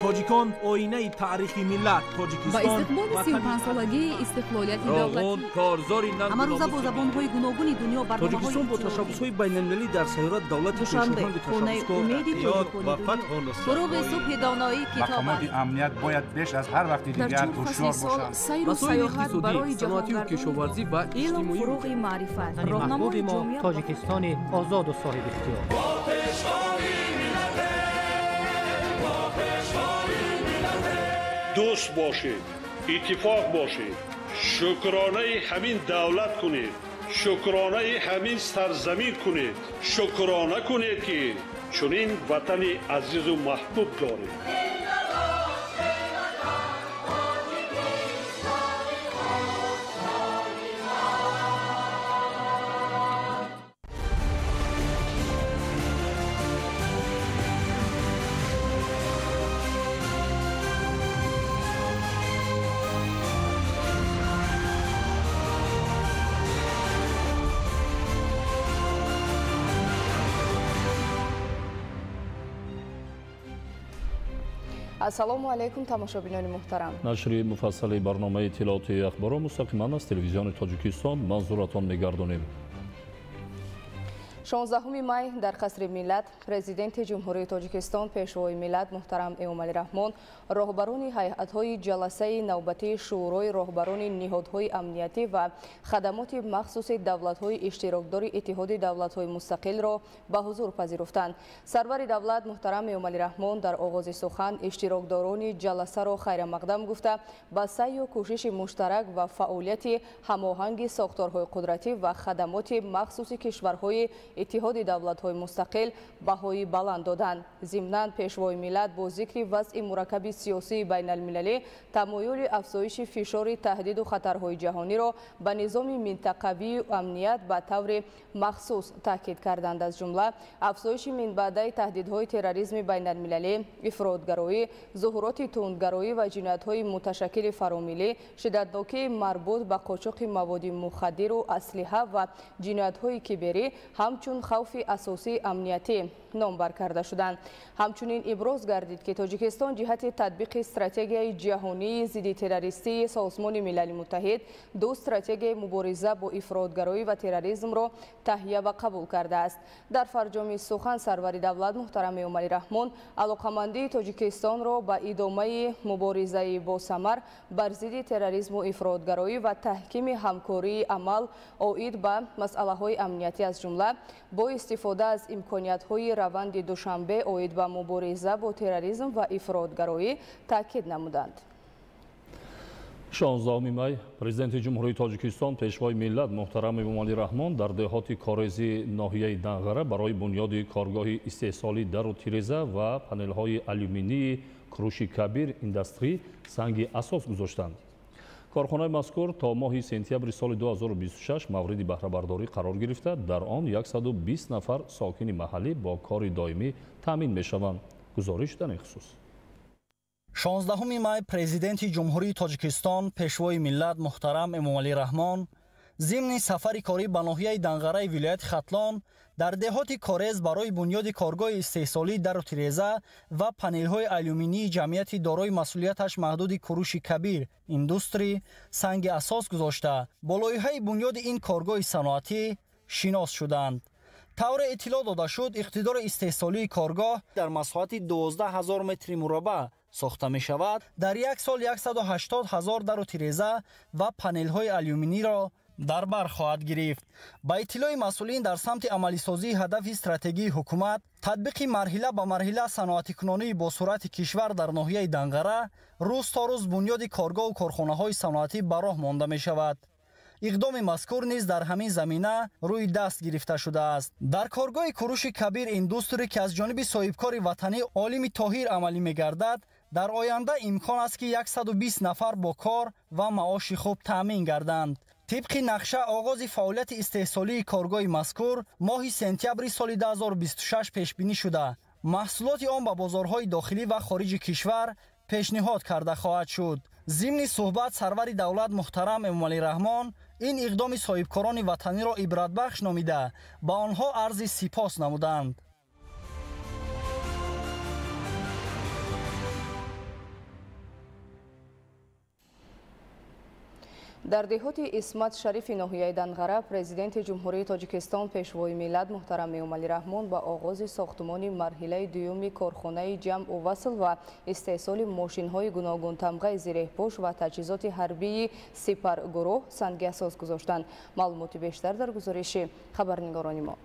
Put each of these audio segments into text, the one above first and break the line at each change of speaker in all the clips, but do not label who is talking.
Тоҷикон оинаи таърихи миллат. Тоҷикистон
ба истиқболи 35-солагии истиқлолияти давлатӣ
корзори
ҳамарӯза бо забонҳои гуногуни дунё
Тоҷикистон бо ташаббусҳои байналмилалӣ дар сайёра давлати
Душанбе, хонаи умеди
ва фатҳу нусрат.
Фуруғи субҳи доноӣ китоб
мақомоти амният бояд беш аз ҳар вақти дигар ҳушёр бошанд.
Сайру
Масоили
сайёҳат барои
иқтисодӣ, саноатию кишоварзӣ ва
илм,
иҷтимоӣ.
Фуруғи маърифат,
Роҳнамои мо Тоҷикистони озоду соҳибихтиёр.
Дӯст бошед, иттифоқ бошед, шукронаи ҳамин давлат кунед, шукронаи ҳамин сарзамин кунед, шукрона кунед, ки чунин ватани азизу маҳбуб доред.
Ассалому алайкум, тамошобинони муҳтарам.
Нашри муфассали барномаи иттилоотии ахборро мустақиман аз телевизиони Тоҷикистон манзуратон мегардонем.
16 май дар Қасри Миллат Президенти Ҷумҳурии Тоҷикистон, Пешвои миллат муҳтарам Эмомалӣ Раҳмон роҳбарони ҳайатҳои ҷаласаи навбатии Шӯрои роҳбарони ниҳодҳои амниятӣ ва хадамоти махсуси давлатҳои иштирокдори Иттиҳоди давлатҳои мустақилро ба ҳузур пазируфтанд. Сарвари давлат муҳтарам Эмомалӣ Раҳмон дар оғози сухан иштирокдорони ҷаласаро хайрамақдам гуфта, ба саъю кӯшиши муштарак ва фаъолияти ҳамоҳанги сохторҳои қудратӣ ва хадамоти махсуси кишварҳои Иттиҳоди давлатҳои мустақил баҳои баланд доданд. Зимнан Пешвои миллат бо зикри вазъи мураккаби сиёсии байналмилалӣ, тамоюли афзоиши фишори таҳдиду хатарҳои ҷаҳониро ба низоми минтақавию амният ба таври махсус таъкид карданд. Аз ҷумла афзоиши минбаъдаи таҳдидҳои терроризми байналмилалӣ, ифротгароӣ, зуҳуроти тундгароӣ ва ҷиноятҳои муташаккили фаромиллӣ, шиддатнокии марбут ба қочоқи маводи мухаддиру аслиҳа ва ҷиноятҳои киберӣ ҳамчун хавфи асосии амниятӣ номбар карда шуданд. Ҳамчунин иброз гардид, ки Тоҷикистон ҷиҳати татбиқи стратегияи ҷаҳонии зидди террористии Созмони Милали Муттаҳид ду стратегияи мубориза бо ифротгароӣ ва терроризмро таҳия ва қабул кардааст. Дар фарҷоми сухан сарвари давлат муҳтарам Эмомалӣ Раҳмон алоқамандии Тоҷикистонро ба идомаи муборизаи босамар бар зидди терроризму ифротгароӣ ва таҳкими ҳамкории амал оид ба масъалаҳои амниятӣ, аз ҷумла бо истифода аз имкониятҳои раванди Душанбе оид ба мубориза бо терроризм ва ифротгароӣ таъкид намуданд.
16 май Президенти Ҷумҳурии Тоҷикистон, Пешвои миллат муҳтарам Эмомалӣ Раҳмон дар деҳоти Корези ноҳияи Данғара барои бунёди коргоҳи истеҳсолии дару тиреза ва панелҳои алюминии Куруши Кабир Индастрӣ санги асос гузоштанд. Корхонаи мазкур то моҳи сентябри соли 2026 мавриди баҳрабардорӣ қарор гирифта, дар он 120 нафар сокини маҳаллӣ бо кори доимӣ таъмин мешаванд. Гузориш дар ин хусус.
16 май Президенти Ҷумҳурии Тоҷикистон, Пешвои миллат муҳтарам Эмомалӣ Раҳмон зимни сафари корӣ ба ноҳияи Данғараи вилояти Хатлон дар деҳоти Корез барои бунёди коргоҳи истеҳсолии дару тиреза ва панелҳои алюминии ҷамъияти дорои масъулияташ маҳдуди Куруши Кабир Индустрӣ санги асос гузошта, бо лоиҳаи бунёди ин коргоҳи саноатӣ шинос шуданд. Тавре иттилоъ дода шуд, иқтидори истеҳсолии коргоҳ дар масоҳати 12 ҳазор метри мураббаъ сохта мешавад. Дар як сол 180 ҳазор дару тиреза ва панелҳои алюминиро дар бар хоҳад гирифт. Ба иттилои масъулин, дар самти амалисозии ҳадафи стратегии ҳукумат, татбиқи марҳила ба марҳила саноатикунонии босуръати кишвар, дар ноҳияи Данғара рӯз то рӯз бунёди коргоҳу корхонаҳои саноатӣ ба роҳ монда мешавад. Иқдоми мазкур низ дар ҳамин замина рӯи даст гирифта шудааст. Дар коргоҳи Куруши Кабир Индустрӣ, ки аз ҷониби соҳибкори ватанӣ Олими Тоҳир амалӣ мегардад, дар оянда имкон аст, ки 120 нафар бо кор ва маоши хуб таъмин гарданд. Тибқи нақша, оғози фаъолияти истеҳсолии коргоҳи мазкур моҳи сентябри соли 2026 пешбинӣ шуда, маҳсулоти он ба бозорҳои дохилӣ ва хориҷи кишвар пешниҳод карда хоҳад шуд. Зимни суҳбат сарвари давлат муҳтарам Эмомалӣ Раҳмон ин иқдоми соҳибкорони ватаниро ибратбахш номида, ба онҳо арзи сипос намуданд.
Дар деҳоти Исмат Шарифи ноҳияи Данғара Президенти Ҷумҳурии Тоҷикистон Пешвои миллат муҳтарам Эмомалӣ Раҳмон ба оғози сохтумони марҳилаи дуюми корхонаи ҷамъу васл ва истеҳсоли мошинҳои гуногунтамғаи зиреҳпӯш ва таҷҳизоти ҳарбии Сипаргурӯҳ санги асос гузоштанд. Маълумоти бештар дар гузориши хабарнигорони мо.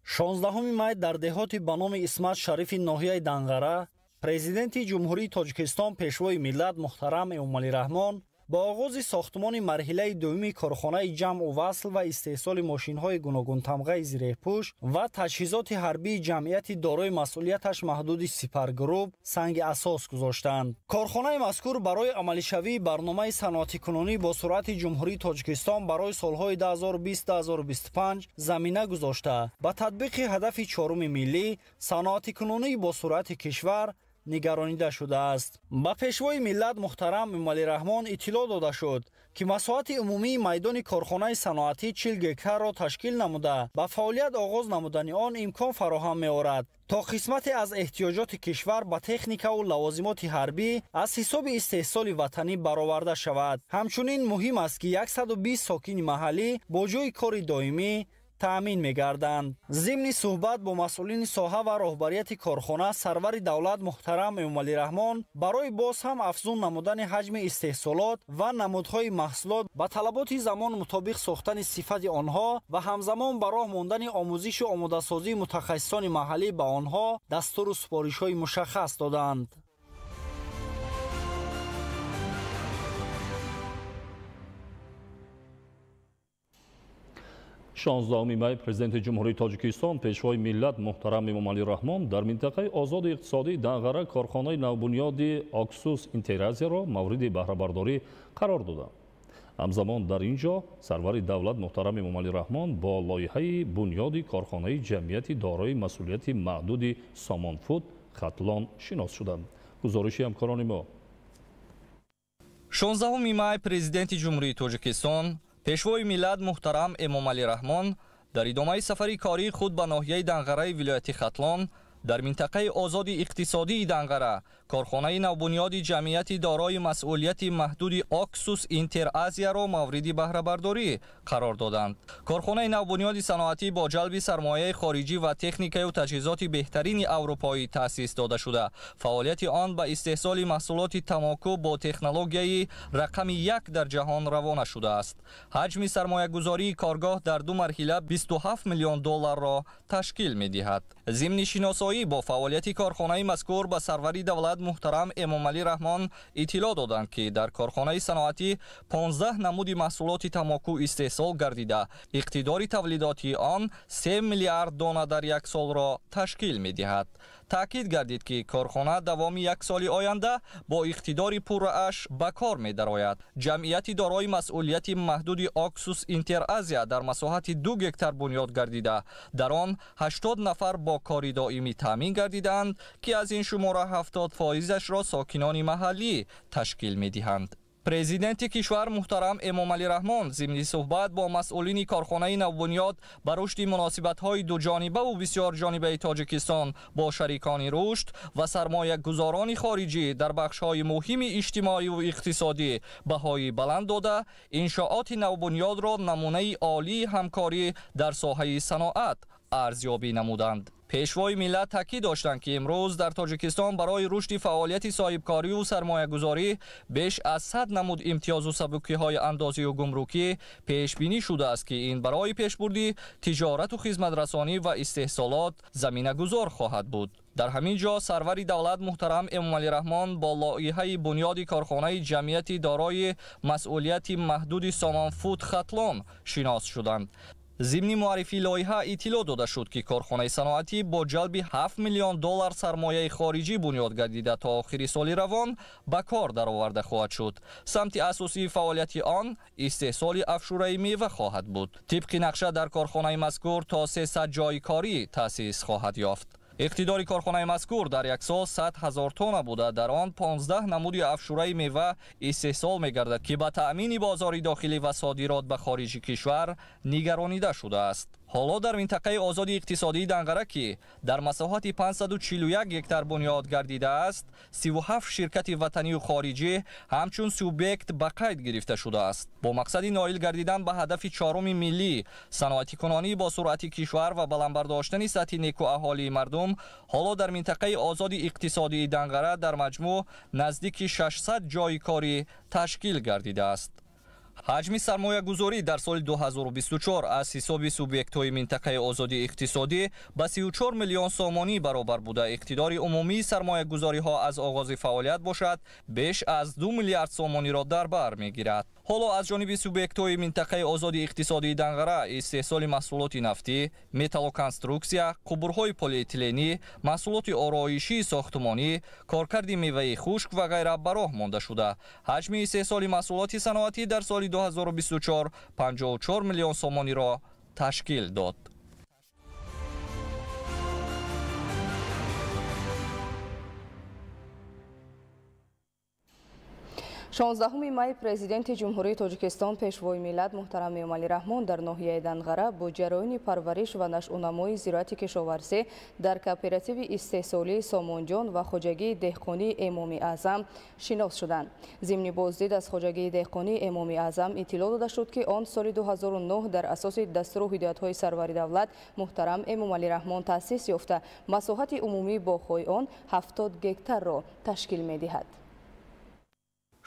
16 май дар деҳоти ба номи Исмат Шарифи ноҳияи Данғара Президенти Ҷумҳурии Тоҷикистон Пешвои миллат муҳтарам Эмомалӣ Раҳмон ба оғози сохтумони марҳилаи дуюми корхонаи ҷамъу васл ва истеҳсоли мошинҳои гуногунтамғаи зиреҳпӯш ва таҷҳизоти ҳарбии ҷамъияти дорои масъулияташ маҳдуди Сипаргрупп санги асос гузоштанд. Корхонаи мазкур барои амалишавии барномаи саноатикунонӣ бо суръати Ҷумҳурии Тоҷикистон барои солҳои 2020-2025 замина гузошта, ба татбиқи ҳадафи чоруми миллӣ саноатикунонӣ бо суръати кишвар нигаронида шудааст. Ба Пешвои миллат муҳтарам Эмомалӣ Раҳмон иттилоъ дода шуд, ки масоҳати умумии майдони корхонаи саноатӣ 40 гектарро ташкил намуда, ба фаъолият оғоз намудани он имкон фароҳам меорад, то қисмате аз эҳтиёҷоти кишвар ба техникаву лавозимоти ҳарбӣ аз ҳисоби истеҳсоли ватанӣ бароварда шавад. Ҳамчунин муҳим аст, ки 120 сокини маҳаллӣ бо ҷойи кори доимӣ таъмин мегарданд. Зимни суҳбат бо масъулини соҳа ва роҳбарияти корхона сарвари давлат муҳтарам Эмомалӣ Раҳмон барои боз ҳам афзун намудани ҳаҷми истеҳсолот ва намудҳои маҳсулот ба талаботи замон мутобиқ сохтани сифати онҳо ва ҳамзамон ба роҳ мондани омӯзишу омодасозии мутахассисони маҳаллӣ ба онҳо дастуру супоришҳои мушаххас доданд.
16 май Президенти Ҷумҳурии Тоҷикистон Пешвои миллат муҳтарам Эмомалӣ Раҳмон дар минтақаи озоди иқтисодии Данғара корхонаи навбунёди Оксус Интеразияро мавриди баҳрабардорӣ қарор доданд. Ҳамзамон дар ин ҷо сарвари давлат муҳтарам Эмомалӣ Раҳмон бо лоиҳаи бунёди корхонаи ҷамъияти дорои масъулияти маҳдуди Сомонфуд Хатлон шинос шуданд. Гузориши ҳамкорони мо.
16 май Президенти Ҷумҳурии Тоҷикистон Пешвои миллат муҳтарам Эмомалӣ Раҳмон дар идомаи сафари кории худ ба ноҳияи Данғараи вилояти Хатлон дар минтақаи озоди иқтисодии Данғара корхонаи навбунёди ҷамъияти дорои масъулияти маҳдуди Оксус Интеразияро мавриди баҳрабардорӣ қарор доданд. Корхонаи навбунёди саноатӣ бо ҷалби сармояи хориҷӣ ва техникаю таҷҳизоти беҳтарини аврупоӣ таъсис дода шуда, фаъолияти он ба истеҳсоли маҳсулоти тамоку бо технологияи рақами 1 дар ҷаҳон равона шудааст. Ҳаҷми сармоягузории коргоҳ дар ду марҳила 27 миллион долларро ташкил медиҳад. Зимни шиносоӣ бо фаъолияти корхонаи мазкур ба сарвари давлат муҳтарам Эмомалӣ Раҳмон иттилоъ доданд, ки дар корхонаи саноатӣ 15 намуди маҳсулоти тамоку истеҳсол гардида, иқтидори тавлидотии он 3 миллиард дона дар як солро ташкил медиҳад. Таъкид гардид, ки корхона давоми як соли оянда бо иқтидори пуррааш ба кор медарояд. Ҷамъияти дорои масъулияти маҳдуди Оксус Интеразия дар масоҳати 2 гектар бунёд гардида, дар он 80 нафар бо кори доимӣ таъмин гардидаанд, ки аз ин шумора 70%-ашро сокинони маҳаллӣ ташкил медиҳанд. Президенти кишвар муҳтарам Эмомалӣ Раҳмон зимни суҳбат бо масъулини корхонаи навбунёд ба рушди муносибатҳои дуҷонибаву бисёрҷонибаи Тоҷикистон бо шарикони рушд ва сармоягузорони хориҷӣ дар бахшҳои муҳими иҷтимоиву иқтисодӣ баҳои баланд дода, иншооти навбунёдро намунаи олии ҳамкорӣ дар соҳаи саноат арзёбӣ намуданд. Пешвои миллат таъкид доштанд, ки имрӯз дар Тоҷикистон барои рушди фаъолияти соҳибкориву сармоягузорӣ беш аз 100 намуд имтиёзу сабукиҳои андозию гумрукӣ пешбинӣ шудааст, ки ин барои пешбурди тиҷорату хизматрасонӣ ва истеҳсолот заминагузор хоҳад буд. Дар ҳамин ҷо сарвари давлат муҳтарам Эмомалӣ Раҳмон бо лоиҳаи бунёди корхонаи ҷамъияти дорои масъулияти маҳдуди Сомонфуд Хатлон шинос шуданд. Зимни муаррифии лоиҳа иттилоъ дода шуд, ки корхонаи саноатӣ бо ҷалби 7 миллион доллар сармояи хориҷӣ бунёд гардида то охири соли равон ба кор дароварда хоҳад шуд. Самти асосии фаъолияти он истеҳсоли афшураи мева хоҳад буд. Тибқи нақша дар корхонаи мазкур то 300 ҷойи корӣ таъсис хоҳад ёфт. Иқтидори корхонаи мазкур дар як сол 100 000 тонна буда, дар он 15 намуди афшураи мева истеҳсол мегардад, ки ба таъмини бозори дохилӣ ва содирот ба хориҷи кишвар нигаронида шудааст. Ҳоло дар минтақаи озоди иқтисодии Данғара, ки дар масоҳати 541 гектар бунёд гардидааст, 37 ширкати ватанию хориҷӣ ҳамчун субъект ба қайд гирифта шудааст. Бо мақсади ноил гардидан ба ҳадафи чоруми миллӣ, саноатикунонӣ бо суръати кишвар ва баланд бардоштани сатҳи некуаҳолии мардум, ҳоло дар минтақаи озоди иқтисодии Данғара дар маҷмӯъ наздики 600 ҷойи корӣ ташкил гардидааст. Ҳаҷми сармоягузорӣ дар соли 2024 аз ҳисоби субъектҳои минтақаи озоди иқтисодӣ ба 34 миллион сомонӣ баробар буда, иқтидори умумии сармоягузориҳо аз оғози фаъолият бошад беш аз 2 миллиард сомониро дар бар мегирад. Ҳоло аз ҷониби субъектҳои минтақаи озоди иқтисодии Данғара истеҳсоли маҳсулоти нафтӣ, металлоконструксия, қубурҳои полиэтиленӣ, маҳсулоти ороишии сохтмонӣ, коркарди меваи хушк ва ғайра ба роҳ монда шуда. Ҳаҷми истеҳсоли маҳсулоти саноатӣ дар соли 2024 54 миллион сомониро ташкил дод.
16 май Президенти Ҷумҳурии Тоҷикистон, Пешвои миллат муҳтарам Эмомалӣ Раҳмон дар ноҳияи Данғара бо ҷараёни парвариш ва нашъунамои зироати кишоварзӣ дар кооперативи истеҳсолии Сомонҷон ва хоҷагии деҳқонии Эмоми Аъзам шинос шуданд. Зимни боздид аз хоҷагии деҳқонии Эмоми Аъзам иттилоъ дода шуд, ки он соли 2009 дар асоси дастуру ҳидоятҳои сарвари давлат муҳтарам Эмомалӣ Раҳмон таъсис ёфта, масоҳати умумии боғҳои он 70 гектарро ташкил медиҳад.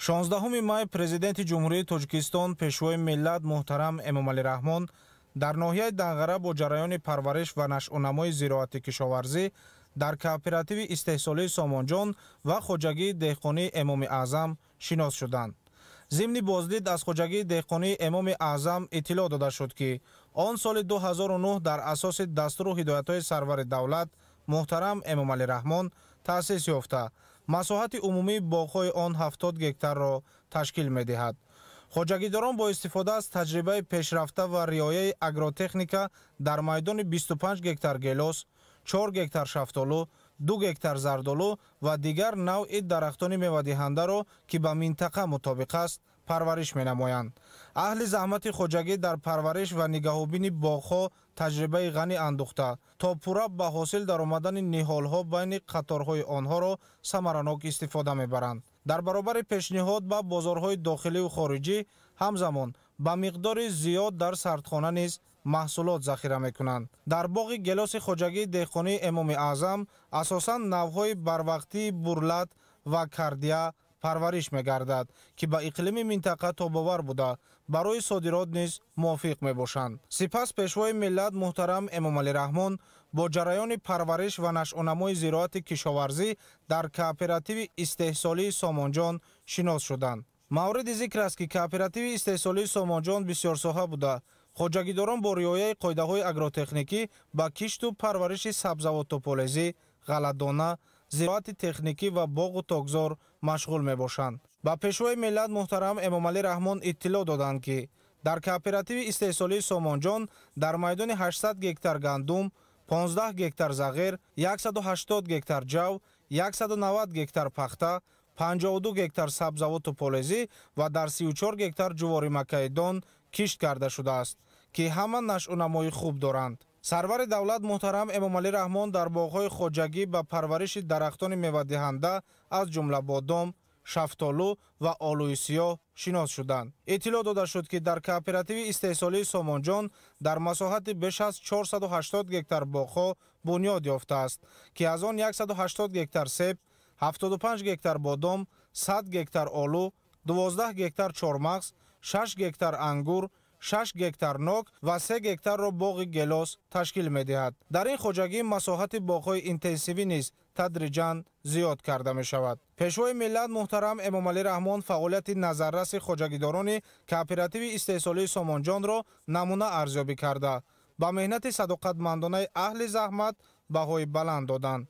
16 май Президенти Ҷумҳурии Тоҷикистон, Пешвои миллат муҳтарам Эмомалӣ Раҳмон дар ноҳияи Данғара бо ҷараёни парвариш ва нашъунамои зироати кишоварзӣ дар кооперативи истеҳсолии Сомонҷон ва хоҷагии деҳқонии Эмоми Аъзам шинос шуданд. Зимни боздид аз хоҷагии деҳқонии Эмоми Аъзам иттилоъ дода шуд, ки он соли 2009 дар асоси дастуру ҳидоятҳои сарвари давлат муҳтарам Эмомалӣ Раҳмон таъсис ёфта, масоҳати умумии боғҳои он 70 гектарро ташкил медиҳад. Хоҷагидорон бо истифода аз таҷрибаи пешрафта ва риояи агротехника дар майдони 25 гектар гелос, 4 гектар шафтолу, 2 гектар зардолу ва дигар навъи дарахтони мевадиҳандаро, ки ба минтақа мутобиқ аст, парвариш менамоянд. Аҳли заҳмати хоҷагӣ дар парвариш ва нигаҳубини боғҳо таҷрибаи ғанӣ андӯхта, то пурра ба ҳосил даромадани ниҳолҳо байни қаторҳои онҳоро самаранок истифода мебаранд. Дар баробари пешниҳод ба бозорҳои дохиливу хориҷӣ, ҳамзамон ба миқдори зиёд дар сардхона низ маҳсулот захира мекунанд. Дар боғи гелоси хоҷагии деҳқонии Эмоми Аъзам асосан навъҳои барвақтии бурлат ва кардия парвариш мегардад, ки ба иқлими минтақа тобовар буда, барои содирот низ мувофиқ мебошанд. Сипас Пешвои миллат муҳтарам Эмомалӣ Раҳмон бо ҷараёни парвариш ва нашъунамои зироати кишоварзӣ дар кооперативи истеҳсолии Сомонҷон шинос шуданд. Мавриди зикр аст, ки кооперативи истеҳсолии Сомонҷон бисёрсоҳа буда, хоҷагидорон бо риояи қоидаҳои агротехникӣ ба кишту парвариши сабзавоту полезӣ, ғалладона, зироати техникӣ ва боғу токзор машғул мебошанд. Ба Пешвои миллат муҳтарам Эмомалӣ Раҳмон иттилоъ доданд, ки дар кооперативи истеҳсолии Сомонҷон дар майдони 800 гектар гандум, 15 гектар зағир, 180 гектар ҷав, 190 гектар пахта, 52 гектар сабзавоту полезӣ ва дар 34 гектар ҷуворимакаи дон кишт карда шудааст, ки ҳама нашъунамои хуб доранд. Сарвари давлат муҳтарам Эмомалӣ Раҳмон дар боғҳои хоҷагӣ ба парвариши дарахтони мевадиҳанда аз ҷумла бодом, шафтолу ва олӯи сиёҳ шинос шуданд. Иттилоъ дода шуд, ки дар кооперативи истеҳсолии Сомонҷон дар масоҳати беш аз 480 гектар боғҳо бунёд ёфтааст, ки аз он 180 гектар себ, 75 гектар бодом, 100 гектар олу, 12 гектар чормағз, 6 гектар ангур, 6 гектар нок ва 3 гектарро боғи гелос ташкил медиҳад. Дар ин хоҷагӣ масоҳати боғҳои интенсивӣ низ тадриҷан зиёд карда мешавад. Пешвои миллат муҳтарам Эмомалӣ Раҳмон фаъолияти назарраси хоҷагидорони кооперативи истеҳсолии Сомонҷонро намуна арзёбӣ карда, ба меҳнати садоқатмандонаи аҳли заҳмат баҳои баланд доданд.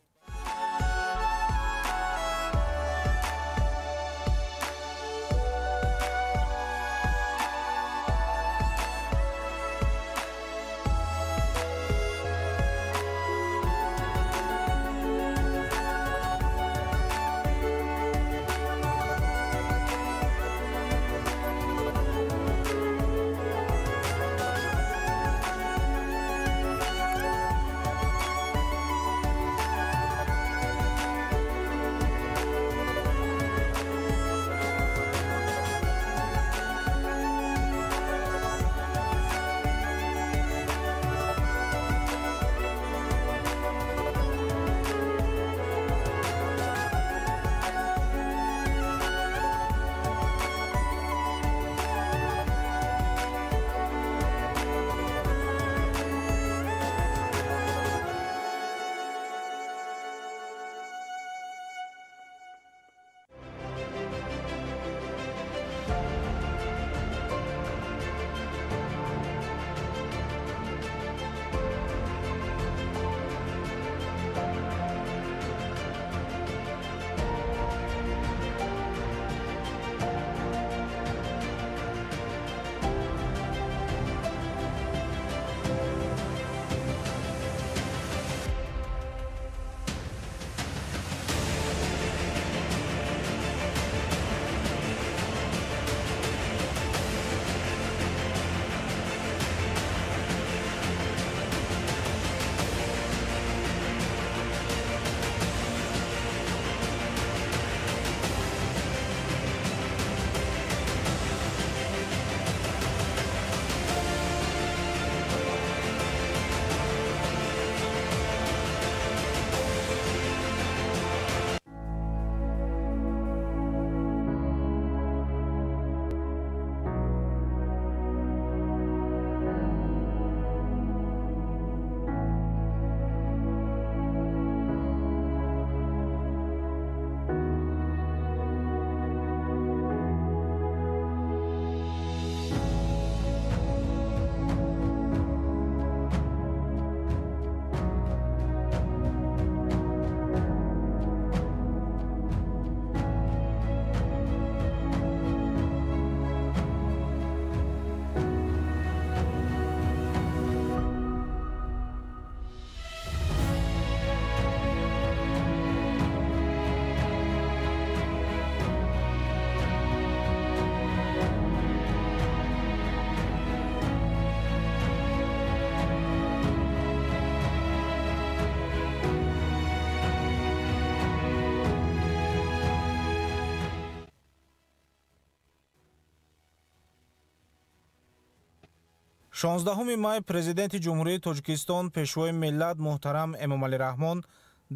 16 май Президенти Ҷумҳурии Тоҷикистон, Пешвои миллат муҳтарам Эмомалӣ Раҳмон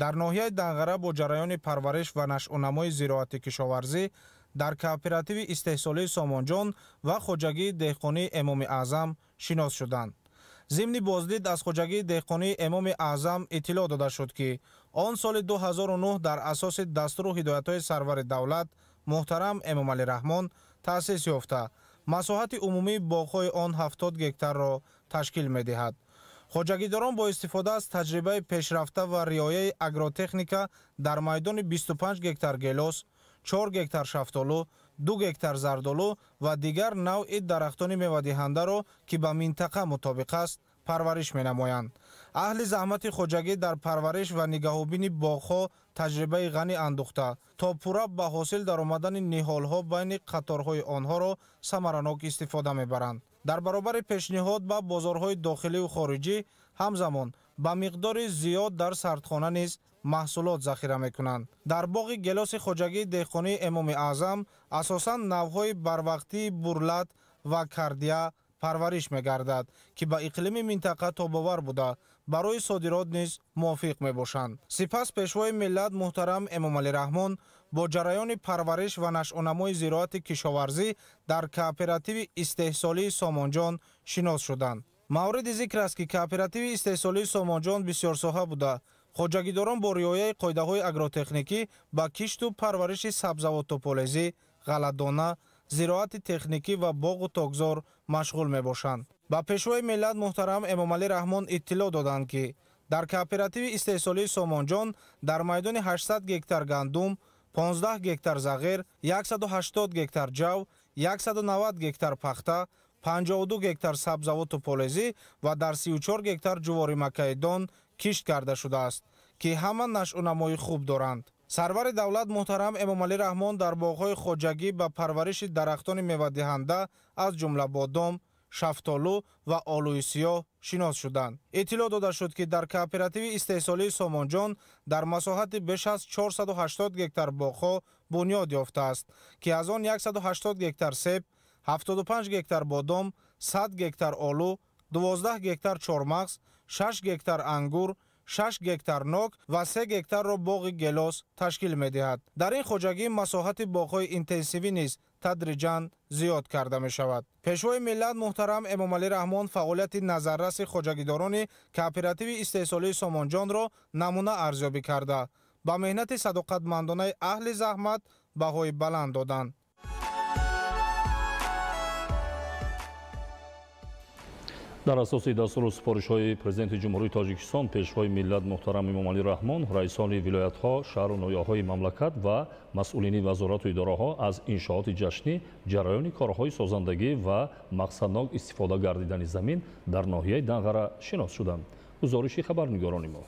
дар ноҳияи Данғара бо ҷараёни парвариш ва нашъунамои зироати кишоварзӣ дар кооперативи истеҳсолии Сомонҷон ва хоҷагии деҳқонии Эмоми Аъзам шинос шуданд. Зимни боздид аз хоҷагии деҳқонии Эмоми Аъзам иттилоъ дода шуд, ки он соли 2009 дар асоси дастуру ҳидоятҳои сарвари давлат муҳтарам Эмомалӣ Раҳмон таъсис ёфта, масоҳати умумии боғҳои он 70 гектарро ташкил медиҳад. Хоҷагидорон бо истифода аз таҷрибаи пешрафта ва риояи агротехника дар майдони 25 гектар гелос, 4 гектар шафтолу, 2 гектар зардолу ва дигар навъи дарахтони мевадиҳандаро, ки ба минтақа мутобиқ аст, парвариш менамоянд. Аҳли заҳмати хоҷагӣ дар парвариш ва нигаҳубини боғҳо таҷрибаи ғанӣ андӯхта, то пурра ба ҳосил даромадани ниҳолҳо байни қаторҳои онҳоро самаранок истифода мебаранд. Дар баробари пешниҳод ба бозорҳои дохиливу хориҷӣ, ҳамзамон ба миқдори зиёд дар сардхона низ маҳсулот захира мекунанд. Дар боғи гелоси хоҷагии деҳқонии Эмоми Аъзам асосан навъҳои барвақтии бурлат ва кардия парвариш мегардад, ки ба иқлими минтақа тобовар буда, барои содирот низ мувофиқ мебошанд. Сипас Пешвои миллат муҳтарам Эмомалӣ Раҳмон бо ҷараёни парвариш ва нашъунамои зироати кишоварзӣ дар кооперативи истеҳсолии Сомонҷон шинос шуданд. Мавриди зикр аст, ки кооперативи истеҳсолии Сомонҷон бисёрсоҳа буда, хоҷагидорон бо риояи қоидаҳои агротехникӣ ба кишту парвариши сабзавоту полезӣ, ғалладона, зироати техникӣ ва боғу токзор машғул мебошанд. Ба Пешвои миллат муҳтарам Эмомалӣ Раҳмон иттилоъ доданд, ки дар кооперативи истеҳсолии Сомонҷон дар майдони 800 гектар гандум, 15 гектар зағир, 180 гектар ҷав, 190 гектар пахта, 52 гектар сабзавоту полезӣ ва дар 34 гектар ҷуворимакаи дон кишт карда шудааст, ки ҳама нашъунамои хуб доранд. Сарвари давлат муҳтарам Эмомалӣ Раҳмон дар боғҳои хоҷагӣ ба парвариши дарахтони мевадиҳанда аз ҷумла бодом, шафтолу ва олӯи сиёҳ шинос шуданд. Иттилоъ дода шуд, ки дар кооперативи истеҳсолии Сомонҷон дар масоҳати беш аз 480 гектар боғҳо бунёд ёфтааст, ки аз он 180 гектар себ, 75 гектар бодом, 100 гектар олу, 12 гектар чормағз, 6 гектар ангур, 6 гектар нок ва 3 гектарро боғи гелос ташкил медиҳад. Дар ин хоҷагӣ масоҳати боғҳои интенсивӣ низ тадриҷан зиёд карда мешавад. Пешвои миллат муҳтарам Эмомалӣ Раҳмон фаъолияти назарраси хоҷагидорони кооперативи истеҳсолии Сомонҷонро намуна арзёбӣ карда, ба меҳнати садоқатмандонаи аҳли заҳмат баҳои баланд доданд.
Дар асоси дастуру супоришҳои Президенти Ҷумҳурии Тоҷикистон, Пешвои миллат муҳтарам Эмомалӣ Раҳмон, раисони вилоятҳо, шаҳру ноҳияҳои мамлакат ва масъулини вазорату идораҳо аз иншооти ҷашнӣ, ҷараёни корҳои созандагӣ ва мақсаднок истифода гардидани замин дар ноҳияи Данғара шинос шуданд. Гузориши хабарнигорони мо.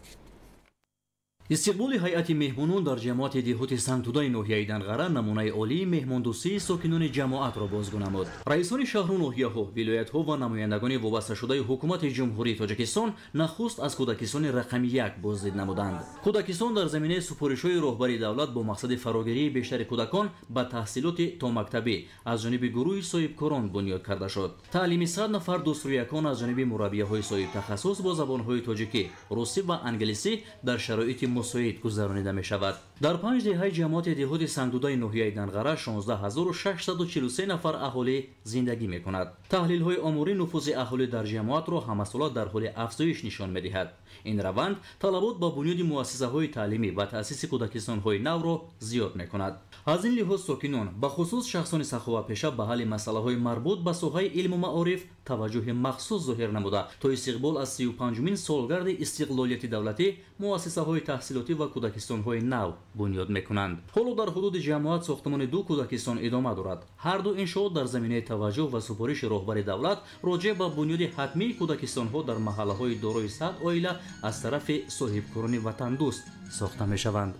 Истиқболи ҳайати меҳмонон дар ҷамоати деҳоти Сангтудаи ноҳияи Данғара намунаи олии меҳмондӯстии сокинони ҷамоатро бозгӯ намуд. Раисони шаҳру ноҳияҳо, вилоятҳо ва намояндагони вобасташудаи ҳукумати Ҷумҳурии Тоҷикистон нахуст аз кӯдакистони рақами 1 боздид намуданд. Кӯдакистон дар заминаи супоришҳои роҳбари давлат бо мақсади фарогирии бештари кӯдакон ба таҳсилоти томактабӣ аз ҷониби гурӯҳи соҳибкорон бунёд карда шуд. Таълими 100 нафар дӯстрӯякон аз ҷониби мураббияҳои соҳибтахассус бо забонҳои тоҷикӣ, русӣ ва англисӣ дар шароити мусоид гузаронида мешавад. Дар 5 деҳаи ҷамоати деҳоти Сангтудаи ноҳияи Данғара 16643 нафар аҳолӣ зиндагӣ мекунад. Таҳлилҳои оморӣ нуфузи аҳолӣ дар ҷамоатро ҳамасола дар ҳоли афзоиш нишон медиҳад. Ин раванд талабот ба бунёди муассисаҳои таълимӣ ва таъсиси кӯдакистонҳои навро зиёд мекунад. Аз ин лиҳоз сокинон, ба хусус шахсони саховатпеша ба ҳалли масъалаҳои марбут ба соҳаи илму маориф таваҷҷӯҳи махсус зоҳир намуда, то истиқбол аз 35-умин солгарди истиқлолияти давлатӣ муассисаҳои таҳсилотӣ ва кӯдакистонҳои нав бунёд мекунанд. Ҳоло дар ҳудуди ҷамоат сохтмони 2 кӯдакистон идома дорад. Ҳар ду иншоот дар заминаи таваҷҷӯҳ ва супориши роҳбари давлат роҷеъ ба бунёди ҳатмии кӯдакистонҳо дар маҳаллаҳои дорои 100 оила аз тарафи соҳибкорони ватандӯст сохта мешаванд.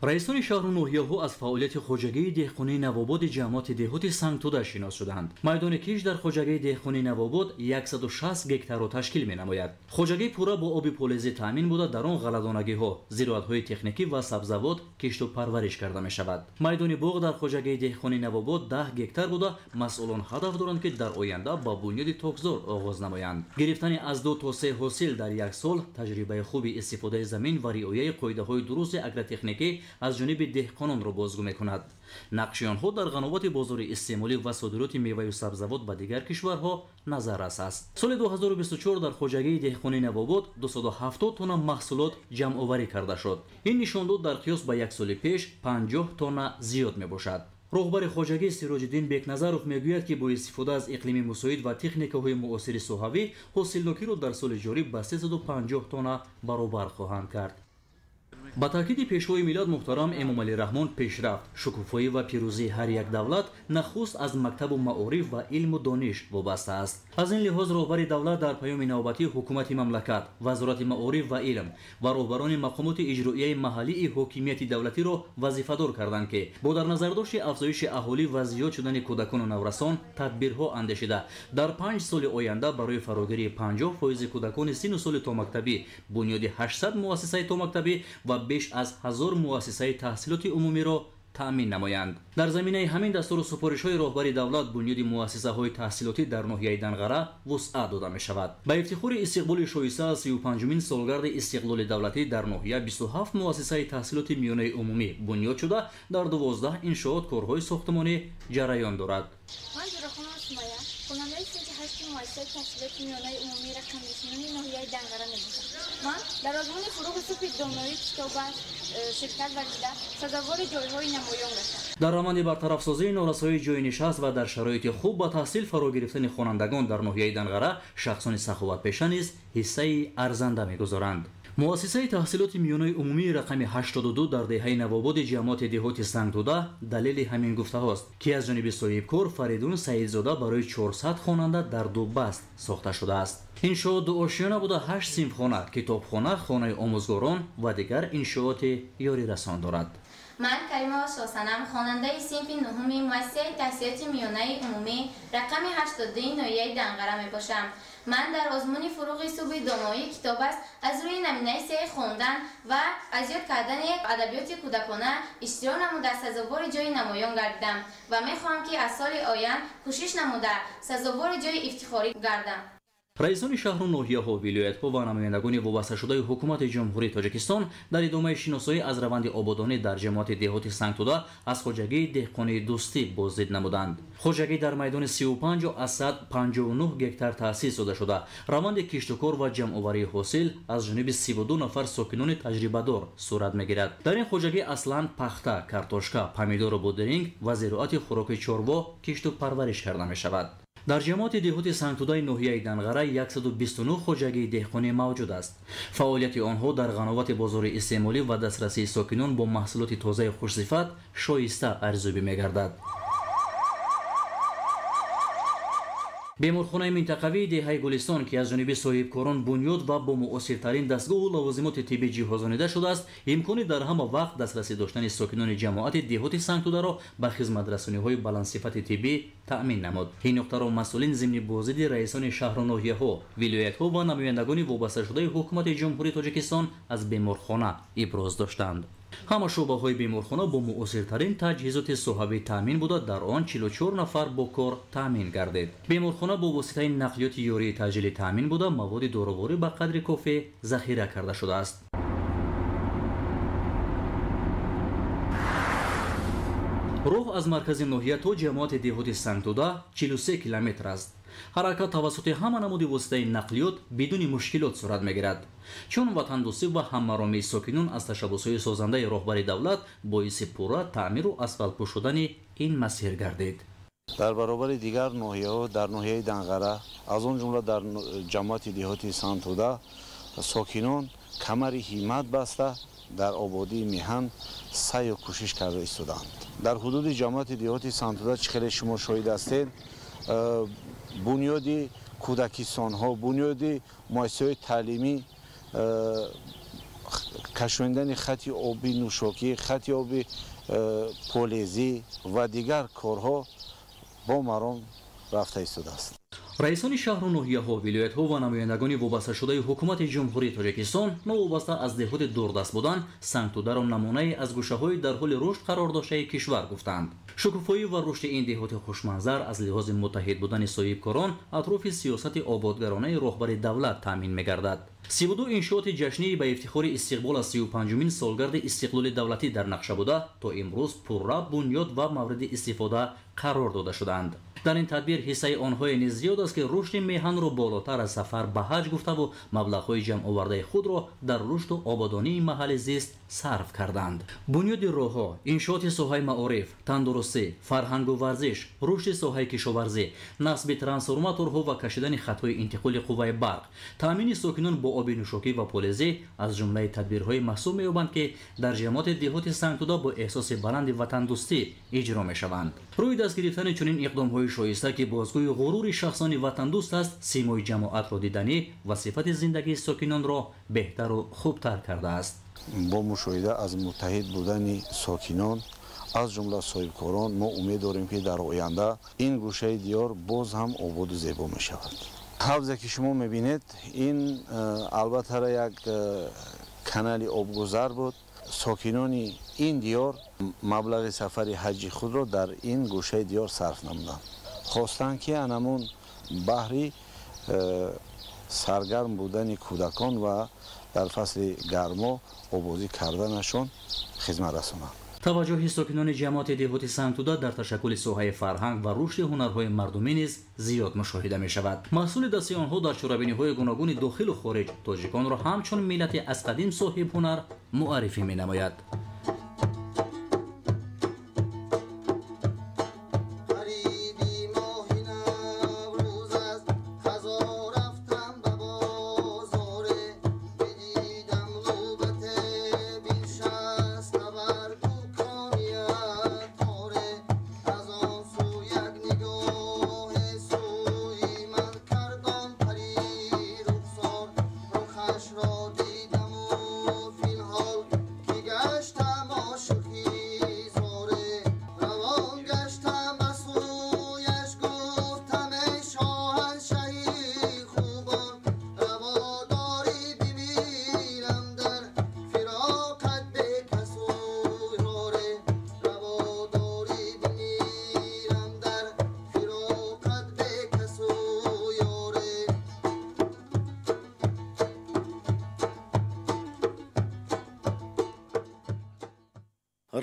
Раисони шаҳру ноҳияҳо аз фаъолияти хоҷагии деҳқонии Навободи ҷамоати деҳоти Сангтуда шинос шуданд. Майдони киш дар хоҷагии деҳқонии Навобод 160 гектарро ташкил менамояд. Хоҷагӣ пурра бо оби полезӣ таъмин буда, дар он ғалладонагиҳо, зироатҳои техникӣ ва сабзавот кишту парвариш карда мешавад. Майдони боғ дар хоҷагии деҳқонии Навобод 10 гектар буда, масъулон ҳадаф доранд, ки дар оянда ба бунёди токзор оғоз намоянд. Гирифтани аз 2 то 3 ҳосил дар як сол таҷрибаи хуби истифодаи замин ва риояи қоидаҳои дурусти агротехникӣ аз ҷониби деҳқононро бозгӯ мекунад. Нақши онҳо дар ғановати бозори истеъмолӣ ва содироти меваю сабзавот ба дигар кишварҳо назаррас аст. Соли 2024 дар хоҷагии деҳқонии Навобод 270 тонна маҳсулот ҷамъоварӣ карда шуд. Ин нишондод дар қиёс ба як соли пеш 50 тонна зиёд мебошад. Роҳбари хоҷагӣ Сироҷиддин Бекназаров мегӯяд, ки бо истифода аз иқлими мусоид ва техникаҳои муосири соҳавӣ ҳосилнокиро дар соли ҷорӣ ба 350 тонна баробар хоҳанд кард. Ба таъкиди пешвои миллат муҳтарам Эмомалӣ Раҳмон, пешрафт, шукуфоӣ ва пирӯзии ҳар як давлат нахуст аз мактабу маориф ва илму дониш вобаста аст. Аз ин лиҳоз роҳбари давлат дар паёми навбатии ҳукумати мамлакат, вазорати маориф ва илм ва роҳбарони мақомоти иҷроияи маҳаллии ҳокимияти давлатиро вазифадор карданд, ки бо дар назардошти афзоиши аҳолӣ ва зиёд шудани кӯдакону наврасон тадбирҳо андешида, дар 5 соли оянда барои фарогирии 50% кӯдакони синну соли томактабӣ бунёди 800 муассисаи томактабӣ ва беш аз 1000 муассисаи таҳсилоти умумиро таъмин намоянд. Дар заминаи ҳамин дастуру супоришҳои роҳбари давлат бунёди муассисаҳои таҳсилотӣ дар ноҳияи Данғара вусъат дода мешавад. Ба ифтихори истиқболи шоиста аз 35-умин солгарди истиқлоли давлатӣ дар ноҳия 27 муассисаи таҳсилоти миёнаи умумӣ бунёд шуда, дар 12 иншоот корҳои сохтмонӣ ҷараён дорад.
Ман Ҷурахонова Сумая, хонандаи синфи 8 муассисаи таҳсилоти миёнаи умумии рақами 29 ноҳияи Данғара мебошам. Ман дар озмуни фурӯғи субҳи доноии китоб ширкат варзида, сазовори ҷойҳои намоён гаштам.
Дар раванди бартарафсозии норасоии ҷойнишаст ва дар шароити хуб ба таҳсил фаро гирифтани хонандагон дар ноҳияи Данғара шахсони саховатпеша низ ҳиссаи арзанда мегузоранд. Муассисаи таҳсилоти миёнаи умумии рақами 82 дар деҳаи Навободи ҷамоати деҳоти Сангтуда далели ҳамин гуфтаҳост, ки аз ҷониби соҳибкор Фаридун Саидзода барои 400 хонанда дар ду баст сохта шудааст. Иншоот дуошёна буда 8 синфхона, китобхона, хонаи омӯзгорон ва дигар иншооти ёрирасон дорад.
Ман Каримова Шосанам, хонандаи синфи 9 муассисаи таҳсилоти миёнаи умумӣ рақами 82 ноҳияи Данғара мебошам. Ман дар озмуни фурӯғи субҳи доноии китоб аст аз рӯи номинатсияи хондан ва аз ёд кардани адабиёти кӯдакона иштирок намуда сазовори ҷои намоён гардидам ва мехоҳам, ки аз соли оянд кӯшиш намуда сазовори ҷои ифтихорӣ гардам.
Раисони шаҳру ноҳияҳо, вилоятҳо ва намояндагони вобасташудаи ҳукумати Ҷумҳурии Тоҷикистон дар идомаи шиносоӣ аз раванди ободонӣ дар ҷамоати деҳоти Сангтуда аз хоҷагии деҳқонии Дӯстӣ боздид намуданд. Хоҷагӣ дар майдони 35,59 гектар таъсис дода шуда, раванди киштукор ва ҷамъоварии ҳосил аз ҷониби 32 нафар сокинони таҷрибадор сурат мегирад. Дар ин хоҷагӣ аслан пахта, картошка, помидору бодиринг ва зироати хӯроки чорво кишту парвариш карда мешавад. Дар ҷамоати деҳоти Сангтудаи ноҳияи Данғара 129 хоҷагии деҳқонӣ мавҷуд аст. Фаъолияти онҳо дар ғановати бозори истеъмолӣ ва дастрасии сокинон бо маҳсулоти тозаи хушсифат шоиста арзёбӣ мегардад. Беморхонаи минтақавии деҳаи Гулистон, ки аз ҷониби соҳибкорон бунёд ва бо муосиртарин дастгоҳу лавозимоти тиббӣ ҷиҳозонида шудааст, имкони дар ҳама вақт дастрасӣ доштани сокинони ҷамоати деҳоти Сангтударо ба хизматрасониҳои баландсифати тиббӣ таъмин намуд. Ин нуқтаро масъулин зимни боздиди раисони шаҳру ноҳияҳо, вилоятҳо ва намояндагони вобасташудаи ҳукумати Ҷумҳурии Тоҷикистон аз беморхона иброз доштанд. Ҳама шӯъбаҳои беморхона бо муосиртарин таҷҳизоти соҳавӣ таъмин буда, дар он 44 нафар бо кор таъмин гардид. Беморхона бо воситаи нақлиёти ёрии таъҷилӣ таъмин буда, маводи доруворӣ ба қадри кофӣ захира карда шудааст. Роҳ аз маркази ноҳия то ҷамоати деҳоти Сангтуда 43 километр аст. Ҳаракат тавассути ҳама намуди воситаи нақлиёт бидуни мушкилот сурат мегирад. Чун ватандӯстӣ ва ҳаммаромии сокинон аз ташаббусҳои созандаи роҳбари давлат боиси пурра таъмиру асфалтпӯш шудани ин масир гардид.
Дар баробари дигар ноҳияҳо дар ноҳияи Данғара, аз он ҷумла дар ҷамоати деҳоти Сангтуда сокинон камари ҳиммат баста дар ободии меҳан саъю кӯшиш карда истодаанд. Дар ҳудуди ҷамоати деҳоти Сангтуда чӣ хеле шумо шоҳид ҳастед, бунёди кӯдакистонҳо, бунёди муассисаҳои таълимӣ Кашондани хати оби нӯшокӣ, хати оби полезӣ ва дигар корҳо бо маром рафта истодааст.
Раисони шаҳру ноҳияҳо, вилоятҳо ва намояндагони вобасташудаи ҳукумати Ҷумҳурии Тоҷикистон новобаста аз деҳоти дурдаст будан, Сангтударо намунае аз гӯшаҳои дар ҳоли рушд қарор доштаи кишвар гуфтанд. Шукуфоӣ ва рушди ин деҳоти хушманзар аз лиҳози муттаҳид будани соҳибкорон атрофи сиёсати ободгаронаи роҳбари давлат таъмин мегардад. 32 иншооти ҷашнии ба ифтихори истиқбол аз 35-умин солгарди истиқлоли давлатӣ дар нақша буда, то имрӯз пурра бунёд ва мавриди истифода қарор дода шудаанд. Дар ин тадбир ҳиссаи онҳое низ зиёд аст, ки рушди меҳанро болотар аз сафар ба ҳаҷ гуфтаву маблағҳои ҷамъовардаи худро дар рушду ободонии маҳалли зист сарф карданд. Бунёди роҳҳо, иншооти соҳаи маориф, тандурустӣ, фарҳангу варзиш, рушди соҳаи кишоварзӣ, насби трансформаторҳо ва кашидани хатҳои интиқоли қувваи барқ, таъмини сокинон бо оби нӯшокӣ ва полезӣ аз ҷумлаи тадбирҳои маҳсуб меёбанд, ки дар ҷамоати деҳоти Сангтуда бо эҳсоси баланди ватандӯстӣ иҷро мешаванд. Рӯи даст гирифтани чунин иқдомҳои шоиста, ки бозгӯи ғурури шахсони ватандӯст аст, симои ҷамоатро диданӣ ва сифати зиндагии сокинонро беҳтару хубтар кардааст.
Бо мушоҳида аз муттаҳид будани сокинон, аз ҷумла соҳибкорон, мо умед дорем, ки дар оянда ин гӯшаи диёр боз ҳам ободу зебо мешавад. Ҳавзе ки шумо мебинед, ин албатта як канали обгузар буд. Сокинони ин диёр маблағи сафари ҳаҷи худро дар ин гӯшаи диёр сарф намуданд. Хостанд, ки анамун баҳри саргарм будани кӯдакон ва дар фасли гармо обозӣ карданашон хизмат расонанд.
Таваҷҷӯҳи сокинони ҷамоати деҳоти Сангтуда дар ташаккули соҳаи фарҳанг ва рушди ҳунарҳои мардумӣ низ зиёд мушоҳида мешавад. Маҳсули дасти онҳо дар чорабиниҳои гуногуни дохилу хориҷ тоҷиконро ҳамчун миллати аз қадим соҳибҳунар муаррифӣ менамояд.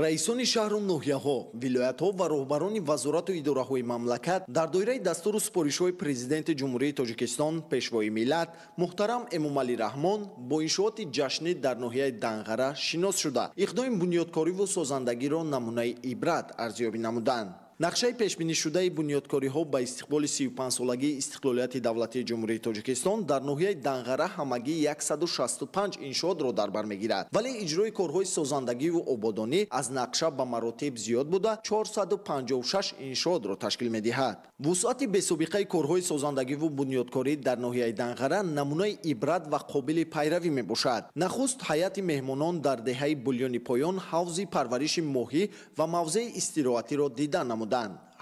Раисони шаҳру ноҳияҳо, вилоятҳо ва роҳбарони вазорату идораҳои мамлакат дар доираи дастуру супоришҳои Президенти Ҷумҳурии Тоҷикистон, Пешвои миллат муҳтарам Эмомалӣ Раҳмон бо иншооти ҷашнӣ дар ноҳияи Данғара шинос шуда, иқдоми бунёдкориву созандагиро намунаи ибрат арзёбӣ намуданд. Нақшаи пешбинишудаи бунёдкориҳо ба истиқболи 35-солагии истиқлолияти давлатии Ҷумҳурии Тоҷикистон дар ноҳияи Данғара ҳамагӣ 165 иншоотро дар бар мегирад, вале иҷрои корҳои созандагиву ободонӣ аз нақша ба маротиб зиёд буда 456 иншоотро ташкил медиҳад. Вусъати бесобиқаи корҳои созандагиву бунёдкорӣ дар ноҳияи Данғара намунаи ибрат ва қобили пайравӣ мебошад. Нахуст ҳайати меҳмонон дар деҳаи Булёни Поён ҳавзи парвариши моҳӣ ва мавзеи истироҳатиро дида намуданд.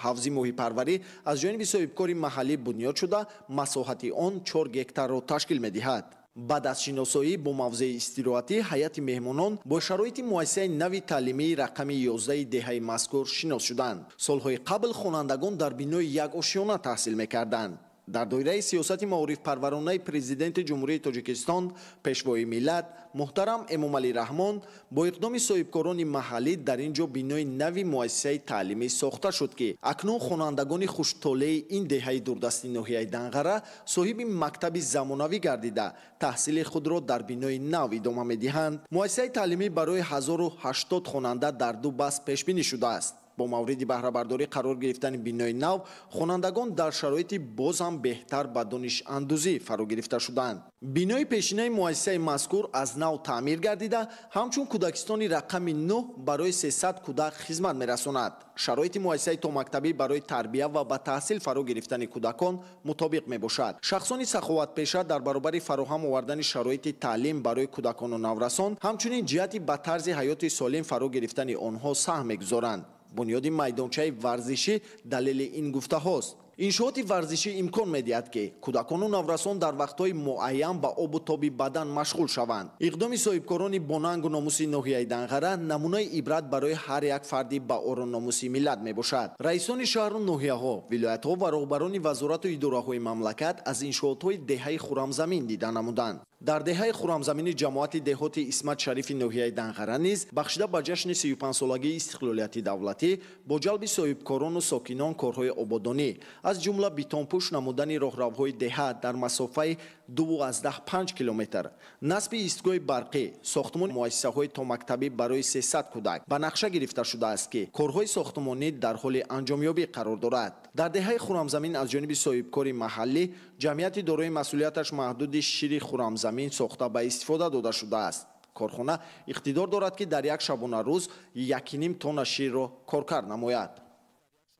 Ҳавзи моҳипарварӣ аз ҷониби соҳибкори маҳаллӣ бунёд шуда, масоҳати он 4 гектарро ташкил медиҳад. Баъд аз шиносоӣ бо мавзеи истироҳатӣ ҳайати меҳмонон бо шароити муассисаи нави таълимии рақами 11 деҳаи мазкур шинос шуданд. Солҳои қабл хонандагон дар бинои як ошёна таҳсил мекарданд. Дар доираи сиёсати маорифпарваронаи Президенти Ҷумҳурии Тоҷикистон, Пешвои миллат муҳтарам Эмомалӣ Раҳмон бо иқдоми соҳибкорони маҳаллӣ дар ин ҷо бинои нави муассисаи таълимӣ сохта шуд, ки акнун хонандагони хуштолеи ин деҳаи дурдасти ноҳияи Данғара соҳиби мактаби замонавӣ гардида, таҳсили худро дар бинои нав идома медиҳанд. Муассисаи таълимӣ барои 1080 хонанда дар ду баст пешбинӣ шудааст. Бо мавриди баҳрабардорӣ қарор гирифтани бинои нав, хонандагон дар шароити боз ҳам беҳтар ба донишандӯзӣ фаро гирифта шуданд. Бинои пешинаи муассисаи мазкур аз нав таъмир гардида, ҳамчун кӯдакистони рақами 9 барои 300 кӯдак хизмат мерасонад. Шароити муассисаи томактабӣ барои тарбия ва ба таҳсил фаро гирифтани кӯдакон мутобиқ мебошад. Шахсони саховатпеша дар баробари фароҳам овардани шароити таълим барои кӯдакону наврасон, ҳамчунин ҷиҳати ба тарзи ҳаёти солим фаро гирифтани онҳо саҳм мегузоранд. Бунёди майдончаи варзишӣ далели ин гуфтаҳост. Иншооти варзишӣ имкон медиҳад, ки кӯдакону наврасон дар вақтҳои муайян ба обу тоби бадан машғул шаванд. Иқдоми соҳибкорони бонангу номуси ноҳияи Данғара намунаи ибрат барои ҳар як фарди ба ору номуси миллат мебошад. Раисони шаҳру ноҳияҳо, вилоятҳо ва роҳбарони вазорату идораҳои мамлакат аз иншоотҳои деҳаи Хурамзамин дида намуданд. Дар деҳаи Хурамзамини ҷамоати деҳоти Исмат Шарифи ноҳияи Данғара низ бахшида ба ҷашни 35-солагии истиқлолияти давлатӣ бо ҷалби соҳибкорону сокинон корҳои ободонӣ, аз ҷумла бетонпӯш намудани роҳравҳои деҳа дар масофаи 2,5 километр, насби истгоҳи барқӣ, сохтмони муассисаҳои томактабӣ барои 300 кӯдак ба нақша гирифта шудааст, ки корҳои сохтмонӣ дар ҳоли анҷомёбӣ қарор дорад. Дар деҳаи Хурамзамин аз ҷониби соҳибкори маҳаллӣ ҷамъияти дорои масъулияташ маҳдуди шири Хурамзамин сохта ба истифода дода шудааст. Корхона иқтидор дорад, ки дар як шабонарӯз 1,5 тонна ширро коркард намояд.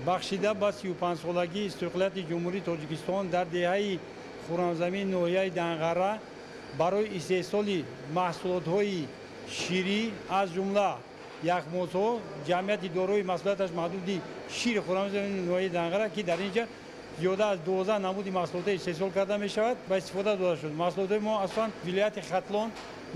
Бахшида ба 35-солагии истиқлолияти Ҷумҳурии Тоҷикистон дар деҳаи Хурамзамин ноҳияи Данғара барои истеҳсоли маҳсулотҳои ширӣ, аз ҷумла яхмозҳо, ҷамъияти дорои масъулияташ маҳдуди шири Хурамзамин ноҳияи Данғара, ки дар ин ҷа зиёда аз 12 намуди маҳсулотҳо истеҳсол карда мешавад, ба истифода дода шуд. Маҳсулотҳои мо аслан вилояти Хатлон,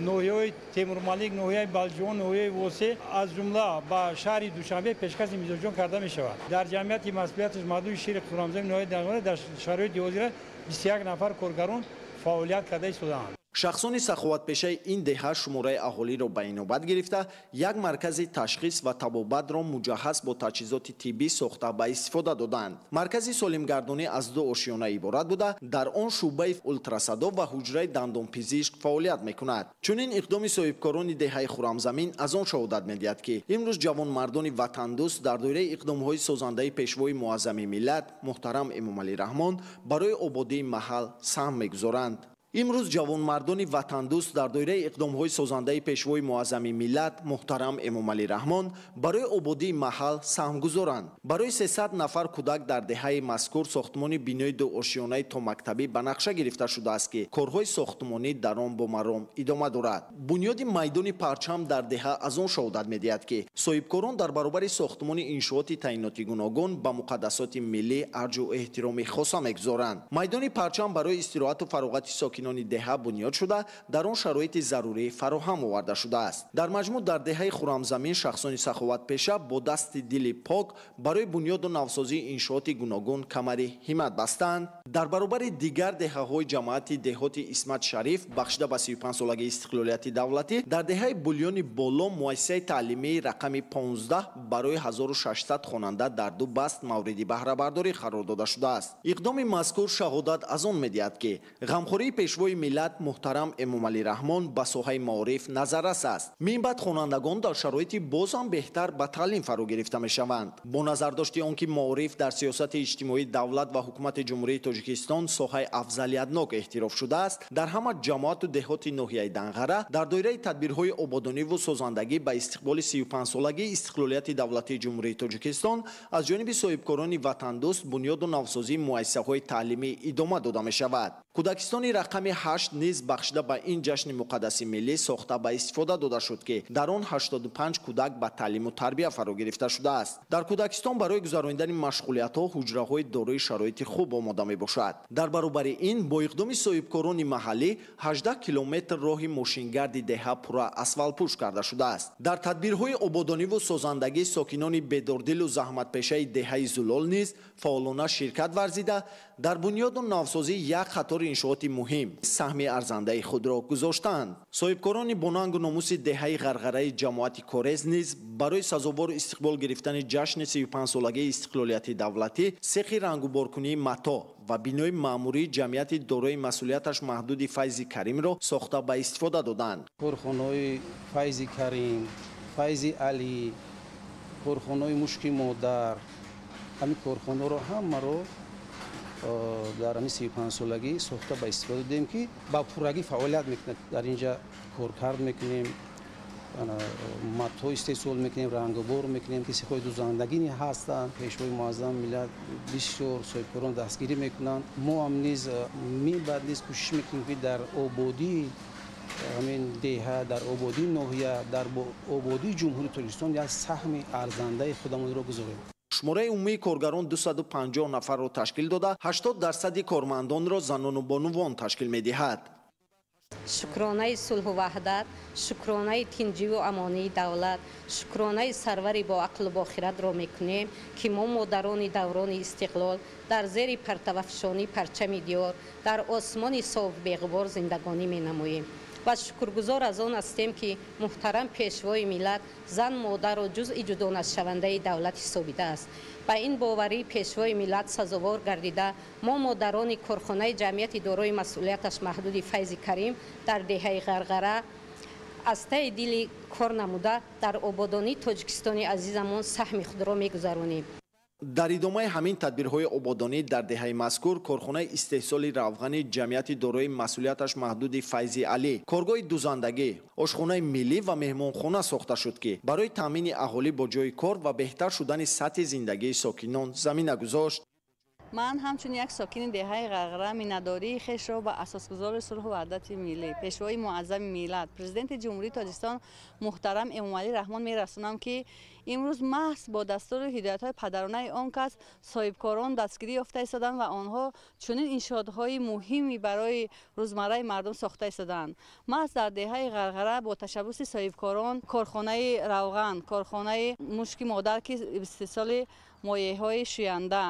ноҳияҳои Темурмалик, ноҳияи Балҷувон, ноҳияи Восе, аз ҷумла ба шаҳри Душанбе пешкаши мизоҷон карда мешавад. Дар ҷамъияти масъулияташ маҳдуди шири Хурамзамин ноҳияи Данғара дар шароити ҳозира 21 нафар коргарон фаъолият карда истодаанд.
Шахсони саховатпешаи ин деҳа шумораи аҳолиро ба инобат гирифта, як маркази ташхис ва табобатро муҷаҳҳаз бо таҷҳизоти тиббӣ сохта ба истифода доданд. Маркази солимгардонӣ аз 2 ошиёна иборат буда, дар он шӯъбаи ултрасадо ва ҳуҷраи дандонпизишк фаъолият мекунад. Чунин иқдоми соҳибкорони деҳаи Хурамзамин аз он шаҳодат медиҳад, ки имрӯз ҷавонмардони ватандӯст дар доираи иқдомҳои созандаи пешвои муаззами миллат муҳтарам Эмомалӣ Раҳмон барои ободии маҳал саҳм мегузоранд. Имрӯз ҷавонмардони ватандӯст дар доираи иқдомҳои созандаи пешвои муаззами миллат муҳтарам Эмомалӣ Раҳмон барои ободии маҳал саҳмгузоранд. Барои 300 нафар кӯдак дар деҳаи мазкур сохтмони бинои дуошиёнаи томактабӣ ба нақша гирифта шудааст, ки корҳои сохтмонӣ дар он бо маром идома дорад. Бунёди майдони парчам дар деҳа аз он шаҳодат медиҳад, ки соҳибкорон дар баробари сохтмони иншооти таъиноти гуногун ба муқаддасоти миллӣ арҷу эҳтироми хоса мегузоранд. Майдони парчам барои истироҳату фароғати сокинон деҳа бунёд шуда, дар он шароити зарурӣ фароҳам оварда шудааст. Дар маҷмӯъ дар деҳаи Хурамзамин шахсони саховатпеша бо дасти дили пок барои бунёду навсозии иншооти гуногун камари ҳиммат бастанд. Дар баробари дигар деҳаҳои ҷамоати деҳоти Исмат Шариф бахшида ба 35-солагии истиқлолияти давлатӣ дар деҳаи Булёни Боло муассисаи таълимии рақами 15 барои 1600 хонанда дар 2 баст мавриди баҳрабардорӣ қарор дода шудааст. Иқдоми мазкур шаҳодат аз он медиҳад, ки ғамхории пешвои миллат муҳтарам Эмомалӣ Раҳмон ба соҳаи маориф назаррас аст. Минбаъд хонандагон дар шароити боз ҳам беҳтар ба таълим фаро гирифта мешаванд. Бо назардошти он ки маориф дар сиёсати иҷтимоии давлат ва ҳукумати Ҷумҳурии Тоҷикистон соҳаи афзалиятнок эътироф шудааст, дар ҳама ҷамоату деҳоти ноҳияи Данғара дар доираи тадбирҳои ободониву созандагӣ ба истиқболи 35-солагии истиқлолияти давлатии Ҷумҳурии Тоҷикистон аз ҷониби соҳибкорони ватандӯст бунёду навсозии муассисаҳои таълимӣ идома дода мешавад. Кӯдакистони рақами 8 низ бахшида ба ин ҷашни муқаддаси миллӣ сохта ба истифода дода шуд, ки дар он 85 кӯдак ба таълиму тарбия фаро гирифта шудааст. Дар кӯдакистон барои гузаронидани машғулиятҳо ҳуҷраҳои дорои шароити хуб омода мебошад. Дар баробари ин бо иқдоми соҳибкорони маҳаллӣ 18 километр роҳи мошингарди деҳа пурра асфалтпӯш карда шудааст. Дар тадбирҳои ободониву созандагӣ сокинони бедордилу заҳматпешаи деҳаи Зулол низ фаъолона ширкат варзида, дар бунёду навсозии як қатори иншооти муҳим саҳми арзандаи худро гузоштанд. Соҳибкорони бонангу номуси деҳаи Ғарғараи ҷамоати Корез низ барои сазовор истиқбол гирифтани ҷашни 35-солагии истиқлолияти давлатӣ сехи рангуборкунии матоъ ва бинои маъмурии ҷамъияти дорои масъулияташ маҳдуди Файзи Каримро сохта ба истифода доданд.
Корхонаҳои Файзи Карим, Файзи Алӣ, Корхонаҳои мушки модар, ҳамин корхонаро ҳамаро дар ҳамин 35-солагӣ сохта ба истифода додем, ки ба пуррагӣ фаъолият мекунад. Дар инҷа коркард мекунем, матҳо истеҳсол мекунем, рангобор мекунем, ки сехҳои дузандагӣ ҳастанд. Пешвои муаззами миллат бисёр соҳибкорон дастгирӣ мекунанд. Мо ҳам низ мебаъд низ кӯшиш мекунем, ки дар ободии ҳамин деҳа, дар ободии ноҳия, дар ободии Ҷумҳурии Тоҷикистон як саҳми арзандаи худамонро гузорем.
Шумораи умумии коргарон 250 нафарро ташкил дода, 80% кормандонро занону бонувон ташкил медиҳад.
Шукронаи сулҳу ваҳдат, шукронаи тинҷиву амонии давлат, шукронаи сарвари боақлу бохиратро мекунем, ки мо модарони даврони истиқлол дар зери партавафшонии парчами диёр дар осмони соф беғубор зиндагонӣ менамоем. Ва шукргузор аз он ҳастем, ки муҳтарам пешвои миллат зан модарро ҷузъи ҷудонашавандаи давлат ҳисобидааст. Ба ин боварӣ пешвои миллат сазовор гардида, мо модарони корхонаи ҷамъияти дорои масъулияташ маҳдуди Файзи Карим дар деҳаи Ғарғара аз таи дили кор намуда дар ободонии Тоҷикистони азизамон саҳми худро мегузаронем.
Дар идомаи ҳамин тадбирҳои ободонӣ дар деҳаи мазкур корхонаи истеҳсоли равғани ҷамъияти дорои масъулияташ маҳдуди Файзи Алӣ, коргоҳи дузандагӣ, ошхонаи миллӣ ва меҳмонхона сохта шуд, ки барои таъмини аҳолӣ бо ҷойи кор ва беҳтар шудани сатҳи зиндагии сокинон замина гузошт.
Ман ҳамчун як сокини деҳаи Ғарғара миннатдории хешро ба асосгузори сулҳу ваҳдати миллӣ, пешвои муаззами миллат, Президенти Ҷумҳурии Тоҷикистон муҳтарам Эмомалӣ Раҳмон мерасонам, ки имрӯз маҳз бо дастуру ҳидоятҳои падаронаи он кас соҳибкорон дастгирӣ ёфта истоданд ва онҳо чунин иншоотҳои муҳими барои рӯзмарраи мардум сохта истоданд. Маҳз дар деҳаи Ғарғара бо ташаббуси соҳибкорон корхонаи равған, корхонаи мушки модар, ки истеҳсоли моеъҳои шӯянда,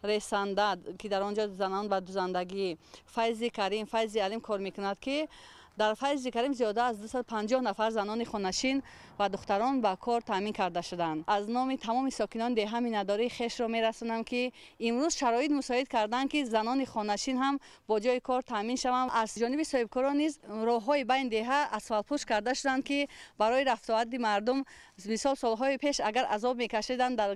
ресанда, ки дар он ҷо занон ба дузандагӣ, Файзи Карим, Файзи Алим кор мекунад, ки дар Файзи Карим зиёда аз 250 нафар занони хонашин ва духтарон ба кор таъмин карда шуданд. Аз номи тамоми сокинони деҳа миннатдории хешро мерасонам, ки имрӯз шароит мусоид карданд, ки занони хонашин ҳам бо ҷои кор таъмин шаванд. Аз ҷониби соҳибкорон низ роҳҳои байни деҳа асфалтпӯш карда шуданд, ки барои рафтуомади мардум, мисол солҳои пеш агар азоб мекашиданд дар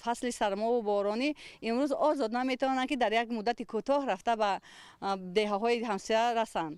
фасли сармову боронӣ, имрӯз озод наметавонанд, ки дар як муддати кӯтоҳ рафта ба деҳаҳои ҳамсоя расанд.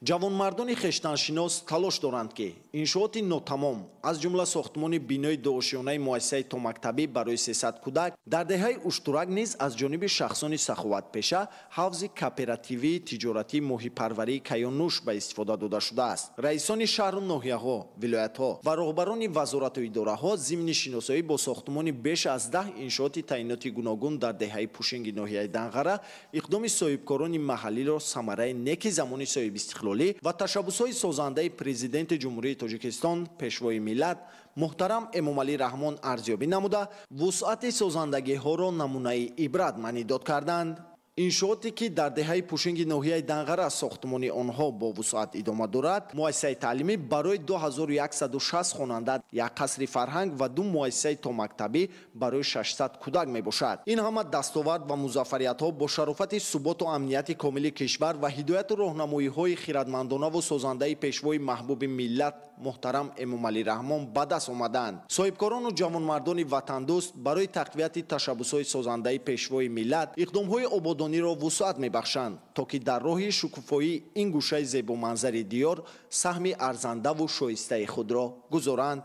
Ҷавонмардони хештаншинос талош доранд, ки иншооти нотамом, аз ҷумла сохтмони бинои дуошёнаи муассисаи томактабӣ барои 300 кӯдак дар деҳаи Уштурак низ аз ҷониби шахсони саховатпеша ҳавзи кооперативии тиҷоратии моҳипарварии Каёнуш ба истифода дода шудааст. Раисони шаҳру ноҳияҳо, вилоятҳо ва роҳбарони вазорату идораҳо зимни шиносоӣ бо сохтмони беш аз 10 иншооти таъиноти гуногун дар деҳаи Пушинги ноҳияи Данғара иқдоми соҳибкорони маҳаллиро самараи неки замони соҳибистиқлол ва ташаббусҳои созандаи Президенти Ҷумҳурии Тоҷикистон, Пешвои миллат муҳтарам Эмомалӣ Раҳмон арзёбӣ намуда, вусъати созандагиҳоро намунаи ибрат маънидод карданд. Иншооте ки дар деҳаи Пушинги ноҳияи Данғара сохтмони онҳо бо вусъат идома дорад, муассисаи таълимӣ барои 2160 хонанда, як қасри фарҳанг ва ду муассисаи томактабӣ барои 600 кӯдак мебошад. Ин ҳама дастовард ва музаффариятҳо бо шарофати суботу амнияти комили кишвар ва ҳидояту роҳнамоиҳои хиратмандонаву созандаи пешвои маҳбуби миллат муҳтарам Эмомалӣ Раҳмон ба даст омаданд. Соҳибкорону ҷавонмардони ватандӯст барои тақвияти ташаббусҳои созандаи пешвои миллат иқдомҳои ободониро вусъат мебахшанд, то ки дар роҳи шукуфоии ин гӯшаи зебоманзари диёр саҳми арзандаву шоистаи худро гузоранд.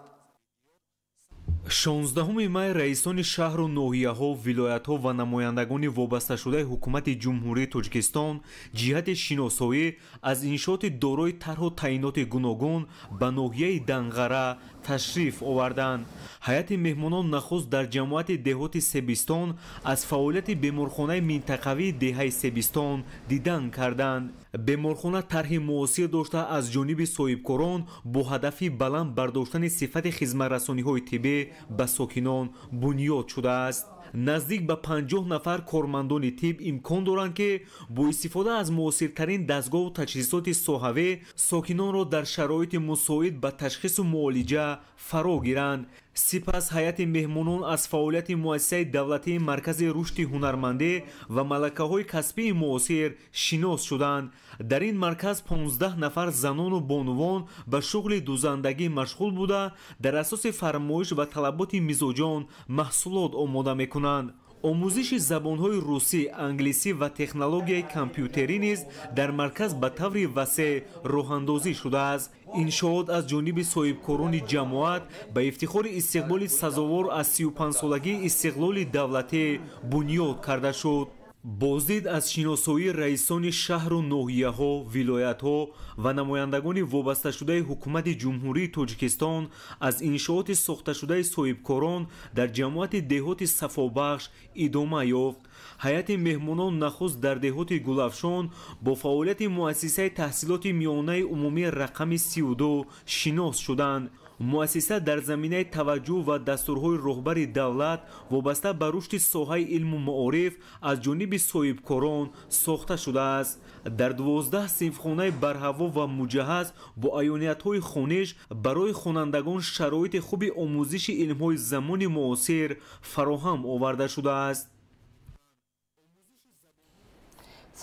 16 май раисони шаҳру ноҳияҳо, вилоятҳо ва намояндагони вобасташудаи ҳукумати Ҷумҳурии Тоҷикистон ҷиҳати шиносоӣ аз иншооти дорои тарҳу таъиноти гуногун ба ноҳияи Данғара ташриф оварданд. Ҳайати меҳмонон нахуст дар ҷамоати деҳоти Себистон аз фаъолияти беморхонаи минтақавии деҳаи Себистон дидан карданд. Беморхона тарҳи муосир дошта аз ҷониби соҳибкорон бо ҳадафи баланд бардоштани сифати хизматрасониҳои тиббӣ ба сокинон бунёд шудааст. Наздик ба 50 нафар кормандони тиб имкон доранд, ки бо истифода аз муосиртарин дастгоҳу таҷҳизоти соҳавӣ сокинонро дар шароити мусоид ба ташхису муолиҷа фаро гиранд. Сипас ҳайати меҳмонон аз фаъолияти муассисаи давлатии Маркази рушди ҳунармандӣ ва малакаҳои касбии муосир шинос шуданд. Дар ин марказ 15 нафар занону бонувон ба шуғли дузандагӣ машғул буда, дар асоси фармоиш ва талаботи мизоҷон маҳсулот омода мекунанд. Омӯзиши забонҳои русӣ, англисӣ ва технологияи компютерӣ низ дар марказ ба таври васеъ роҳандозӣ шудааст. Иншоот аз ҷониби соҳибкорони ҷамоат ба ифтихори истиқболи сазовор аз 35-солагии истиқлоли давлатӣ бунёд карда шуд. Боздид аз шиносоии раисони шаҳру ноҳияҳо, вилоятҳо ва намояндагони вобасташудаи ҳукумати Ҷумҳурии Тоҷикистон аз иншооти сохташудаи соҳибкорон дар ҷамоати деҳоти Сафобахш идома ёфт. Ҳайати меҳмонон нахуст дар деҳоти Гулафшон бо фаъолияти муассисаи таҳсилоти миёнаи умумии рақами 32 шинос шуданд. Муассиса дар заминаи таваҷҷӯҳ ва дастурҳои роҳбари давлат вобаста ба рушди соҳаи илму маориф аз ҷониби соҳибкорон сохта шудааст. Дар 12 синфхонаи барҳаво ва муҷаҳҳаз бо аёниятҳои хониш барои хонандагон шароити хуби омӯзиши илмҳои замони муосир фароҳам оварда шудааст.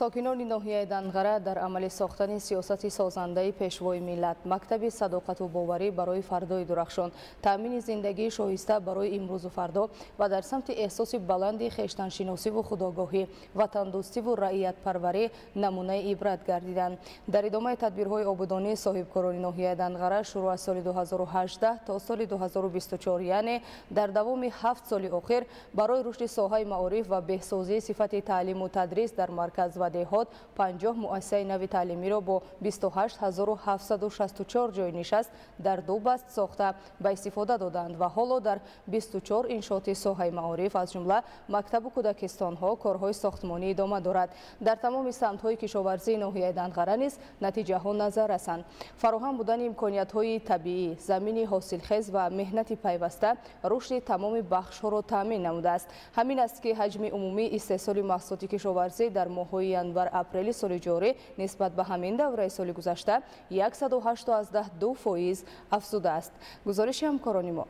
Сокинони ноҳияи Данғара дар амали сохтани сиёсати созандаи Пешвои миллат, мактаби садоқату боварӣ барои фардои дурахшон, таъмини зиндагии шоиста барои имрӯзу фардо ва дар самти эҳсоси баланди хештаншиносиву худогоҳӣ, ватандӯстиву раиятпарварӣ намунаи ибрат гардиданд. Дар идомаи тадбирҳои ободонӣ соҳибкорони ноҳияи Данғара шурӯъ аз соли 2018 то соли 2024, яъне дар давоми 7 соли охир барои рушди соҳаи маориф ва беҳсозии сифати таълиму тадрис дар марказ ва деҳот 50 муассисаи нави таълимиро бо 28764 ҷойи нишаст дар ду баст сохта ба истифода доданд ва ҳоло дар 24 иншооти соҳаи маориф, аз ҷумла мактабу кӯдакистонҳо, корҳои сохтмонӣ идома дорад. Дар тамоми самтҳои кишоварзии ноҳияи Данғара низ натиҷаҳо назар расанд. Фароҳам будани имкониятҳои табиӣ, замини ҳосилхез ва меҳнати пайваста рушди тамоми бахшҳоро таъмин намудааст. Ҳамин аст ки ҳаҷми умумии истеҳсоли маҳсулоти кишоварзӣ дар моҳҳои январ-апрели соли ҷорӣ нисбат ба ҳамин давраи соли гузашта 108,2% афзудааст. Гузориши ҳамкорони мо.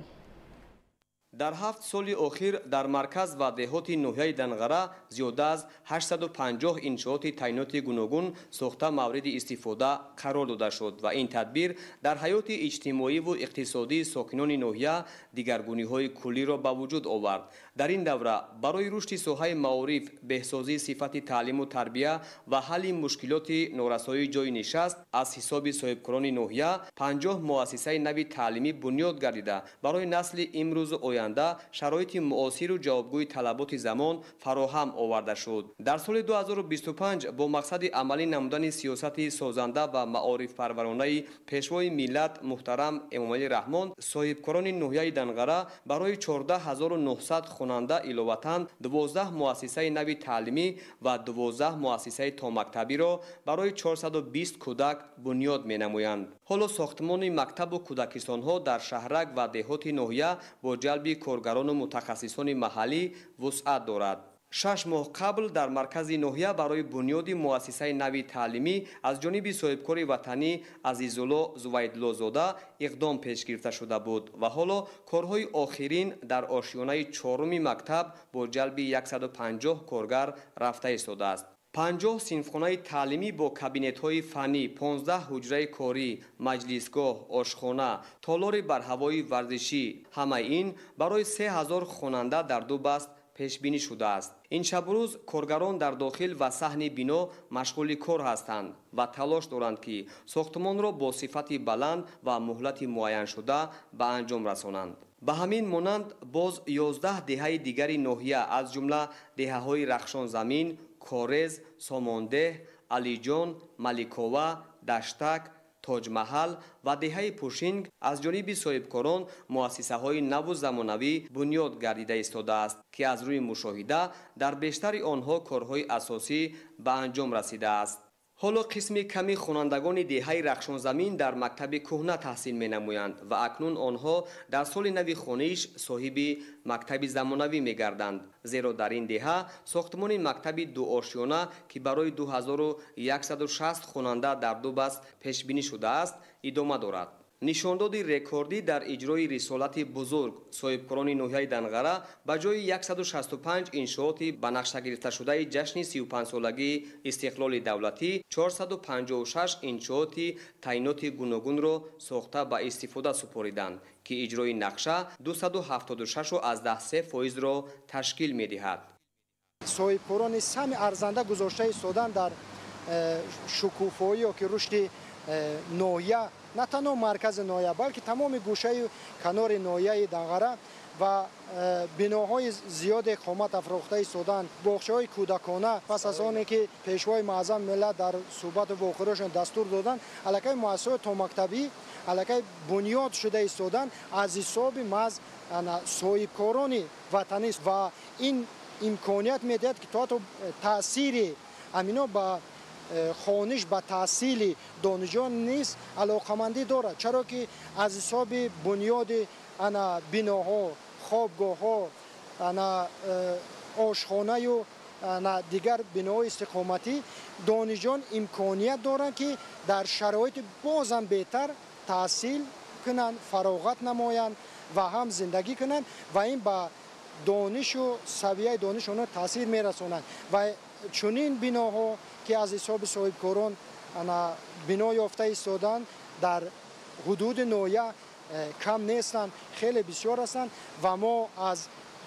Дар 7 соли охир дар марказ ва деҳоти ноҳияи Данғара зиёда аз 850 иншооти таъиноти гуногун сохта мавриди истифода қарор дода шуд ва ин тадбир дар ҳаёти иҷтимоиву иқтисодии сокинони ноҳия дигаргуниҳои куллиро ба вуҷуд овард. Дар ин давра барои рушди соҳаи маориф, беҳсозии сифати таълиму тарбия ва ҳалли мушкилоти норасоии ҷойи нишаст аз ҳисоби соҳибкорони ноҳия 50 муассисаи нави таълимӣ бунёд гардида, барои насли имрӯзу оянда шароити муосиру ҷавобгӯи талаботи замон фароҳам оварда шуд. Дар соли 2025 бо мақсади амалӣ намудани сиёсати созанда ва маорифпарваронаи Пешвои миллат муҳтарам Эмомалӣ Раҳмон соҳибкорони ноҳияи Данғара барои 14900 хонанда иловатан 12 муассисаи нави таълимӣ ва 12 муассисаи томактабиро барои 420 кӯдак бунёд менамоянд. Ҳоло сохтмони мактабу кӯдакистонҳо дар шаҳрак ва деҳоти ноҳия бо ҷалби коргарону мутахассисони маҳаллӣ вусъат дорад. 6 моҳ қабл дар маркази ноҳия барои бунёди муассисаи нави таълимӣ аз ҷониби соҳибкори ватанӣ Азизулло Зувайдлозода иқдом пеш гирифта шуда буд ва ҳоло корҳои охирин дар ошёнаи 4-уми мактаб бо ҷалби 150 коргар рафта истодааст. 50 синфхонаи таълимӣ бо кабинетҳои фаннӣ, 15 ҳуҷраи корӣ, маҷлисгоҳ, ошхона, толори барҳавои варзишӣ, ҳамаи ин барои 3000 хонанда дар ду баст пешбинӣ шудааст. Ин шабурӯз коргарон дар дохил ва саҳни бино машғули кор ҳастанд ва талош доранд, ки сохтмонро бо сифати баланд ва муҳлати муайяншуда ба анҷом расонанд. Ба ҳамин монанд боз 11 деҳаи дигари ноҳия, аз ҷумла деҳаҳои Рахшонзамин, Корез, Сомондеҳ, Алиҷон, Маликова, Даштак, Тоҷмаҳал ва деҳаи Пушинг аз ҷониби соҳибкорон муассисаҳои наву замонавӣ бунёд гардида истодааст, ки аз рӯи мушоҳида дар бештари онҳо корҳои асосӣ ба анҷом расидааст. Ҳоло қисми ками хонандагони деҳаи Рахшонзамин дар мактаби кӯҳна таҳсил менамоянд ва акнун онҳо дар соли нави хониш соҳиби мактаби замонавӣ мегарданд. Зеро дар ин деҳа сохтмони мактаби дуошёна, ки барои 2160 хонанда дар ду баст пешбинӣ шудааст, идома дорад. Нишондоди рекордӣ дар иҷрои рисолати бузург соҳибкорони ноҳияи Данғара ба ҷои 165 иншооти ба нақша гирифташудаи ҷашни 35-солагии истиқлоли давлатӣ 456 иншооти таъиноти гуногунро сохта ба истифода супориданд, ки иҷрои нақша 276,3 фоизро ташкил медиҳад.
Соҳибкорони сами арзанда гузошта истодан дар шукуфоӣ ё ки рушди ноҳия, на танҳо маркази ноҳия, балки тамоми гӯшаю канори ноҳияи Данғара ва биноҳои зиёде қомат афрохта истоданд, боғчаҳои кӯдакона. Пас аз оне ки Пешвои муаззами миллат дар суҳбату вохӯриашон дастур доданд, аллакай муассисаҳои томактабӣ аллакай бунёд шуда истоданд аз ҳисоби маҳз соҳибкорони ватанӣ, ва ин имконият медиҳад, ки то ҳатто таъсири ҳамино ба хониш, ба таҳсили донишҷӯён низ алоқамандӣ дорад, чаро ки аз ҳисоби бунёди ана биноҳо, хобгоҳҳо, ана ошхонаю ана дигар биноҳои истиқоматӣ донишҷӯён имконият доранд, ки дар шароити бозам беҳтар таҳсил кунанд, фароғат намоянд ва ҳам зиндагӣ кунанд, ва ин ба донишу савияи дониши онҳо таъсир мерасонад. Ва чунин биноҳо, ки аз ҳисоби соҳибкорон бино ёфта истоданд, дар ҳудуди ноҳия кам нестанд, хеле бисёр ҳастанд, ва мо аз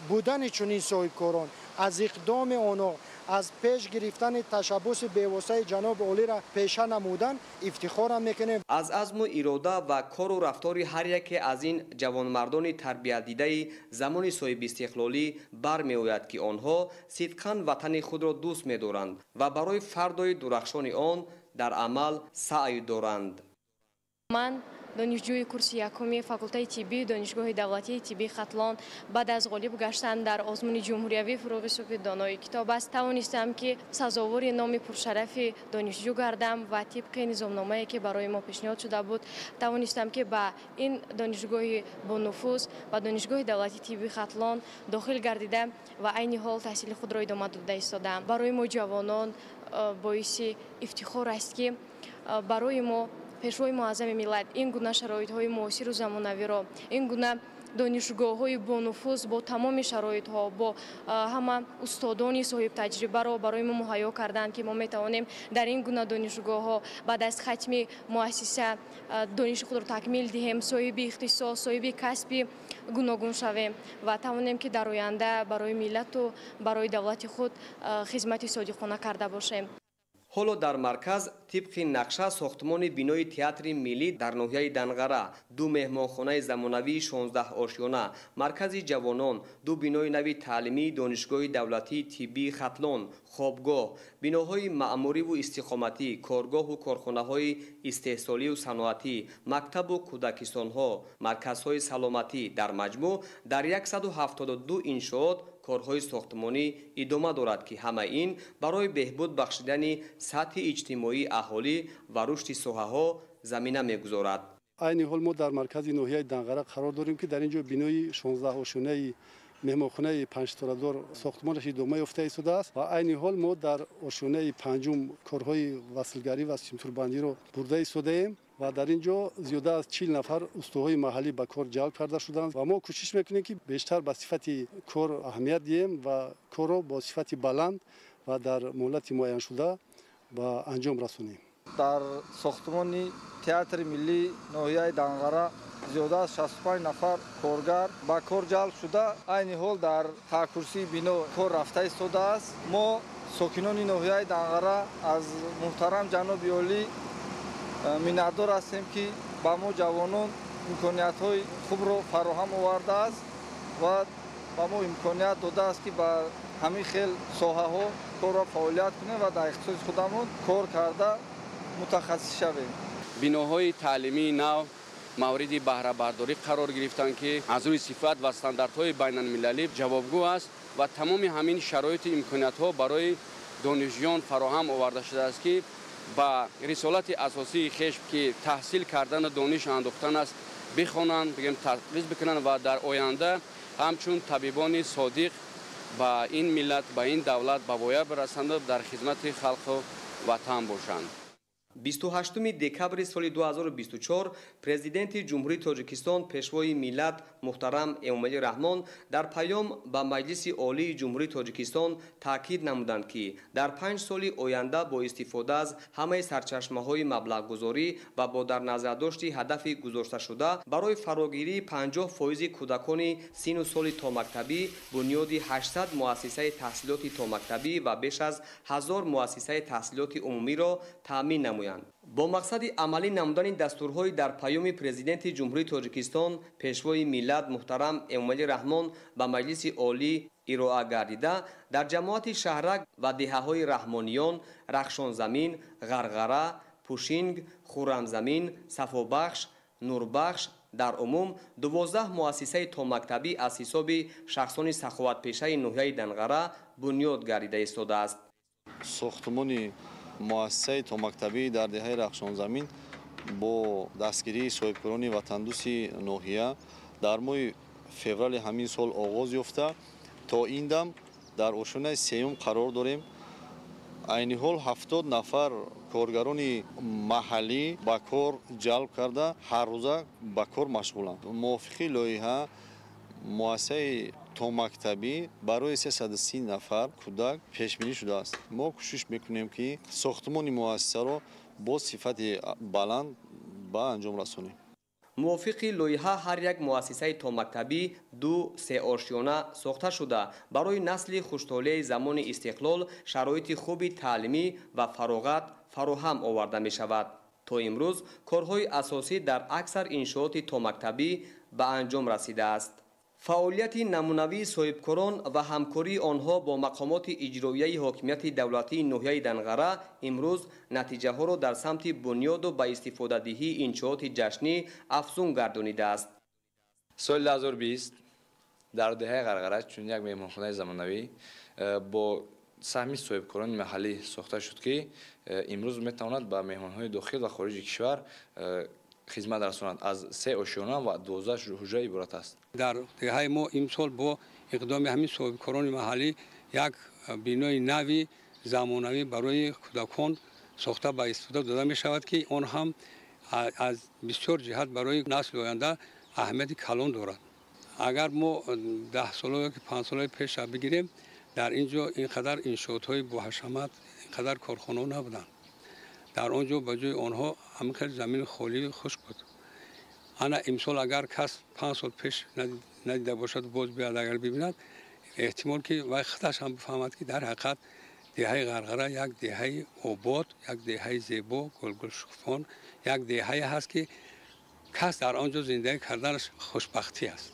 будани чунин соҳибкорон, аз иқдоми онҳо, аз пеш гирифтани ташаббуси бевоситаи ҷаноби олиро пеша намудан ифтихорам мекунем.
Аз азму ирода ва кору рафтори ҳар яке аз ин ҷавонмардони тарбиятдидаи замони соҳибистиқлолӣ бармеояд, ки онҳо сидқан ватани худро дӯст медоранд ва барои фардои дурахшони он дар амал саъй доранд.
Ман донишҷӯи курси якуми факултаи тиббии Донишгоҳи давлатии тиббии Хатлон баъд аз ғолиб гаштан дар озмуни ҷумҳуриявии «Фурӯғи субҳи донои китоб аст», тавонистам, ки сазовори номи пуршарафи донишҷӯ гардам ва тибқи низомномае, ки барои мо пешниҳод шуда буд, тавонистам, ки ба ин донишгоҳи бонуфуз, ба Донишгоҳи давлатии тиббии Хатлон дохил гардида ва айни ҳол таҳсили худро идома дода истодаам. Барои мо ҷавонон боиси ифтихор аст, ки барои мо Пешвои муаззами миллат ин гуна шароитҳои муосиру замонавиро, ин гуна донишгоҳҳои бонуфуз бо тамоми шароитҳо, бо ҳама устодони соҳибтаҷрибаро барои мо муҳайё карданд, ки мо метавонем дар ин гуна донишгоҳҳо баъд аз хатми муассиса дониши худро такмил диҳем, соҳиби ихтисос, соҳиби касби гуногун шавем ва тавонем, ки дар оянда барои миллату барои давлати худ хизмати содиқона карда бошем.
Ҳоло дар марказ тибқи нақша сохтмони бинои театри миллӣ дар ноҳияи Данғара, ду меҳмонхонаи замонавии 16 ошёна, маркази ҷавонон, ду бинои нави таълимии Донишгоҳи давлатии тиббии Хатлон, хобгоҳ, биноҳои маъмуриву истиқоматӣ, коргоҳу корхонаҳои истеҳсолию саноатӣ, мактабу кӯдакистонҳо, марказҳои саломатӣ, дар маҷмӯъ дар 172 иншоот корҳои сохтмонӣ идома дорад, ки ҳама ин барои беҳбуд бахшидани сатҳи иҷтимоии аҳолӣ ва рушди соҳаҳо замина мегузорад.
Айни ҳол мо дар маркази ноҳияи Данғара қарор дорем, ки дар ин ҷо бинои 16-ошёнаи меҳмонхонаи панҷсторадор сохтмонаш идома ёфта истодааст ва айни ҳол мо дар ошёнаи панҷум корҳои васлгарӣ ва симтурбандиро бурда истодаем ва дар ин ҷо зиёда аз 40 нафар устоҳои маҳаллӣ ба кор ҷалб карда шуданд ва мо кӯшиш мекунем, ки бештар ба сифати кор аҳамият диҳем ва корро бо сифати баланд ва дар муҳлати муайяншуда ба анҷом расонем.
Дар сохтмони театри миллии ноҳияи Данғара зиёда аз 65 нафар коргар ба кор ҷалб шуда, айни ҳол дар таҳкурсии бино кор рафта истодааст. Мо, сокинони ноҳияи Данғара, аз муҳтарам ҷаноби олӣ миннатдор ҳастем, ки ба мо ҷавонон имкониятҳои хубро фароҳам овардааст ва ба мо имконият додааст, ки ба ҳамин хел соҳаҳо корро фаъолият кунем ва дар ихтисоси худамон кор карда мутахассис шавем.
Биноҳои таълимии нав мавриди баҳрабардорӣ қарор гирифтанд, ки аз рӯи сифат ва стандартҳои байналмилалӣ ҷавобгӯ аст ва тамоми ҳамин шароиту имкониятҳо барои донишҷӯён фароҳам оварда шудааст, ки ба рисолати асосии хеш, ки таҳсил кардану дониш андохтан аст, бихонанд, бигем, таҳқиқ бикунанд ва дар оянда ҳамчун табибони содиқ ба ин миллат, ба ин давлат ба воя бирасанду дар хизмати халқу ватан бошанд.
28 декабри соли 2024 Президенти Ҷумҳурии Тоҷикистон, Пешвои миллат муҳтарам Эмомалӣ Раҳмон дар паём ба Маҷлиси Олии Ҷумҳурии Тоҷикистон таъкид намуданд, ки дар 5 соли оянда бо истифода аз ҳамаи сарчашмаҳои маблағгузорӣ ва бо дар назардошти ҳадафи гузошташуда барои фарогирии 50% кӯдакони синну соли томактабӣ бунёди 800 муассисаи таҳсилоти томактабӣ ва беш аз 1000 муассисаи таҳсилоти умумиро таъмин намоянд. Бо мақсади амалӣ намудани дастурҳои дар паёми Президенти Ҷумҳурии Тоҷикистон, Пешвои миллат муҳтарам Эмомалӣ Раҳмон ба Маҷлиси Олӣ ироа гардида, дар ҷамоати шаҳрак ва деҳаҳои Раҳмониён, Рахшонзамин, Ғарғара, Пушинг, Хуррамзамин, Сафобахш, Нурбахш дар умум 12 муассисаи томактабӣ аз ҳисоби шахсони саховатпешаи ноҳияи Данғара бунёд гардида истодааст.
Сохтмони муассисаи томактабӣ дар деҳаи Рахшонзамин бо дастгирии соҳибкорони ватандӯсти ноҳия дар моҳи феврали ҳамин сол оғоз ёфта, то ин дам дар ошёнаи сеюм қарор дорем. Айни ҳол 70 нафар коргарони маҳаллӣ ба кор ҷалб карда, ҳаррӯза ба кор машғуланд. Мувофиқи лоиҳа муассисаи томактабӣ барои 330 нафар кӯдак пешбинӣ шудааст. Мо кӯшиш мекунем, ки сохтмони муассисаро бо сифати баланд ба анҷом расонем.
Мувофиқи лоиҳа ҳар як муассисаи томактабӣ 2-3 ошёна сохта шуда, барои насли хуштолеи замони истиқлол шароити хуби таълимӣ ва фароғат фароҳам оварда мешавад. То имрӯз корҳои асосӣ дар аксар иншооти томактабӣ ба анҷом расидааст. Фаъолияти намунавии соҳибкорон ва ҳамкории онҳо бо мақомоти иҷроияи ҳокимияти давлатии ноҳияи Данғара имрӯз натиҷаҳоро дар самти бунёду ба истифодадиҳии иншооти ҷашнӣ афзун гардонидааст.
Соли 2020 дар деҳаи Ғарғара чунин як меҳмонхонаи замонавӣ бо саҳми соҳибкорони маҳаллӣ сохта шуд, ки имрӯз метавонад ба меҳмонҳои дохил ва хориҷи кишвар хизмат расонад. Аз 3 ошёна ва 12 ҳуҷра иборат аст.
Дар деҳаи мо имсол бо иқдоми ҳамин соҳибкорони маҳаллӣ як бинои нави замонавӣ барои кӯдакон сохта ба истифода дода мешавад, ки он ҳам аз бисёр ҷиҳат барои насли оянда аҳамияти калон дорад. Агар мо 10 сола ё 5 солаи пеша бигирем, дар ин ҷо ин қадар иншоотҳои боҳашамат, ин қадар корхонаҳо набуданд. Дар он ҷо ба ҷои онҳо ҳамин хел замини холии хушк буд. Ана имсол агар кас 5 сол пеш надида бошад, боз биёд агар бибинад, эҳтимол ки вай худаш ҳам бифаҳмад, ки дар ҳақиқат деҳаи Ғарғара як деҳаи обод, як деҳаи зебо, гулгулшукуфон, як деҳае ҳаст, ки кас дар он ҷо зиндагӣ карданаш хушбахтӣ аст.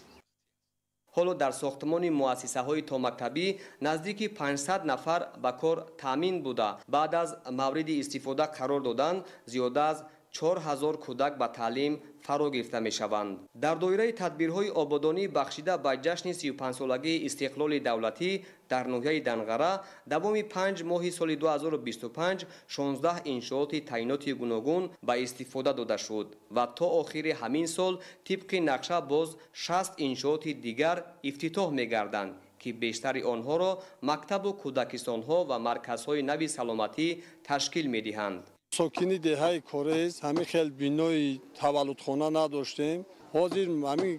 Ҳоло дар сохтмони муассисаҳои томактабӣ наздики 500 нафар ба кор таъмин буда, баъд аз мавриди истифода қарор додан зиёда аз 4000 кӯдак ба таълим фаро гирифта мешаванд. Дар доираи тадбирҳои ободонӣ бахшида ба ҷашни 35-солагии истиқлоли давлатӣ дар ноҳияи Данғара давоми 5 моҳи соли 2025 16 иншооти таъиноти гуногун ба истифода дода шуд ва то охири ҳамин сол тибқи нақша боз 60 иншооти дигар ифтитоҳ мегарданд, ки бештари онҳоро мактабу кӯдакистонҳо ва марказҳои нави саломатӣ ташкил медиҳанд.
Сокини деҳаи Корез ҳамин хел бинои таваллудхона надоштем. Ҳозир ҳамин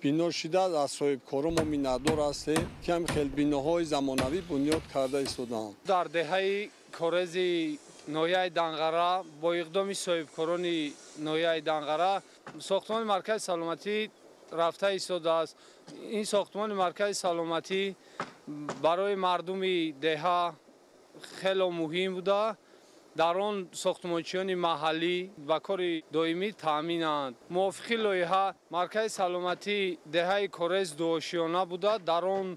бино шида аз соҳибкорон мо миннатдор ҳастем, ки ҳамин хел биноҳои замонавӣ бунёд карда истодаанд.
Дар деҳаи Корези ноҳияи Данғара бо иқдоми соҳибкорони ноҳияи Данғара сохтмони маркази саломатӣ рафта истодааст. Ин сохтмони маркази саломатӣ барои мардуми деҳа хело муҳим буда. Дар он сохтмончиёни маҳаллӣ ба кори доимӣ таъминанд. Мувофиқи лоиҳа маркази саломатии деҳаи Корез дуошёна буда, дар он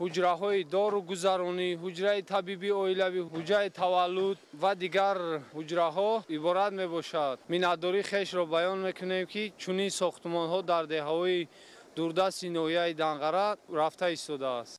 ҳуҷраҳои доругузаронӣ, ҳуҷраи табибии оилавӣ, ҳуҷраи таваллуд ва дигар ҳуҷраҳо иборат мебошад. Миннатдории хешро баён мекунем, ки чунин сохтмонҳо дар деҳаҳои дурдасти ноҳияи Данғара рафта истодааст.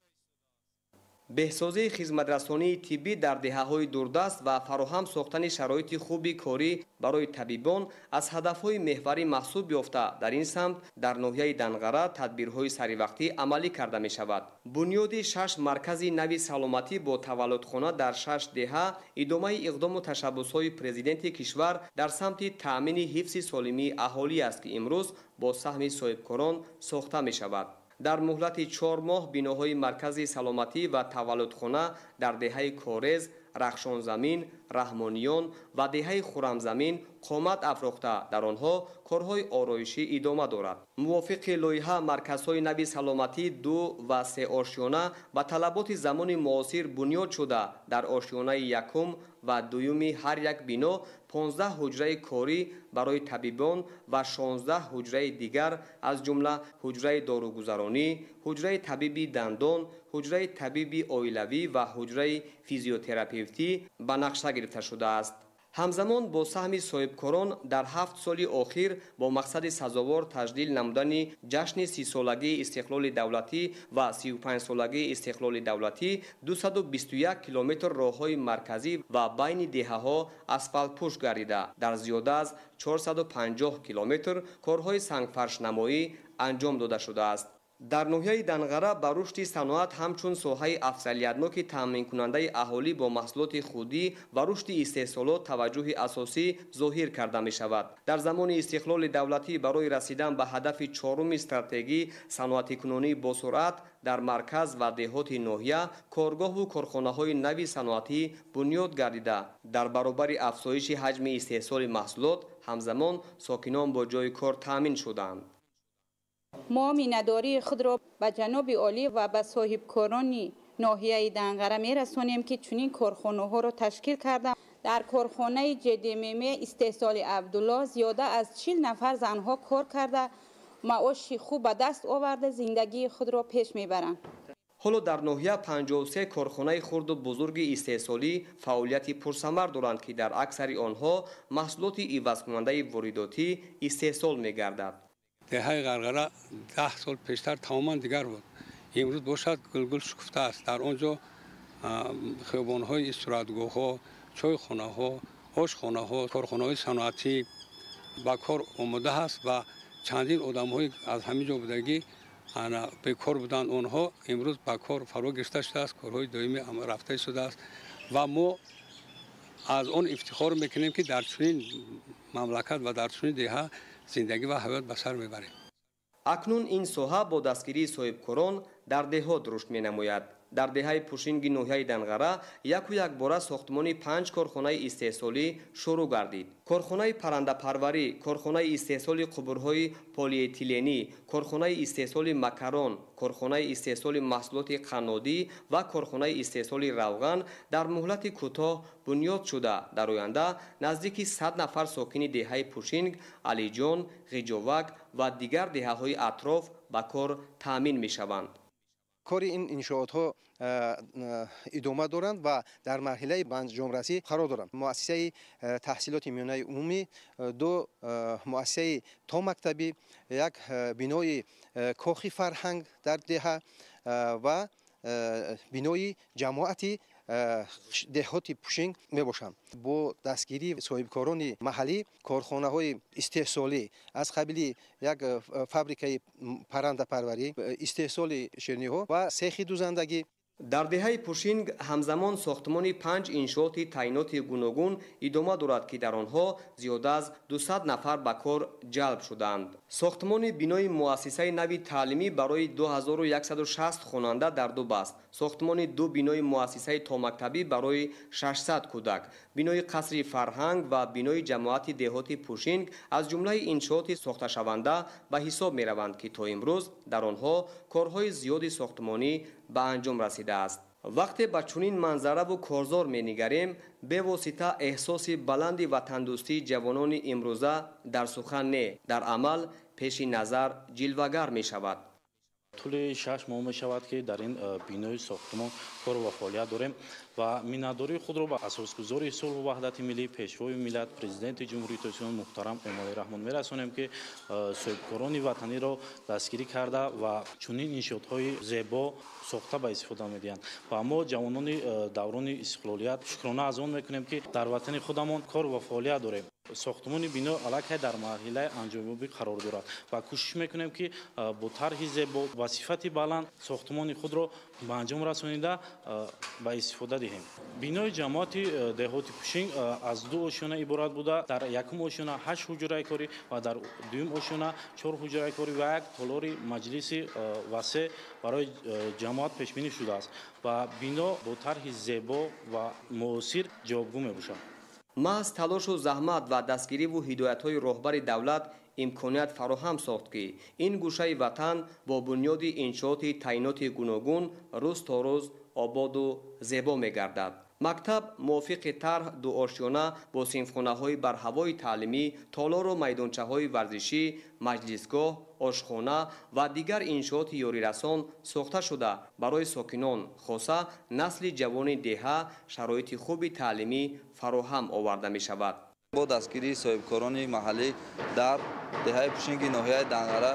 Беҳсозии хизматрасонии тиббӣ дар деҳаҳои дурдаст ва фароҳам сохтани шароити хуби корӣ барои табибон аз ҳадафҳои меҳварӣ маҳсуб ёфта, дар ин самт дар ноҳияи Данғара тадбирҳои саривақтӣ амалӣ карда мешавад. Бунёди 6 маркази нави саломатӣ бо таваллудхона дар 6 деҳа идомаи иқдому ташаббусҳои президенти кишвар дар самти таъмини ҳифзи солимии аҳолӣ аст, ки имрӯз бо саҳми соҳибкорон сохта мешавад. Дар муҳлати 4 моҳ биноҳои маркази саломатӣ ва таваллудхона дар деҳаи Корез, Рахшонзамин, Раҳмониён ва деҳаи Хурамзамин қомат афрохта, дар онҳо корҳои ороишӣ идома дорад. Мувофиқи лоиҳа, марказҳои нави саломатӣ 2 ва 3 ошёна ба талаботи замони муосир бунёд шуда, дар ошёнаи якум ва дуюми ҳар як бино 15 ҳуҷраи корӣ барои табибон ва 16 ҳуҷраи дигар, аз ҷумла ҳуҷраи доругузаронӣ, ҳуҷраи табиби дандон, ҳуҷраи табиби оилавӣ ва ҳуҷраи физиотерапевтӣ ба нақша гирифта шудааст. Ҳамзамон бо саҳми соҳибкорон дар 7 соли охир бо мақсади сазовор таҷлил намудани ҷашни 30-солагии истиқлоли давлатӣ ва 35-солагии истиқлоли давлатӣ 221 километр роҳҳои марказӣ ва байни деҳаҳо асфалтпӯш гардида, дар зиёда аз 450 километр корҳои сангфаршнамоӣ анҷом дода шудааст. Дар ноҳияи Данғара ба рушди саноат ҳамчун соҳаи афзалиятноки таъминкунандаи аҳолӣ бо маҳсулоти худӣ ва рушди истеҳсолот таваҷҷӯҳи асосӣ зоҳир карда мешавад. Дар замони истиқлоли давлатӣ барои расидан ба ҳадафи 4-уми стратегӣ саноатикунонии босуръат дар марказ ва деҳоти ноҳия коргоҳу корхонаҳои нави саноатӣ бунёд гардида, дар баробари афзоиши ҳаҷми истеҳсоли маҳсулот ҳамзамон сокинон бо ҷойи кор таъмин шуданд.
Мо миннатдории худро ба ҷаноби олӣ ва ба соҳибкорони ноҳияи Данғара мерасонем, ки чунин корхонаҳоро ташкил карданд. Дар корхонаи ҶДММ истеҳсоли Абдулло зиёда аз 40 нафар занҳо кор карда, маоши хуб ба даст оварда, зиндагии худро пеш мебаранд.
Ҳоло дар ноҳия 53 корхонаи хурду бузурги истеҳсолӣ фаъолияти пурсамар доранд, ки дар аксари онҳо маҳсулоти ивазкунандаи воридотӣ истеҳсол мегардад.
Деҳаи Ғарғара 10 сол пештар тамоман дигар буд. Имрӯз бошад гулгул шукуфта аст. Дар он ҷо хиёбонҳои истироҳатгоҳҳо, чойхонаҳо, ошхонаҳо, корхонаҳои саноатӣ ба кор омода ҳаст ва чандин одамҳои аз ҳамин ҷо будагӣ бекор буданд. Онҳо имрӯз ба кор фаро гирифта шудааст, корҳои доимӣ рафта шудааст ва мо аз он ифтихор мекунем, ки дар чунин мамлакат ва дар чунин деҳа зиндагӣ ва ҳаёт ба сар мебарем.
Акнун ин соҳа бо дастгирии соҳибкорон дар деҳот рушд менамояд. Дар деҳаи Пушинги ноҳияи Данғара яку якбора сохтмони 5 корхонаи истеҳсолӣ шурӯъ гардид. Корхонаи паррандапарварӣ, корхонаи истеҳсоли қубурҳои полиэтиленӣ, корхонаи истеҳсоли макарон, корхонаи истеҳсоли маҳсулоти қаннодӣ ва корхонаи истеҳсоли равған дар муҳлати кӯтоҳ бунёд шуда, дар оянда наздики 100 нафар сокини деҳаи Пушинг, Алиҷон, Ғиҷовак ва дигар деҳаҳои атроф ба кор таъмин мешаванд.
Кори ин иншоотҳо идома доранд ва дар марҳилаи ба анҷомрасӣ қарор доранд. Муассисаи таҳсилоти миёнаи умумӣ, 2 муассисаи томактабӣ, як бинои кохи фарҳанг дар деҳа ва бинои ҷамоати деҳоти Пушинг мебошанд. Бо дастгирии соҳибкорони маҳаллӣ корхонаҳои истеҳсолӣ аз қабили як фабрикаи паррандапарварӣ, истеҳсоли ширниҳо ва сехи дузандагӣ.
Дар деҳаи Пушинг ҳамзамон сохтмони 5 иншооти таъиноти гуногун идома дорад, ки дар онҳо зиёда аз 200 нафар ба кор ҷалб шуданд. Сохтмони бинои муассисаи нави таълимӣ барои 2160 хонанда дар 2 баст, сохтмони 2 бинои муассисаи томактабӣ барои 600 кӯдак, бинои қасри фарҳанг ва бинои ҷамоати деҳоти Пушинг аз ҷумлаи иншооти сохташаванда ба ҳисоб мераванд, ки то имрӯз дар онҳо корҳои зиёди сохтмонӣ ба анҷом расидааст. Вақте ба чунин манзараву корзор менигарем, бевосита эҳсоси баланди ватандӯстии ҷавонони имрӯза дар сухан не, дар амал пеши назар ҷилвагар мешавад.
Тӯли 6 моҳ мешавад, ки дар ин бинои сохтмон кор ва фаъолият дорем ва миннатдории худро ба асосгузори сулҳу ваҳдати миллӣ, Пешвои миллат, Президенти Ҷумҳурии Тоҷикистон муҳтарам Эмомалӣ Раҳмон мерасонем, ки соҳибкорони ватаниро дастгирӣ карда ва чунин иншоотҳои зебо сохта ба истифода медиҳанд. Ва мо ҷавонони даврони истиқлолият шукрона аз он мекунем, ки дар ватани худамон кор ва фаъолият дорем. Сохтмони бино аллакай дар марҳилаи анҷомёбӣ қарор дорад ва кӯшиш мекунем, ки бо тарҳи зебо ва сифати баланд сохтмони худро ба анҷом расонида ба истифода диҳем. Бинои ҷамоати деҳоти Пушинг аз 2 ошёна иборат буда, дар якум ошёна 8 ҳуҷраи корӣ ва дар дуюм ошёна 4 ҳуҷраи корӣ ва як толори маҷлиси васеъ барои ҷамоат пешбинӣ шудааст ва бино бо тарҳи зебо ва муосир ҷавобгӯ мебошад.
Маҳз талошу заҳмат ва дастгириву ҳидоятҳои роҳбари давлат имконият фароҳам сохт, ки ин гӯшаи ватан бо бунёди иншооти таъиноти гуногун рӯз то рӯз ободу зебо мегардад. Мактаб мувофиқи тарҳ дуошёна бо синфхонаҳои барҳавои таълимӣ, толору майдончаҳои варзишӣ, маҷлисгоҳ, ошхона ва дигар иншооти ёрирасон сохта шуда, барои сокинон, хоса насли ҷавони деҳа, шароити хуби таълимӣ фароҳам оварда мешавад.
Бо дастгирии соҳибкорони маҳаллӣ дар деҳаи Пушинги ноҳияи Данғара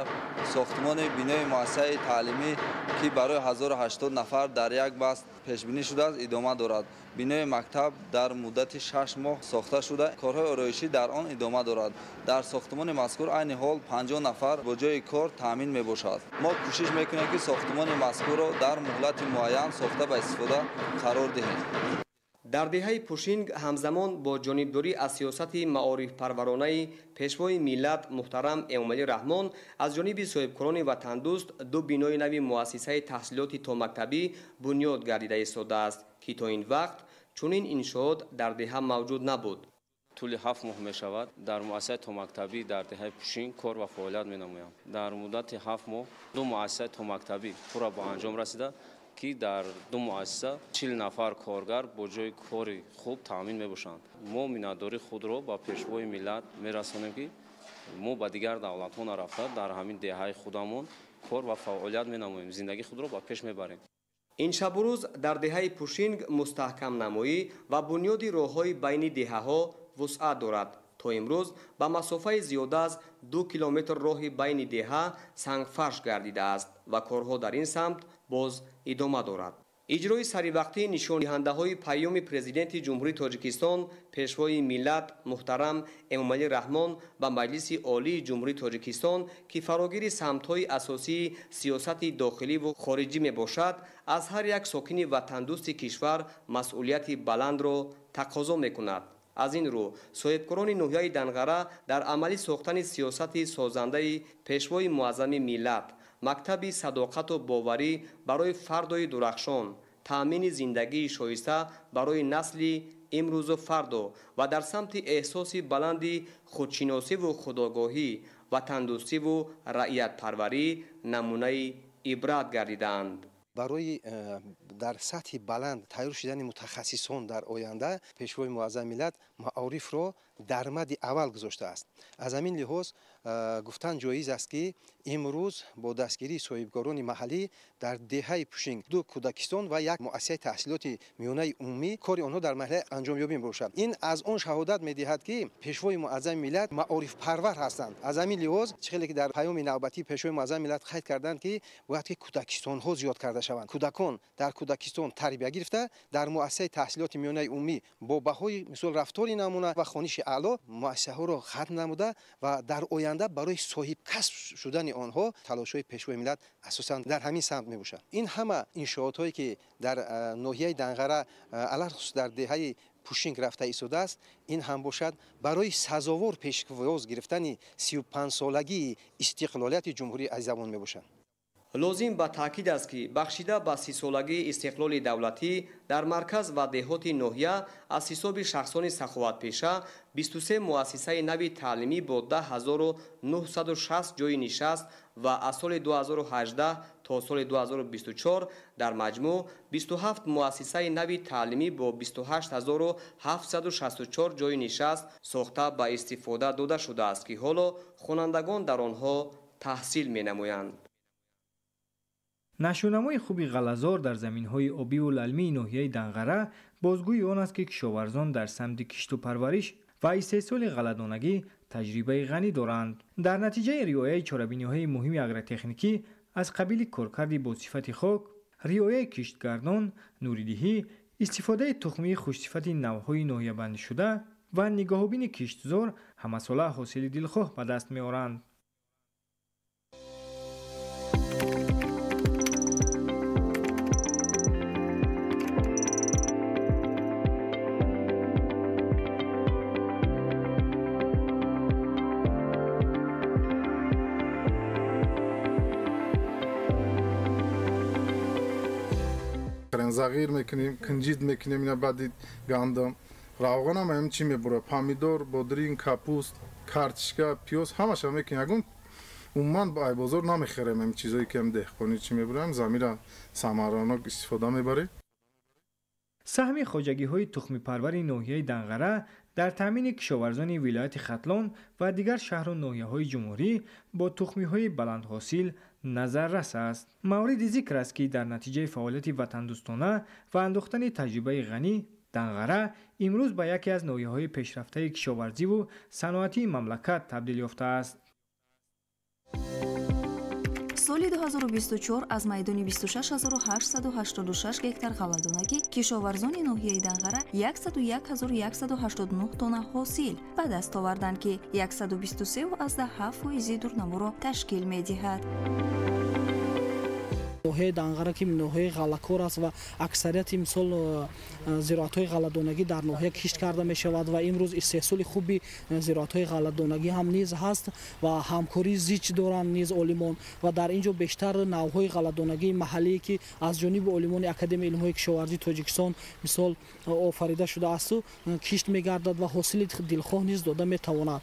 сохтмони бинои муассисаи таълимӣ, ки барои 1080 нафар дар як баст пешбинӣ шудааст, идома дорад. Бинои мактаб дар муддати 6 моҳ сохта шуда, корҳои ороишӣ дар он идома дорад. Дар сохтмони мазкур айни ҳол 50 нафар бо ҷойи кор таъмин мебошад. Мо кӯшиш мекунем, ки сохтмони мазкурро дар муҳлати муайян сохта ба истифода қарор диҳем.
Дар деҳаи Пушинг ҳамзамон бо ҷонибдорӣ аз сиёсати маорифпарваронаи Пешвои миллат муҳтарам Эмомалӣ Раҳмон аз ҷониби соҳибкорони ватандӯст 2 бинои нави муассисаи таҳсилоти томактабӣ бунёд гардида истодааст, ки то ин вақт чунин иншоот дар деҳа мавҷуд набуд.
Тӯли 7 моҳ мешавад дар муассисаи томактабӣ дар деҳаи Пушинг кор ва фаъолият менамоям. Дар муддати 7 моҳ 2 муассисаи томактабӣ пурра ба анҷом расида, ки дар 2 муассиса 40 нафар коргар бо ҷойи кори хуб таъмин мебошанд. Мо миннатдории худро ба Пешвои миллат мерасонем, ки мо ба дигар давлатҳо нарафта дар ҳамин деҳаи худамон кор ва фаъолият менамоем, зиндагии худро ба пеш мебарем.
Ин шабу рӯз дар деҳаи Пушинг мустаҳкамнамоӣ ва бунёди роҳҳои байни деҳаҳо вусъат дорад. То имрӯз ба масофаи зиёда аз 2 километр роҳи байни деҳа сангфарш гардидааст ва корҳо дар ин самт боз идома дорад. Иҷрои саривақтии нишондиҳандаҳои паёми Президенти Ҷумҳурии Тоҷикистон, Пешвои миллат муҳтарам Эмомалӣ Раҳмон ба Маҷлиси Олии Ҷумҳурии Тоҷикистон, ки фарогири самтҳои асосии сиёсати дохиливу хориҷӣ мебошад, аз ҳар як сокини ватандӯсти кишвар масъулияти баландро тақозо мекунад. Аз ин рӯ соҳибкорони ноҳияи Данғара дар амалӣ сохтани сиёсати созандаи Пешвои муаззами миллат, мактаби садоқату боварӣ барои фардои дурахшон, таъмини зиндагии шоиста барои насли имрӯзу фардо ва дар самти эҳсоси баланди худшиносиву худогоҳӣ, ватандӯстиву раиятпарварӣ намунаи ибрат гардидаанд.
Барои дар сатҳи баланд тайёр шудани мутахассисон дар оянда Пешвои муаззами миллат маорифро дар мадди аввал гузоштааст. Аз ҳамин лиҳоз гуфтан ҷоиз аст, ки имрӯз бо дастгирии соҳибкорони маҳаллӣ дар деҳаи Пушинг 2 кӯдакистон ва як муассисаи таҳсилоти миёнаи умумӣ кори онҳо дар марҳилаи анҷомёбӣ мебошад. Ин аз он шаҳодат медиҳад, ки Пешвои муаззами миллат маорифпарвар ҳастанд. Аз ҳамин лиҳоз чӣ хеле ки дар паёми навбатии Пешвои муаззами миллат қайд карданд, ки бояд ки кӯдакистонҳо зиёд карда шаванд. Кӯдакон дар кӯдакистон тарбия гирифта, дар муассисаи таҳсилоти миёнаи умумӣ бо баҳои мисол рафтори намуна ва хониши аъло муассисаҳоро хатм намуда ва дар оянда барои соҳибкасб шудани онҳо талошҳои Пешвои миллат асосан дар ҳамин самт мебошад. Ин ҳама иншоотҳое ки дар ноҳияи Данғара, алалхусус дар деҳаи Пушинг рафта истодааст, ин ҳам бошад барои сазовор пешвоз гирифтани 35-солагии истиқлолияти Ҷумҳурии азизамон мебошад.
Лозим ба таъкид аст, ки бахшида ба 30-солагии истиқлоли давлатӣ дар марказ ва деҳоти ноҳия аз ҳисоби шахсони саховатпеша 23 муассисаи нави таълимӣ бо 10960 ҷойи нишаст ва аз соли 2018 то соли 2024 дар маҷмӯъ 27 муассисаи нави таълимӣ бо 28764 ҷойи нишаст сохта ба истифода дода шудааст, ки ҳоло хонандагон дар онҳо таҳсил менамоянд.
Нашъунамои хуби ғаллазор дар заминҳои обиву лалмии ноҳияи Данғара бозгӯи он аст, ки кишоварзон дар самти кишту парвариш ва истеҳсоли ғалладонагӣ таҷрибаи ғанӣ доранд. Дар натиҷаи риояи чорабиниҳои муҳими агротехникӣ аз қабили коркарди босифати хок, риояи киштгардон, нуридиҳӣ, истифодаи тухмии хушсифати навъҳои ноҳиябандишуда ва нигоҳубини киштзор ҳамасола ҳосили дилхоҳ ба даст меоранд.
Зағир мекунем, кунҷид мекунем, ина баъди гандум. Равған ҳам ҳамин чӣ мебурад? Помидор, бодринг, капуст, картишка, пиёз ҳамаша мекунем. Ягон умуман ай бозор намехарем ҳамин чизое ки ҳам деҳқонӣ чӣ мебурем, замира самаранок истифода мебарем.
Саҳми хоҷагиҳои тухмипарвари ноҳияи Данғара дар таъмини кишоварзони вилояти Хатлон ва дигар шаҳру ноҳияҳои ҷумҳурӣ бо тухмиҳои баландҳосил назаррас аст. Мавриди зикр аст, ки дар натиҷаи фаъолияти ватандӯстона ва андохтани таҷрибаи ғанӣ, Данғара имрӯз ба яке аз ноҳияҳои пешрафтаи кишоварзиву саноатии мамлакат табдил ёфтааст.
Соли 2024 аз майдони 26886 гектар ғалладонагӣ кишоварзони ноҳияи Данғара 101189 тонна ҳосил ба даст оварданд, ки 123,7 фоизи дурнаморо ташкил медиҳад.
Ноҳияи Данғара ки ноҳияи ғаллакор аст ва аксарияти мисол зироатҳои ғалладонагӣ дар ноҳия кишт карда мешавад ва имрӯз истеҳсоли хуби зироатҳои ғалладонагӣ ҳам низ ҳаст ва ҳамкории зич доранд низ олимон ва дар ин ҷо бештар навъҳои ғалладонагии маҳаллие ки аз ҷониби олимони Академияи илмҳои кишоварзии Тоҷикистон мисол офарида шудаасту кишт мегардад ва ҳосили дилхоҳ низ дода метавонад.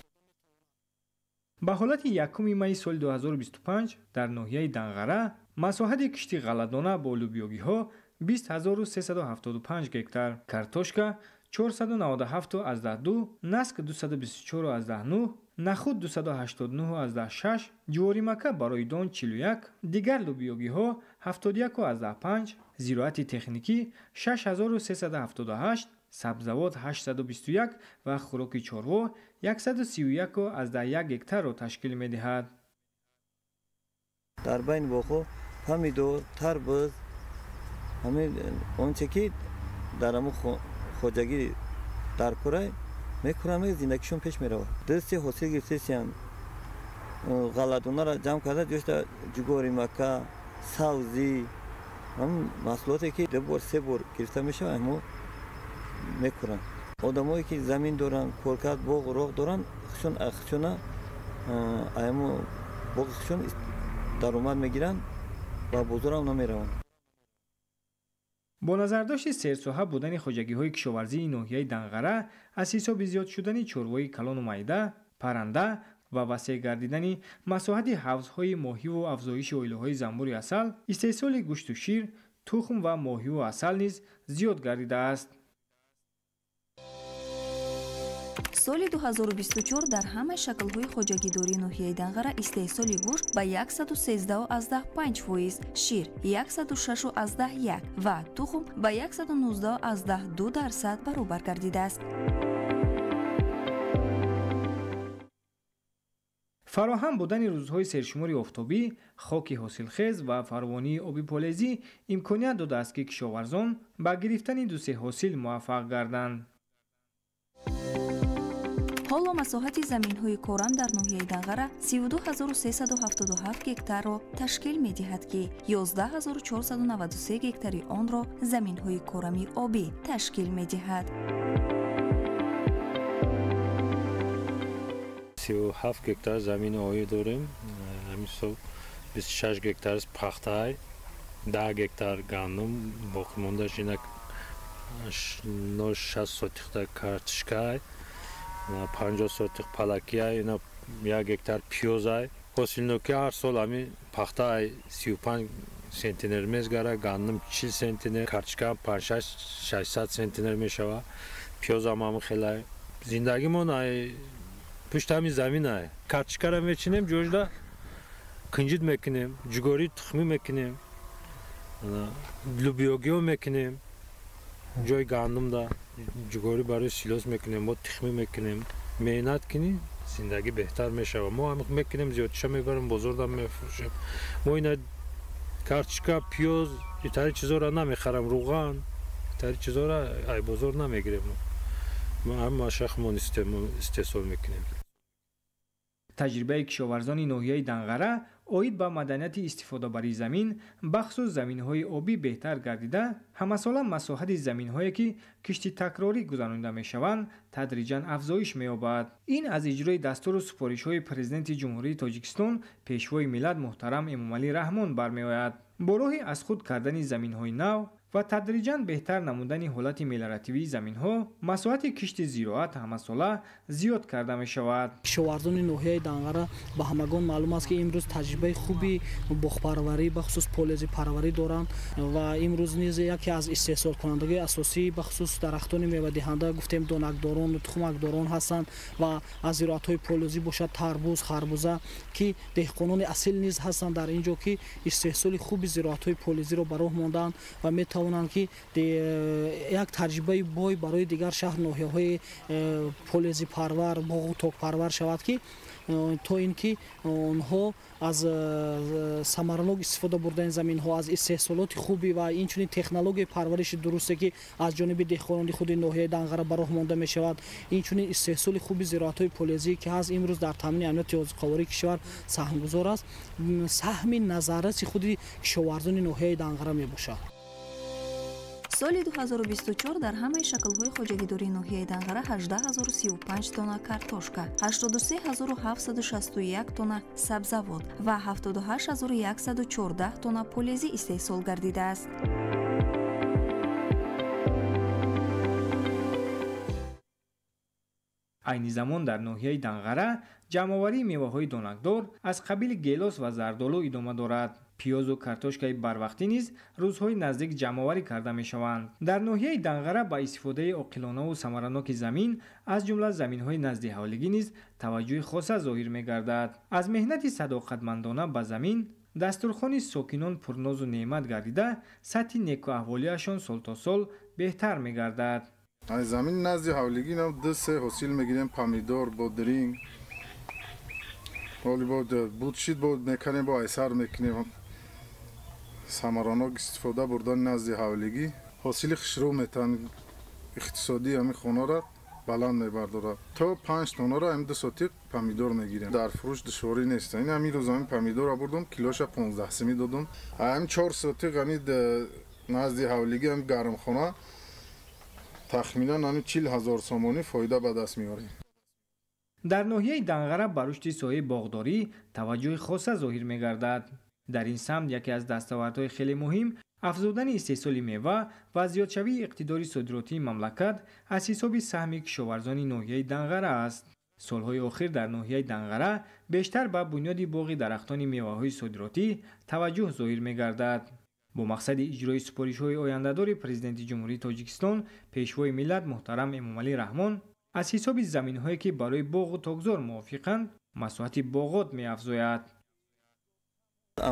Ба ҳолати 1 майи соли 2025 дар ноҳияи Данғара масоҳати кишти ғалладона бо лӯбиёгиҳо 20375 гектар, картошка 497,2, наск 224,9, нахуд 289,6, ҷуворимакка барои дон 41, дигар лӯбиёгиҳо 71,5, зироати техникӣ 6378, сабзавот 821 ва хӯроки чорво 131,1 гектарро ташкил медиҳад.
Дар байни боғҳо помидор, тарбуз, ҳамин онче ки дар ҳамон хоҷагӣ дар курай мекунам, зиндагишон пеш меравад. Дасти ҳосил гирифтесиян ғалладонаро ҷамъ карда ҷошта ҷугори мака, савзӣ, ҳамин маҳсулоте ки ду бор се бор гирифта мешавад, ҳамо мекунанд. Одамое ки замин доранд, коркард, боғ, роғ доранд, хушона аямо боғи хушон даромад мегиранд ва бозорам намераванд.
Бо назардошти серсоҳа будани хоҷагиҳои кишоварзии ноҳияи Данғара аз ҳисоби зиёд шудани чорвои калону майда, парранда ва васеъ гардидани масоҳати ҳавзҳои моҳиву афзоиши оилаҳои занбури асал, истеҳсоли гӯшту шир, тухм ва моҳиву асал низ зиёд гардидааст.
Соли 2024 дар ҳамаи шаклҳои хоҷагидории ноҳияи Данғара истеҳсоли гӯшт ба 113,5 фоиз, шир 106,1 ва тухм ба 119,2 дарсад баробар гардидааст.
Фароҳам будани рӯзҳои сершумори офтобӣ, хоки ҳосилхез ва фаровонии оби полезӣ имконият додааст, ки кишоварзон ба гирифтани дусе ҳосил муваффақ гарданд.
Ҳоло масоҳати заминҳои корам дар ноҳияи Данғара 32377 гектарро ташкил медиҳад, ки 11493 гектари онро заминҳои корами обӣ ташкил медиҳад.
37 гектар замини оӣ дорем. Ҳамин сол 26 гектар пахтай, 10 гектар гандум, боқимондааш инак 60 сотихта картишкай, 50 сотих палакия, ина 1 гектар пиёзай. Ҳосилнокӣ ҳар сол ҳамин пахта 35 сентинер мезгара, гандум 40 сентинер, картишка 5-6 сентинер мешава, пиёзам ҳам хелай. Зиндагимон ай пушти ҳамин замин ай. Картишкаро мечинем, ҷоҷда кунҷид мекунем, ҷугорӣ тухмӣ мекунем. Лӯбиёгиҳо мекунем, ҷои гандумда ҷугорӣ барои силос мекунем, мо тухмӣ мекунем. Меҳнат кунӣ, зиндагӣ беҳтар мешавад. Мо ҳам мекунем, зиёдтиша мебарем, бозорда мефурӯшем. Мо ина картошка, пиёз, итари чизоро намехарам, руған, итари чизоро ай бозор намегирем. Мо ҳамаша худмон истеҳсол мекунем.
Таҷрибаи кишоварзони ноҳияи Данғара оид ба маданияти истифодабарии замин, бахусус заминҳои обӣ беҳтар гардида, ҳамасола масоҳати заминҳое ки кишти такрорӣ гузаронида мешаванд, тадриҷан афзоиш меёбад. Ин аз иҷрои дастуру супоришҳои Президенти Ҷумҳурии Тоҷикистон, Пешвои миллат муҳтарам Эмомалӣ Раҳмон бармеояд. Бо роҳи аз худ кардани заминҳои нав ва тадриҷан беҳтар намудани ҳолати мелиоративии заминҳо, масоҳати кишти зироат ҳамасола зиёд карда мешавад.
Кишоварзони ноҳияи Данғара ба ҳамагон маълум аст, ки имрӯз таҷрибаи хуби боғпарварӣ, бахусус полезипарварӣ доранд ва имрӯз низ яке аз истеҳсолкунандагони асосӣ, бахусус дарахтони мевадиҳанда, гуфтем донакдорон, тухмакдорон ҳастанд ва аз зироатҳои полезӣ бошад тарбуз, харбуза, ки деҳқонони асил низ ҳастанд дар ин ҷо, ки истеҳсоли хуби зироатҳои полезиро ба роҳ мондаанд ва метавонанд ки як таҷрибаи бой барои дигар шаҳр ноҳияҳои полезипарвар, боғу токпарвар шавад, ки то ин ки онҳо аз самаранок истифода бурдани заминҳо, аз истеҳсолоти хуби ва инчунин технологияи парвариши дурусте, ки аз ҷониби деҳқонони худи ноҳияи Данғара ба роҳ монда мешавад, инчунин истеҳсоли хуби зироатҳои полезӣ, ки ҳаст имрӯз дар таъмини амнияти озуқавории кишвар саҳмгузор аст, саҳми назарраси худи кишоварзони ноҳияи Данғара мебошад.
Соли 2024 дар ҳамаи шаклҳои хоҷагидории ноҳияи Данғара 18035 тонна картошка, 83761 тонна сабзавот ва 78114 тонна полезӣ истеҳсол гардидааст.
Айни замон дар ноҳияи Данғара ҷамъоварии меваҳои донакдор аз қабили гелос ва зардолу идома дорад. Пиёзу картошкаи барвақтӣ низ рӯзҳои наздик ҷамъоварӣ карда мешаванд. Дар ноҳияи Данғара ба истифодаи оқилонаву самараноки замин, аз ҷумла заминҳои наздиҳавлигӣ низ таваҷҷӯҳи хоса зоҳир мегардад. Аз меҳнати садоқатмандона ба замин дастурхони сокинон пурнозу неъмат гардида, сатҳи некуаҳволиашон сол то сол беҳтар мегардад.
Аз замини назди ҳавлигӣ 2-3 ҳосил мегирем, помидор, бодринг, ҳоли буд шид бо меканем, бо айсар мекунем. Самаранок истифода бурдани назди ҳавлигӣ ҳосили хушрӯ метан, иқтисодии ҳамин хонара баланд мебардорад. То 5 тоннара ҳамин 2 сотиқ помидор мегирем. Дар фурӯш душворӣ нест. Ин ҳамин рӯз ҳамин помидорро бурдум, килоша 15 сими додум. Ҳамин 4 сотиқ ҳамин назди ҳавлигӣ ҳамин гармхона тахминан ҳамин 40 000 сомонӣ фоида ба даст меорем.
Дар ноҳияи Данғара ба рушди соҳаи боғдорӣ таваҷҷӯҳи хоса зоҳир мегардад. Дар ин самт яке аз дастовардҳои хеле муҳим афзудани истеҳсоли мева ва зиёдшавии иқтидори содиротии мамлакат аз ҳисоби саҳми кишоварзони ноҳияи Данғара аст. Солҳои охир дар ноҳияи Данғара бештар ба бунёди боғи дарахтони меваҳои содиротӣ таваҷҷӯҳ зоҳир мегардад. Бо мақсади иҷрои супоришҳои ояндадори Президенти Ҷумҳурии Тоҷикистон, Пешвои миллат муҳтарам Эмомалӣ Раҳмон аз ҳисоби заминҳое ки барои боғу токзор мувофиқанд, масоҳати боғот меафзояд.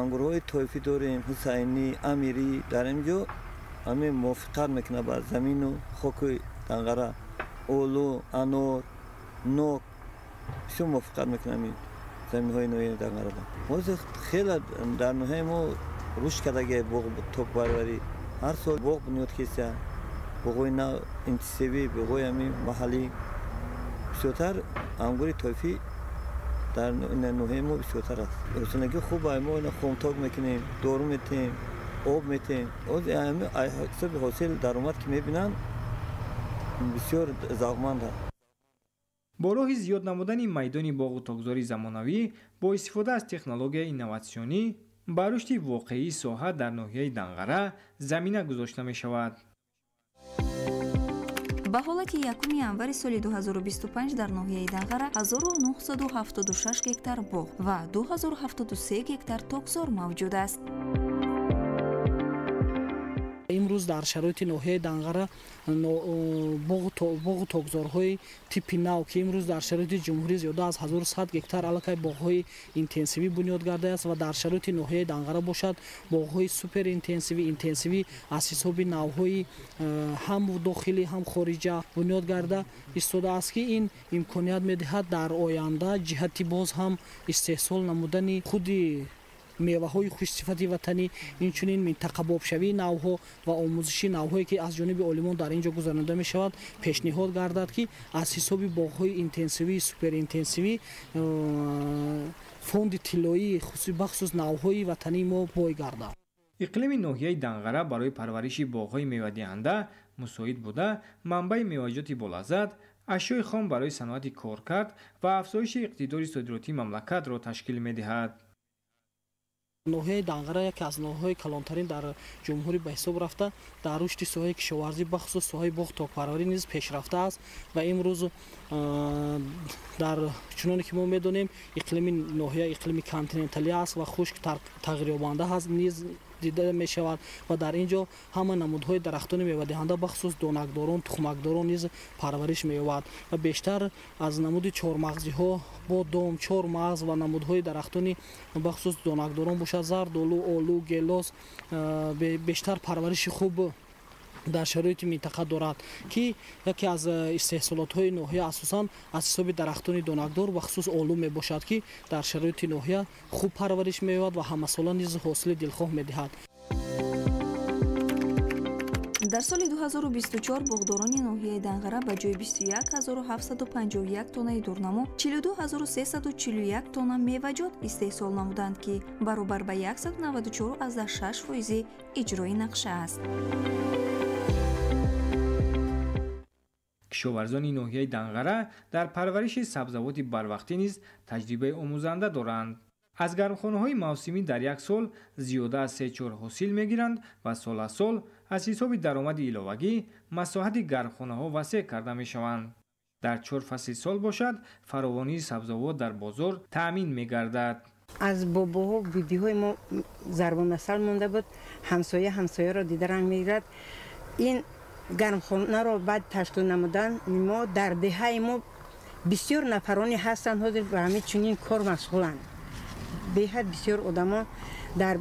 Ангурҳои тоифӣ дорем, ҳусайнӣ, амирӣ. Дар ин ҷо ҳамин мувофиқат мекунад ба замину хоки Данғара. Олу, анор, нок бисёр мувофиқат мекунад ҳамин заминҳои ноҳияи Данғара. Ҳозир хеле дар ноҳияи мо рушд кардагиай боғ токпарварӣ. Ҳар сол боғ бунёд кеса, боғҳои нав интисебӣ, боғҳои ҳамин маҳаллӣ. Бисёртар ангури тоифӣ дар ноҳияи мо бисёртар аст. Ҳосилнокӣ хуб, мо ина хомток мекунем, дору метем, об метем. Ҳисоби ҳосил даромад ки мебинанд, бисёр завқманд аст.
Бо роҳи зиёд намудани майдони боғу токзори замонавӣ бо истифода аз технологияи инноватсионӣ ба рушди воқеии соҳа дар ноҳияи Данғара замина гузошта мешавад.
Ба ҳолати 1 январи соли 2025 дар ноҳияи Данғара 1976 гектар боғ ва 2073 гектар токзор мавҷуд аст.
Имрӯз Имрӯз дар шароити ноҳияи Данғара боғу токзорҳои типи нав, ки имрӯз дар шароити ҷумҳурӣ зиёда аз 1100 гектар аллакай боғҳои интенсивӣ бунёд гардааст ва дар шароити ноҳияи Данғара бошад боғҳои суперинтенсивӣ, интенсивӣ аз ҳисоби навҳои ҳам дохилӣ ҳам хориҷа бунёд гарда истодааст, ки ин имконият медиҳад дар оянда ҷиҳати боз ҳам истеҳсол намудани худи меваҳои хушсифати ватанӣ, инчунин минтақабобшавии навҳо ва омӯзиши навҳое, ки аз ҷониби олимон дар ин ҷо гузаронида мешавад, пешниҳод гардад, ки аз ҳисоби боғҳои интенсивӣ, суперинтенсивӣ фонди тиллоии бахусус навҳои ватании мо бой гардад.
Иқлими ноҳияи Данғара барои парвариши боғҳои мевадиҳанда мусоид буда, манбаи меваҷоти болаззат, ашёи хом барои саноати коркард ва афзоиши иқтидори содиротии мамлакатро ташкил медиҳад.
Ноҳияи Данғара яке аз ноҳияҳои калонтарин дар ҷумҳурӣ ба ҳисоб рафта, дар рушди соҳаи кишоварзӣ, бахусус соҳаи боғ токпарварӣ низ пешрафта аст ва имрӯз дар чуноне ки мо медонем, иқлими ноҳия иқлими континенталӣ аст ва хушк тағйирёбанда ҳаст низ дида мешавад ва дар ин ҷо ҳама намудҳои дарахтони мевадиҳанда, бахусус донакдорон, тухмакдорон низ парвариш меёбад ва бештар аз намуди чормағзиҳо, бодом, чормағз ва намудҳои дарахтони бахусус донакдорон бошад, зардолу, олу, гелос бештар парвариши хуб дар шароити минтақа дорад, ки яке аз истеҳсолотҳои ноҳия асосан аз ҳисоби дарахтони донакдор ва хусус олу мебошад, ки дар шароити ноҳия хуб парвариш меёбад ва ҳамасола низ ҳосили дилхоҳ медиҳад.
Дар соли 2024 боғдорони ноҳияи Данғара ба ҷои 21751 тоннаи дурнамо 42341 тонна меваҷот истеҳсол намуданд, ки баробар ба 194,6% иҷрои нақша аст.
Кишоварзони ноҳияи Данғара дар парвариши сабзавоти барвақтӣ низ таҷрибаи омӯзанда доранд. Аз гармхонаҳои мавсимӣ дар як сол зиёда аз 3-4 ҳосил мегиранд ва сол аз сол аз ҳисоби даромади иловагӣ масоҳати гармхонаҳо васеъ карда мешаванд. Дар 4 фасли сол бошад, фаровонии сабзавот дар бозор таъмин мегардад.
Аз бобоҳо, бибиҳои мо зарбулмасал монда буд, ҳамсоя ҳамсояро дида ранг мегирад. Ин гармхонаро баъд ташкил намудан мо дар деҳаи мо бисёр нафароне ҳастанд, ҳозир ба ҳамин чунин кор машғуланд. Беҳад бисёр одамо дар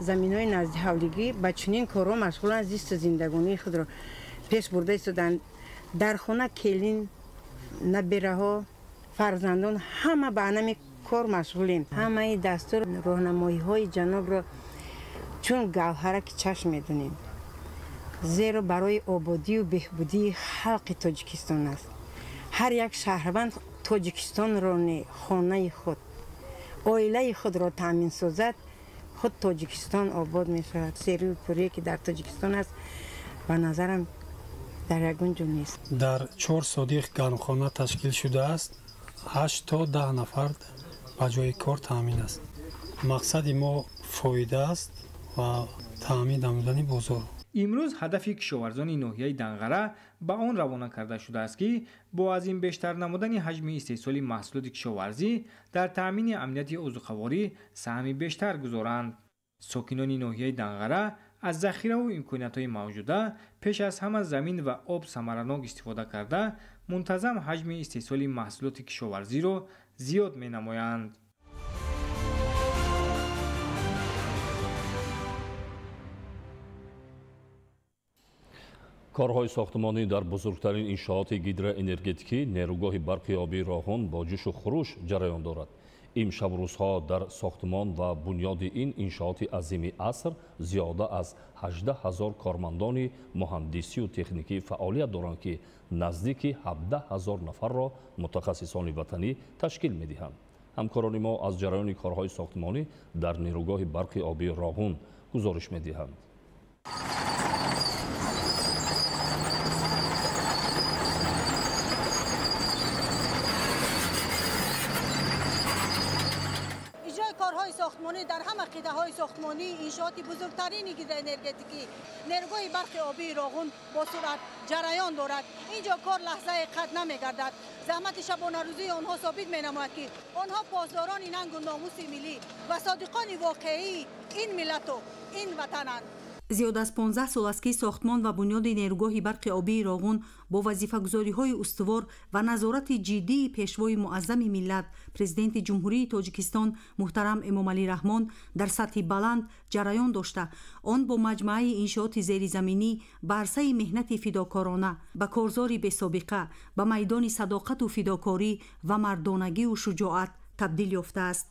заминҳои назди ҳавлигӣ ба чунин корҳо машғуланд, зисту зиндагонии худро пеш бурда истоданд. Дар хона келин, набираҳо, фарзандон ҳама ба анами кор машғулем. Ҳамаи дастур роҳнамоиҳои ҷанобро чун гавҳараки чашм медонем, зеро барои ободию беҳбудии халқи Тоҷикистон аст. Ҳар як шаҳрванд Тоҷикистонро не, хонаи худ, оилаи худро таъмин созад, худ Тоҷикистон обод мешавад. Серию пурие ки дар Тоҷикистон аст, ба назарам дар ягон ҷо нест.
Дар 4 содиқ гармхона ташкил шудааст, 8 то 10 нафар ба ҷои кор таъмин аст. Мақсади мо фоида аст ва таъмин намудани бозор.
Имрӯз ҳадафи кишоварзони ноҳияи Данғара ба он равона карда шудааст, ки бо аз ин бештар намудани ҳаҷми истеҳсоли маҳсулоти кишоварзӣ дар таъмини амнияти озуқаворӣ саҳми бештар гузоранд. Сокинони ноҳияи Данғара аз захираву имкониятҳои мавҷуда пеш аз ҳама замин ва об самаранок истифода карда, мунтазам ҳаҷми истеҳсоли маҳсулоти кишоварзиро зиёд менамоянд.
Корҳои сохтмонӣ дар бузургтарин иншооти гидроэнергетикӣ нерӯгоҳи барқи обии Роғун бо ҷӯшу хуруш ҷараён дорад. Имшабрӯзҳо дар сохтмон ва бунёди ин иншооти азими аср зиёда аз 18 000 кормандони муҳандисию техникӣ фаъолият доранд, ки наздики 17 000 нафарро мутахассисони ватанӣ ташкил медиҳанд. Ҳамкорони мо аз ҷараёни корҳои сохтмонӣ дар нерӯгоҳи барқи обии Роғун гузориш медиҳанд.
Сохтмонӣ дар ҳама қитъаҳои сохтмонии иншооти бузургтарини гидроэнергетикӣ нерӯгоҳи барқи обии Роғун бо суръат ҷараён дорад. Ин ҷо кор лаҳзае қатъ намегардад. Заҳмати шабонарӯзии онҳо собит менамояд, ки онҳо посдорони нангу номуси миллӣ ва содиқони воқеии ин миллату ин ватананд. Зиёд аз 15 сол аст, ки сохтмон ва бунёди нерӯгоҳи барқи обии Роғун бо вазифагузориҳои устувор ва назорати ҷиддии Пешвои муаззами миллат, Президенти Ҷумҳурии Тоҷикистон муҳтарам Эмомалӣ Раҳмон дар сатҳи баланд ҷараён дошта, он бо маҷмӯаи иншооти зеризаминӣ ба арсаи меҳнати фидокорона, ба корзори бесобиқа, ба майдони садоқату фидокорӣ ва мардонагию шуҷоат табдил ёфтааст.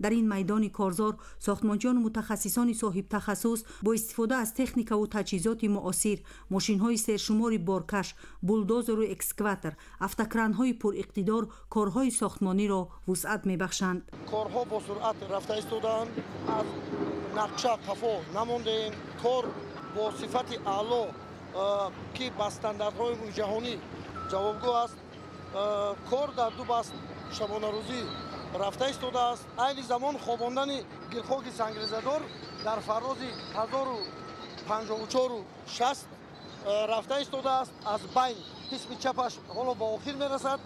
Дар ин майдони корзор сохтмончиёну мутахассисони соҳибтахассус бо истифода аз техникаву таҷҳизоти муосир, мошинҳои сершумори боркаш, булдозеру экскаватор, автокранҳои пуриқтидор корҳои сохтмониро вусъат мебахшанд.
Корҳо бо суръат рафта истодаанд, аз нақша қафо намондаем. Кор бо сифати аъло, ки ба стандартҳои ҷаҳонӣ ҷавобгӯ аст. Кор дар ду баст шабонарӯзӣ рафта истодааст. Айни замон хобондани гилхоки сангрезадор дар фаррози 1054,6 рафта истодааст. Аз байн қисми чапаш ҳоло ба охир мерасад.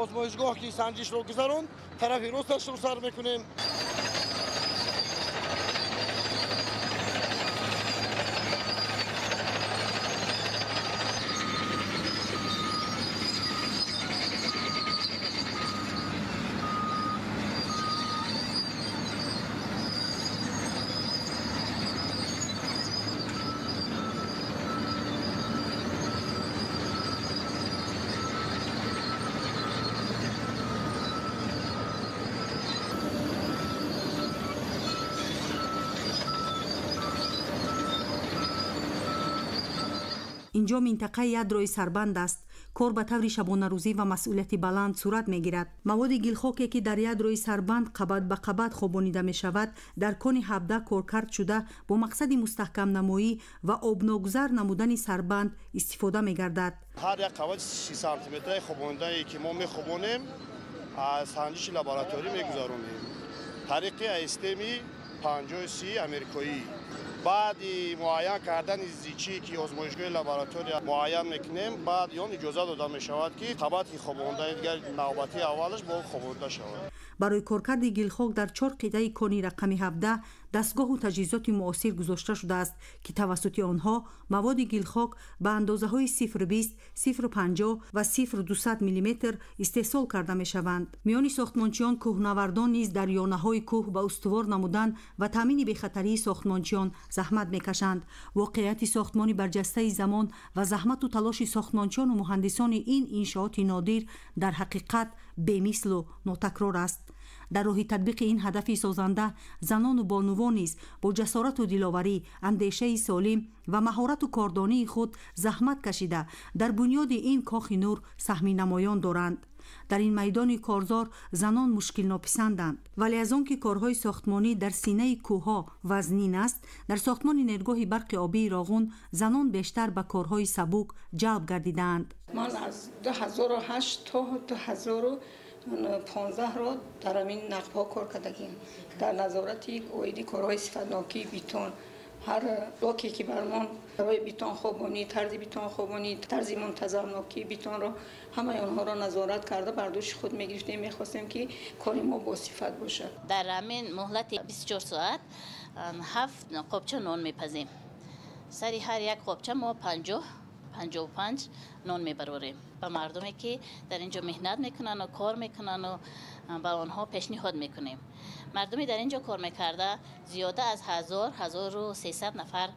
Озмоишгоҳ ки санҷишро гузаронд, тарафи росташро сар мекунем.
Инҷо минтақаи ядрои сарбанд аст. Кор ба таври шабонарӯзӣ ва масъулияти баланд сурат мегирад. Маводи гилхоке, ки дар ядрои сарбанд қабат ба қабат хобонида мешавад, дар кони 17 коркард шуда, бо мақсади мустаҳкамнамоӣ ва обногузар намудани сарбанд истифода мегардад.
Ҳар як қабати 30 сантиметраи хобонидае, ки мо мехобонем, аз санҷиши лабораторӣ мегузаронем тариқи системи 50 америкоӣ. Баъди муайян кардани зичӣ, ки озмоишгоҳи лаборатория муайян мекунем, баъд он иҷоза дода мешавад, ки қабати хобондаи дигар навбатии аввалаш бо хобонда шавад.
Барои коркарди гилхок дар 4 қитъаи кони рақами 17 дастгоҳу таҷҳизоти муосир гузошта шудааст, ки тавассути онҳо маводи гилхок ба андозаҳои 0,20, 0,50 ва 0,200 мм истеҳсол карда мешаванд. Миёни сохтмончиён кӯҳнавардон низ дар ёнаҳои кӯҳ ба устувор намудан ва таъмини бехатарии сохтмончиён заҳмат мекашанд. Воқеияти сохтмони барҷастаи замон ва заҳмату талоши сохтмончиёну муҳандисони ин иншооти нодир дар ҳақиқат бемислу нотакрор аст. Дар роҳи татбиқи ин ҳадафи созанда занону бонувон низ бо ҷасорату диловарӣ, андешаи солим ва маҳорату кордонии худ заҳмат кашида, дар бунёди ин кохи нур саҳми намоён доранд. Дар ин майдони корзор занон мушкилнописанданд, вале аз он ки корҳои сохтмонӣ дар синаи кӯҳҳо вазнин аст, дар сохтмони нерӯгоҳи барқи обии Роғун занон бештар ба корҳои сабук ҷалб гардидаанд.
Ман аз 2008 то 2015 ро дар ҳамин нақбҳо кор кардагим, дар назорати оиди корҳои сифатнокии бетон. Ҳар блоке ки бар мон барои бетонхобонӣ, тарзи бетонхобонӣ, тарзи мунтазамнокии бетонро, ҳамаи онҳоро назорат карда бар дӯши худ мегирифтем. Мехостем, ки кори мо босифат бошад.
Дар ҳамин муҳлати 24 соат 7 қобча нон мепазем. Сари ҳар як қобча мо 50 55 нон мебарорем ба мардуме, ки дар ин ҷо меҳнат мекунанд ва кор мекунанд, ба онҳо пешниҳод мекунем. Мардуме дар ин ҷо кор мекарда зиёда аз 1000 1300 нафар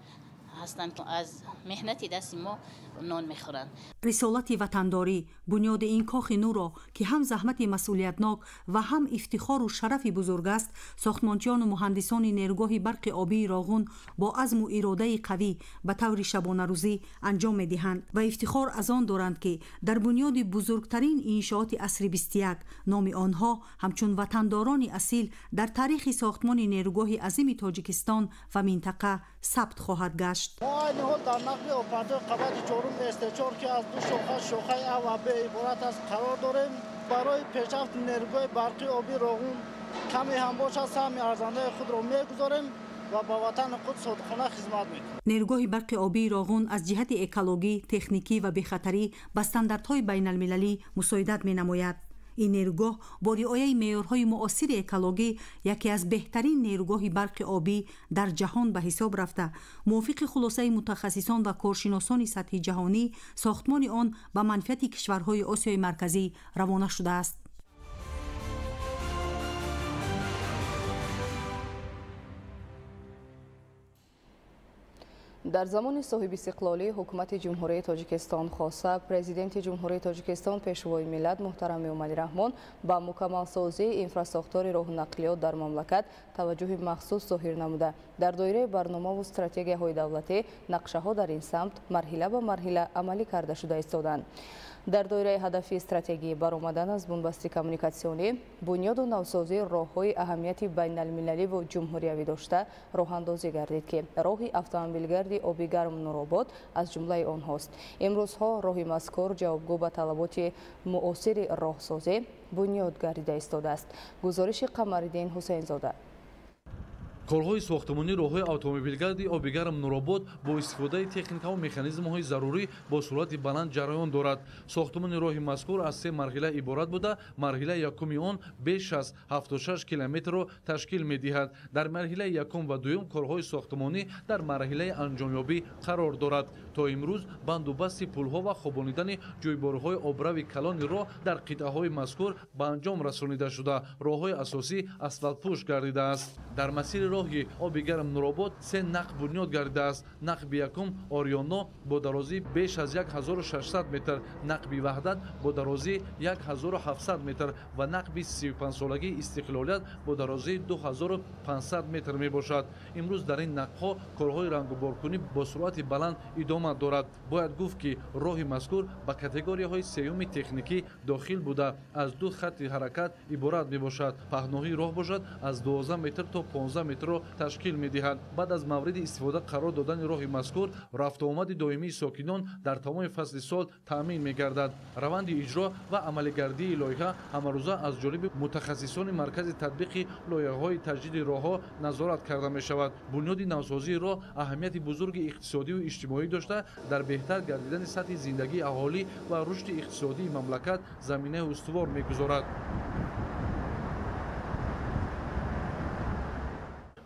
ҳастанд, аз меҳнати дасти мо нон мехӯранд.
Рисолати ватандорӣ бунёди ин кохи нурро, ки ҳам заҳмати масъулиятнок ва ҳам ифтихору шарафи бузург аст, сохтмончиёну муҳандисони нерӯгоҳи барқи обии Роғун бо азму иродаи қавӣ ба таври шабонарӯзӣ анҷом медиҳанд ва ифтихор аз он доранд, ки дар бунёди бузургтарин иншооти асри 21 номи онҳо ҳамчун ватандорони асил дар таърихи сохтмони нерӯгоҳи азими Тоҷикистон ва минтақа сабт хоҳад гашт.
Мо айни ҳол дар нақби обпартои қабати чорум СТ4, ки аз ду шоха, шохаи А ва Б иборат аст, қарор дорем. Барои пешрафти нерӯгоҳи барқи обии Роғун каме ҳам бошад, саҳми арзандаи худро мегузорем ва ба ватани худ содиқона хизмат мекунем.
Нерӯгоҳи барқи обии Роғун аз ҷиҳати экологӣ, техникӣ ва бехатарӣ ба стандартҳои байналмилалӣ мусоидат менамояд. Ин нерӯгоҳ бо риояи меъёрҳои муосири экологӣ яке аз беҳтарин нерӯгоҳи барқи обӣ дар ҷаҳон ба ҳисоб рафта, мувофиқи хулосаи мутахассисон ва коршиносони сатҳи ҷаҳонӣ сохтмони он ба манфиати кишварҳои Осиёи Марказӣ равона шудааст.
Дар замони соҳибистиқлолӣ ҳукумати Ҷумҳурии Тоҷикистон, хоса Президенти Ҷумҳурии Тоҷикистон, Пешвои миллат муҳтарам Эмомалӣ Раҳмон ба мукаммалсозии инфрасохтори роҳу нақлиёт дар мамлакат таваҷҷӯҳи махсус зоҳир намуда, дар доираи барномаву стратегияҳои давлатӣ нақшаҳо дар ин самт марҳила ба марҳила амалӣ карда шуда истоданд. Дар доираи ҳадафи стратегии баромадан аз бунбасти коммуникатсионӣ, бунёду навсозии роҳҳои аҳамияти байналмилаливу ҷумҳуриявӣ дошта роҳандозӣ гардид, ки роҳи автомобилгарди оби гарм Нуробод аз ҷумлаи онҳост. Имрӯзҳо роҳи мазкур ҷавобгӯ ба талаботи муосири роҳсозӣ бунёд гардида истодааст. Гузориши Қамариддин Ҳусейнзода.
Корҳои сохтмонии роҳҳои автомобилгарди оби гарм Нуробод бо истифодаи техникаву механизмҳои зарурӣ бо суръати баланд ҷараён дорад. Сохтмони роҳи мазкур аз се марҳила иборат буда, марҳилаи якуми он беш аз 76 километрро ташкил медиҳад. Дар марҳилаи якум ва дуюм корҳои сохтмонӣ дар марҳилаи анҷомёбӣ қарор дорад. То имрӯз банду басти пулҳо ва хобонидани ҷӯйборҳои обрави калони роҳ дар қитъаҳои мазкур ба анҷом расонида шуда, роҳҳои асосӣ асфалтпӯш гардидааст. Дар масири роҳи оби гарм Нуробод се нақб бунёд гардидааст. Нақби якум Ориёно бо дарозии беш аз 1600 метр, нақби Ваҳдат бо дарозии 1700 метр ва нақби 35-солагии Истиқлолият бо дарозии 2500 метр мебошад. Имрӯз дар ин нақбҳо корҳои рангуборкунӣ бо суръати баланд идома дорад. Бояд гуфт, ки роҳи мазкур ба категорияҳои сеюми техникӣ дохил буда, аз ду хатти ҳаракат иборат мебошад. Паҳноҳии роҳ бошад аз 12 метр то 15 метрро ташкил медиҳад. Баъд аз мавриди истифода қарор додани роҳи мазкур, рафтуомади доимии сокинон дар тамоми фасли сол таъмин мегардад. Раванди иҷро ва амалигардии лоиҳа ҳамарӯза аз ҷониби мутахассисони маркази татбиқи лоиҳаҳои таҷдиди роҳҳо назорат карда мешавад. Бунёди навсозии роҳ аҳамияти бузурги иқтисодиву иҷтимоӣ дошта, дар беҳтар гардидани сатҳи зиндагии аҳолӣ ва рушди иқтисодии мамлакат заминаи устувор мегузорад.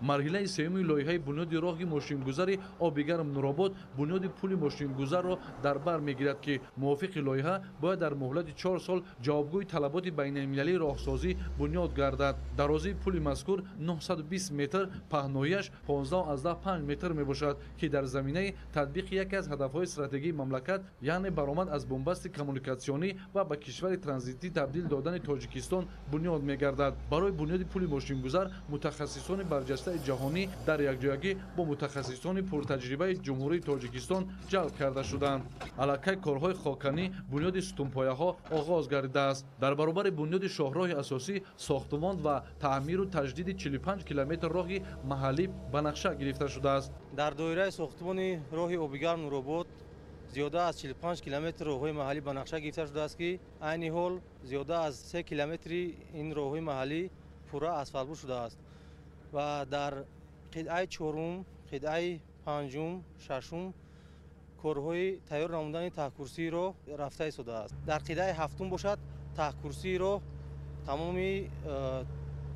Марҳилаи сеюми лоиҳаи бунёди роҳи мошингузари оби гарм Нуробод бунёди пули мошингузарро дар бар мегирад, ки мувофиқи лоиҳа бояд дар муҳлати 4 сол ҷавобгӯи талаботи байналмилалии роҳсозӣ бунёд гардад. Дарозии пули мазкур 920 метр, паҳноияш 15,5 метр мебошад, ки дар заминаи татбиқи яке аз ҳадафҳои стратегии мамлакат, яъне баромад аз бунбасти коммуникатсионӣ ва ба кишвари транзитӣ табдил додани Тоҷикистон бунёд мегардад. Барои бунёди пули мошингузар мутахассисони барҷастаи ҷаҳонӣ дар якҷоягӣ бо мутахассисони пуртаҷрибаи Ҷумҳурии Тоҷикистон ҷалб карда шуданд. Аллакай корҳои хоканӣ, бунёди сутунпояҳо оғоз гардидааст. Дар баробари бунёди шоҳроҳи асосӣ, сохтмон ва таъмиру таҷдиди 45 километр роҳи маҳаллӣ ба нақша гирифта шудааст.
Дар доираи сохтмони роҳи обигарм Нуробод зиёда аз 45 километр роҳҳои маҳаллӣ ба нақша гирифта шудааст, ки айни ҳол зиёда аз 3 километри ин роҳҳои маҳаллӣ пурра асфалтпӯш шудааст ва дар қитъаи чорум, қитъаи панҷум, шашум корҳои тайёр намудани таҳкурсии роҳ рафта истодааст. Дар қитъаи ҳафтум бошад, таҳкурсии роҳ тамоми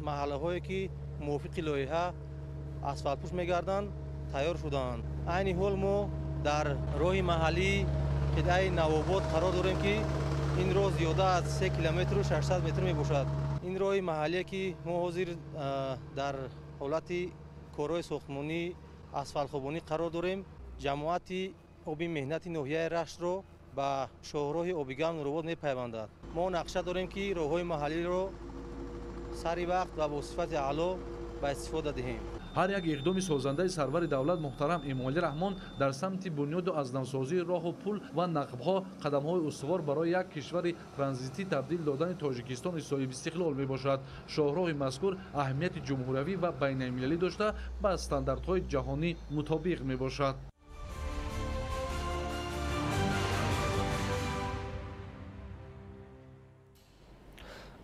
маҳаллаҳое ки мувофиқи лоиҳа асфалтпӯш мегарданд тайёр шудаанд. Айни ҳол мо дар роҳи маҳаллии қитъаи Навобод қарор дорем, ки ин роҳ зиёда аз 3 километру 600 метр мебошад. Ин роҳи маҳаллие ки мо ҳозир дар ҳолати корҳои сохтмонӣ асфалтхобонӣ қарор дорем, ҷамоати оби меҳнати ноҳияи Раштро ба шоҳроҳи обигарм Нуробод мепайвандад. Мо нақша дорем, ки роҳҳои маҳаллиро сари вақт ва бо сифати аъло ба истифода диҳем.
Ҳар як иқдоми созандаи сарвари давлат муҳтарам Эмомалӣ Раҳмон дар самти бунёду аз навсозии роҳу пул ва нақбҳо қадамҳои устувор барои як кишвари транзитӣ табдил додани Тоҷикистони соҳибистиқлол мебошад. Шоҳроҳи мазкур аҳамияти ҷумҳуриявӣ ва байналмилалӣ дошта, ба стандартҳои ҷаҳонӣ мутобиқ мебошад.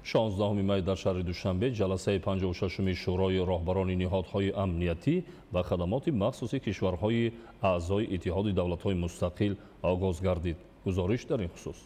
16 май дар шаҳри Душанбе ҷаласаи 56-уми Шӯрои роҳбарони ниҳодҳои амниятӣ ва хадамоти махсуси кишварҳои аъзои Иттиҳоди давлатҳои мустақил оғоз гардид. Гузориш дар ин хусус.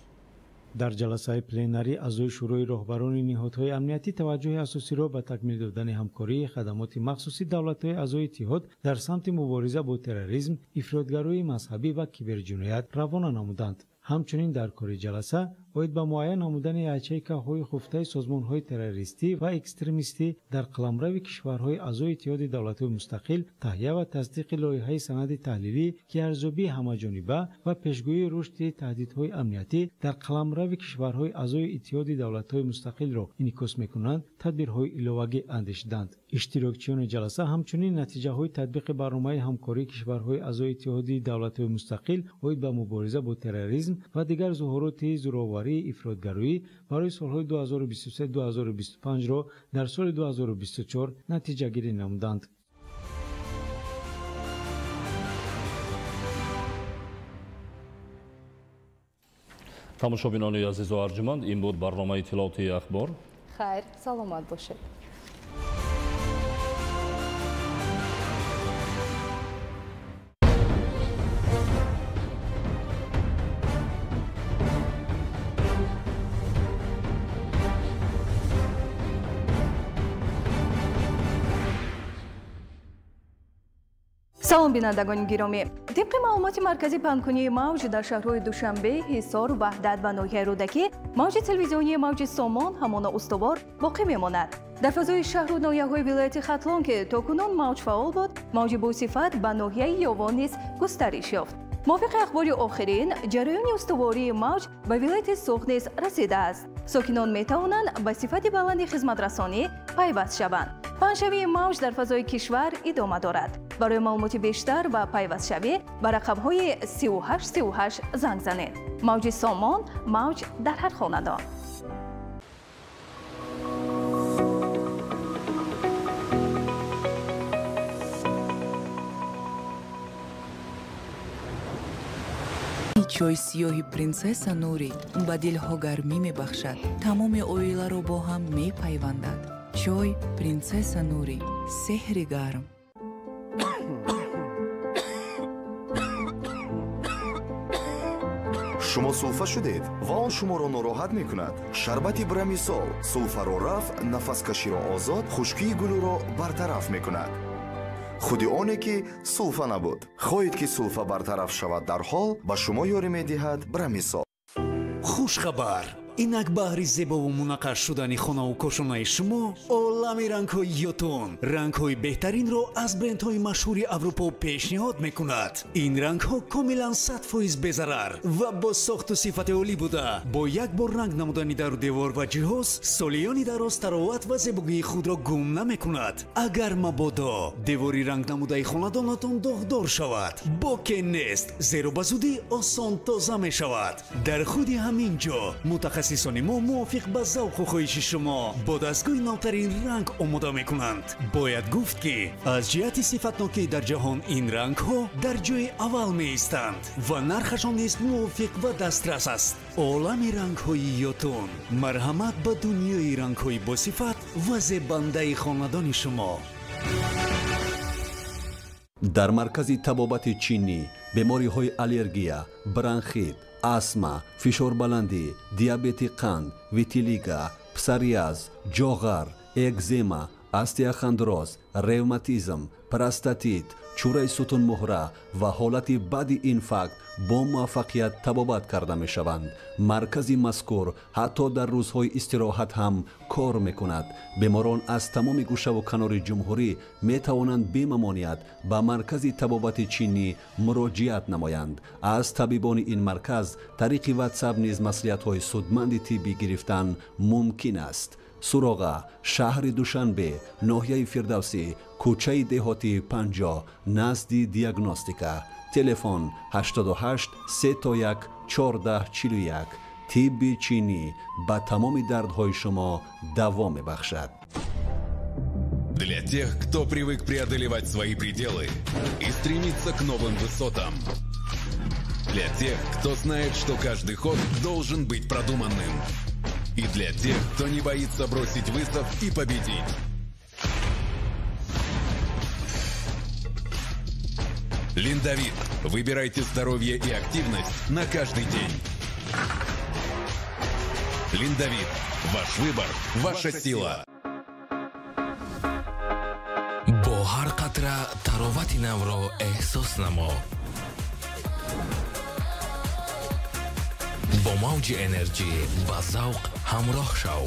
Дар ҷаласаи пленарӣ аъзои Шӯрои роҳбарони ниҳодҳои амниятӣ таваҷҷӯҳи асосиро ба такмил додани ҳамкории хадамоти махсуси давлатҳои аъзои иттиҳод дар самти мубориза бо терроризм, ифротгароии мазҳабӣ ва киберҷиноят равона намуданд. Ҳамчунин дар кори ҷаласа оид ба муайян намудани ячейкаҳои хуфтаи созмонҳои террористӣ ва экстремистӣ дар қаламрави кишварҳои аъзои Иттиҳоди давлатҳои мустақил, таҳия ва тасдиқи лоиҳаи санади таҳлилӣ, ки арзёбии ҳамаҷониба ва пешгӯии рушди таҳдидҳои амниятӣ дар қаламрави кишварҳои аъзои Иттиҳоди давлатҳои мустақилро инъикос мекунанд, тадбирҳои иловагӣ андешиданд. Иштирокчиёни ҷаласа ҳамчунин натиҷаҳои татбиқи барномаи ҳамкории кишварҳои аъзои Иттиҳоди давлатҳои мустақил оид ба мубориза бо терроризм ва дигар зуҳуроти зӯроварии ифротгароӣ барои солҳои 2023-2025-ро дар соли 2024 натиҷагирӣ намуданд.
Тамошобинони азизу арҷуманд, ин буд барномаи иттилоотии Ахбор.
Хайр, саломат бошед. Салом, бинандагони гиромӣ. Тибқи маълумоти маркази паҳнкунии мавҷ дар шаҳрҳои Душанбе, Ҳисор, Ваҳдат ва ноҳияи Рӯдакӣ мавҷи телевизионии мавҷи Сомон ҳамона устувор боқӣ мемонад. Дар фазои шаҳру ноҳияҳои вилояти Хатлон, ки то кунун мавҷ фаъол буд, мавҷи босифат ба ноҳияи Ёвон низ густариш ёфт. Мувофиқи ахбори охирин, ҷараёни устувории мавҷ ба вилояти Суғд низ расидааст. Сокинон метавонанд ба сифати баланди хизматрасонӣ пайваст шаванд. Паҳншавии мавҷ дар фазои кишвар идома дорад. Барои маълумоти бештар ва пайвастшавӣ ба рақамҳои 3838 занг занед. Мавҷи Сомон, мавҷ дар ҳар хонадон.
Чойи сиёҳи принсесса Нурӣ ба дилҳо гармӣ мебахшад, тамоми оиларо бо ҳам мепайвандад. Чой принсесса Нурӣ, сеҳри гарм.
Шумо сулфа шудед ва он шуморо нороҳат мекунад. Шарбати Брамисол сулфаро рафъ, нафаскаширо озод, хушкии гулӯро бартараф мекунад. Худи оне ки сулфа набуд. Хоҳед ки сулфа бартараф шавад дарҳол, ба шумо ёрӣ медиҳад Брамисол.
Хушхабар! Инак баҳри зебову мунаққаш шудани хонаву кошонаи шумо олами рангҳои Йотун рангҳои беҳтаринро аз брендҳои машҳури Аврупо пешниҳод мекунад. Ин рангҳо комилан 100% безарар ва бо сохту сифати олӣ буда, бо як бор ранг намудани дару девор ва ҷиҳоз солиёни дароз тароват ва зебогии худро гум намекунад. Агар мабодо девори ранг намудаи хонадонатон доғдор шавад, боке нест, зеро ба зудӣ осон тоза мешавад. Дар худи ҳамин ҷо мутахассисони мо мувофиқ ба завқу хоҳиши шумо бо дастгоҳи навтарин ранг омода мекунанд. Бояд гуфт, ки аз ҷиҳати сифатнокӣ дар ҷаҳон ин рангҳо дар ҷои аввал меистанд ва нархашон низ мувофиқ ва дастрас аст. Олами рангҳои Йотун, марҳамат ба дунёи рангҳои босифат ва зебандаи хонадони шумо.
Дар маркази табобати чинӣ бемориҳои аллергия, бронхит, астма, фишорбаландӣ, диабети қанд, витилиго, псориаз, ҷоғар, экзема, остеохондроз, ревматизм, простатит, чӯраи сутунмуҳра ва ҳолати баъди инфаркт бо муваффақият табобат карда мешаванд. Маркази мазкур ҳатто дар рӯзҳои истироҳат ҳам кор мекунад. Беморон аз тамоми гӯшаву канори ҷумҳурӣ метавонанд бемамоният ба маркази табобати чинӣ муроҷиат намоянд. Аз табибони ин марказ тариқи ватсап низ маслиҳатҳои судманди тиббӣ гирифтан мумкин аст. Суроға: шаҳри Душанбе, ноҳияи Фирдавсӣ, кӯчаи деҳоти 50, назди диагностика. Телефон 88 3 14 41. Тибби чинӣ ба тамоми дардҳои шумо даво мебахшад.
Для тех, кто привык преодолевать свои пределы и стремится к новым высотам. Для тех, кто знает, что каждый ход должен быть продуманным. И для тех, кто не боится бросить вызов и победить. Линдовит. Выбирайте здоровье и активность на каждый день. Линдовит. Ваш выбор, ваша сила.
Бо ҳар қатра таровати навро эҳсос намо. Бо мавҷи энерҷӣ ба завқ ҳамроҳ шав.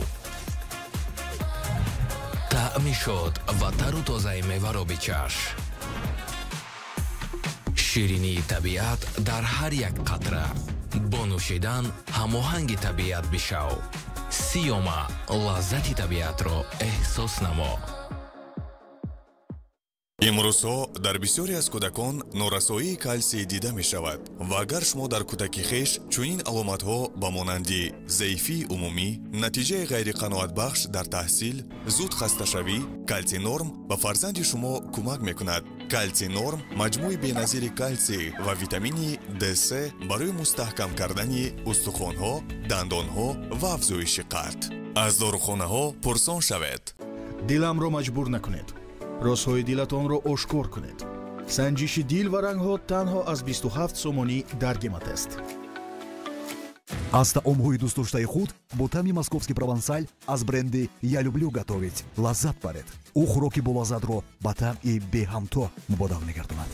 Таъми шод ва тару тозаи меваро бичаш. Ширинии табиат дар ҳар як қатра. Бо нӯшидан ҳамоҳанги табиат бишав. Сиёма лаззати табиатро эҳсос намо.
Имрӯзҳо дар бисёре аз кӯдакон норасоии калсий дида мешавад ва агар шумо дар кӯдаки хеш чунин аломатҳо ба монанди заифии умумӣ, натиҷаи ғайриқаноатбахш дар таҳсил, зуд хасташавӣ, калсий-норм ба фарзанди шумо кӯмак мекунад. Калсий-норм маҷмӯи беназири калсий ва витамини Д3 барои мустаҳкам кардани устухонҳо, дандонҳо ва афзоиши қад. Аз дорухонаҳо пурсон шавед.
Диламро маҷбур накунед. Розҳои дилатонро ошкор кунед. Санҷиши дил ва рангҳо танҳо аз 27 сомонӣ дар Гематест.
Аз таомҳои дӯстдоштаи худ бо таъми московский провансаль аз бренди «Я люблю готовить» лаззат баред. Ӯ хӯроки болаззатро ба таъми беҳамто мубодал мегардонад.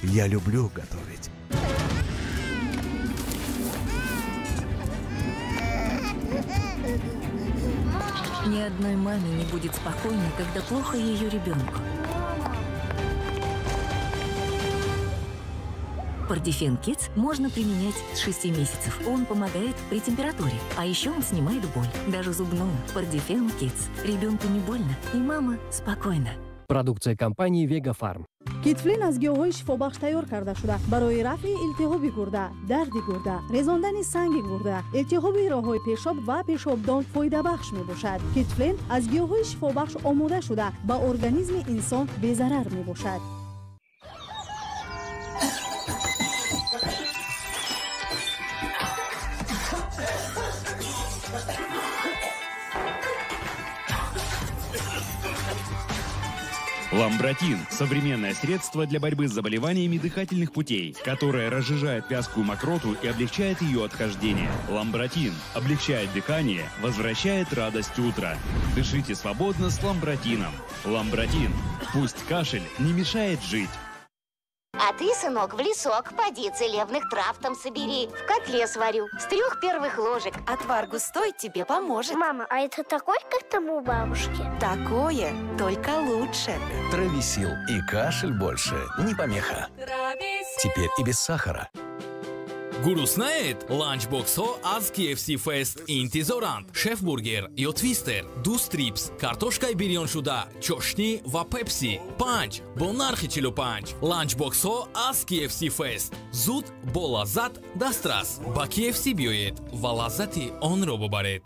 Я люблю готовить.
Ни одной маме не будет спокойно, когда плохо ее ребенку. Пардифен Кидс можно применять с 6 месяцев. Он помогает при температуре, а еще он снимает боль, даже зубную. Пардифен Кидс. Ребенку не больно, и мама спокойна.
Продукция компании Вега Фарм.
Китфлин аз гиёҳҳои шифобахш тайёр карда шуда барои рафъи илтиҳоби гурда, дарди гурда, резондани санги гурда, илтиҳоби роҳҳои пешоб ва пешобдон фоидабахш мебошад. Китфлин аз гиёҳҳои шифобахш омода шуда ба организми инсон безарар мебошад.
Ламбратин – современное средство для борьбы с заболеваниями дыхательных путей, которое разжижает вязкую мокроту и облегчает ее отхождение. Ламбратин облегчает дыхание, возвращает радость утра. Дышите свободно с Ламбратином. Ламбратин. Пусть кашель не мешает жить.
А ты, сынок, в лесок поди, целебных трав там собери. В котле сварю. С 3 первых ложек.
Отвар густой тебе поможет.
Мама, а это такой, как там у бабушки?
Такое, только лучше.
Трависил и кашель больше не помеха.
Трависил.
Теперь и без сахара.
Гуруснаед? Ланчбоксҳо аз KFC Fest интизоранд. Шефбургер ё твистер, 2 стрипс, картошкаи бирёншуда, чошнӣ ва пепси. 5 бо нархи 45. Ланчбоксҳо аз KFC Fest. Зуд бо лаззат дастрас. Ба KFC биёед ва лаззати онро бубаред.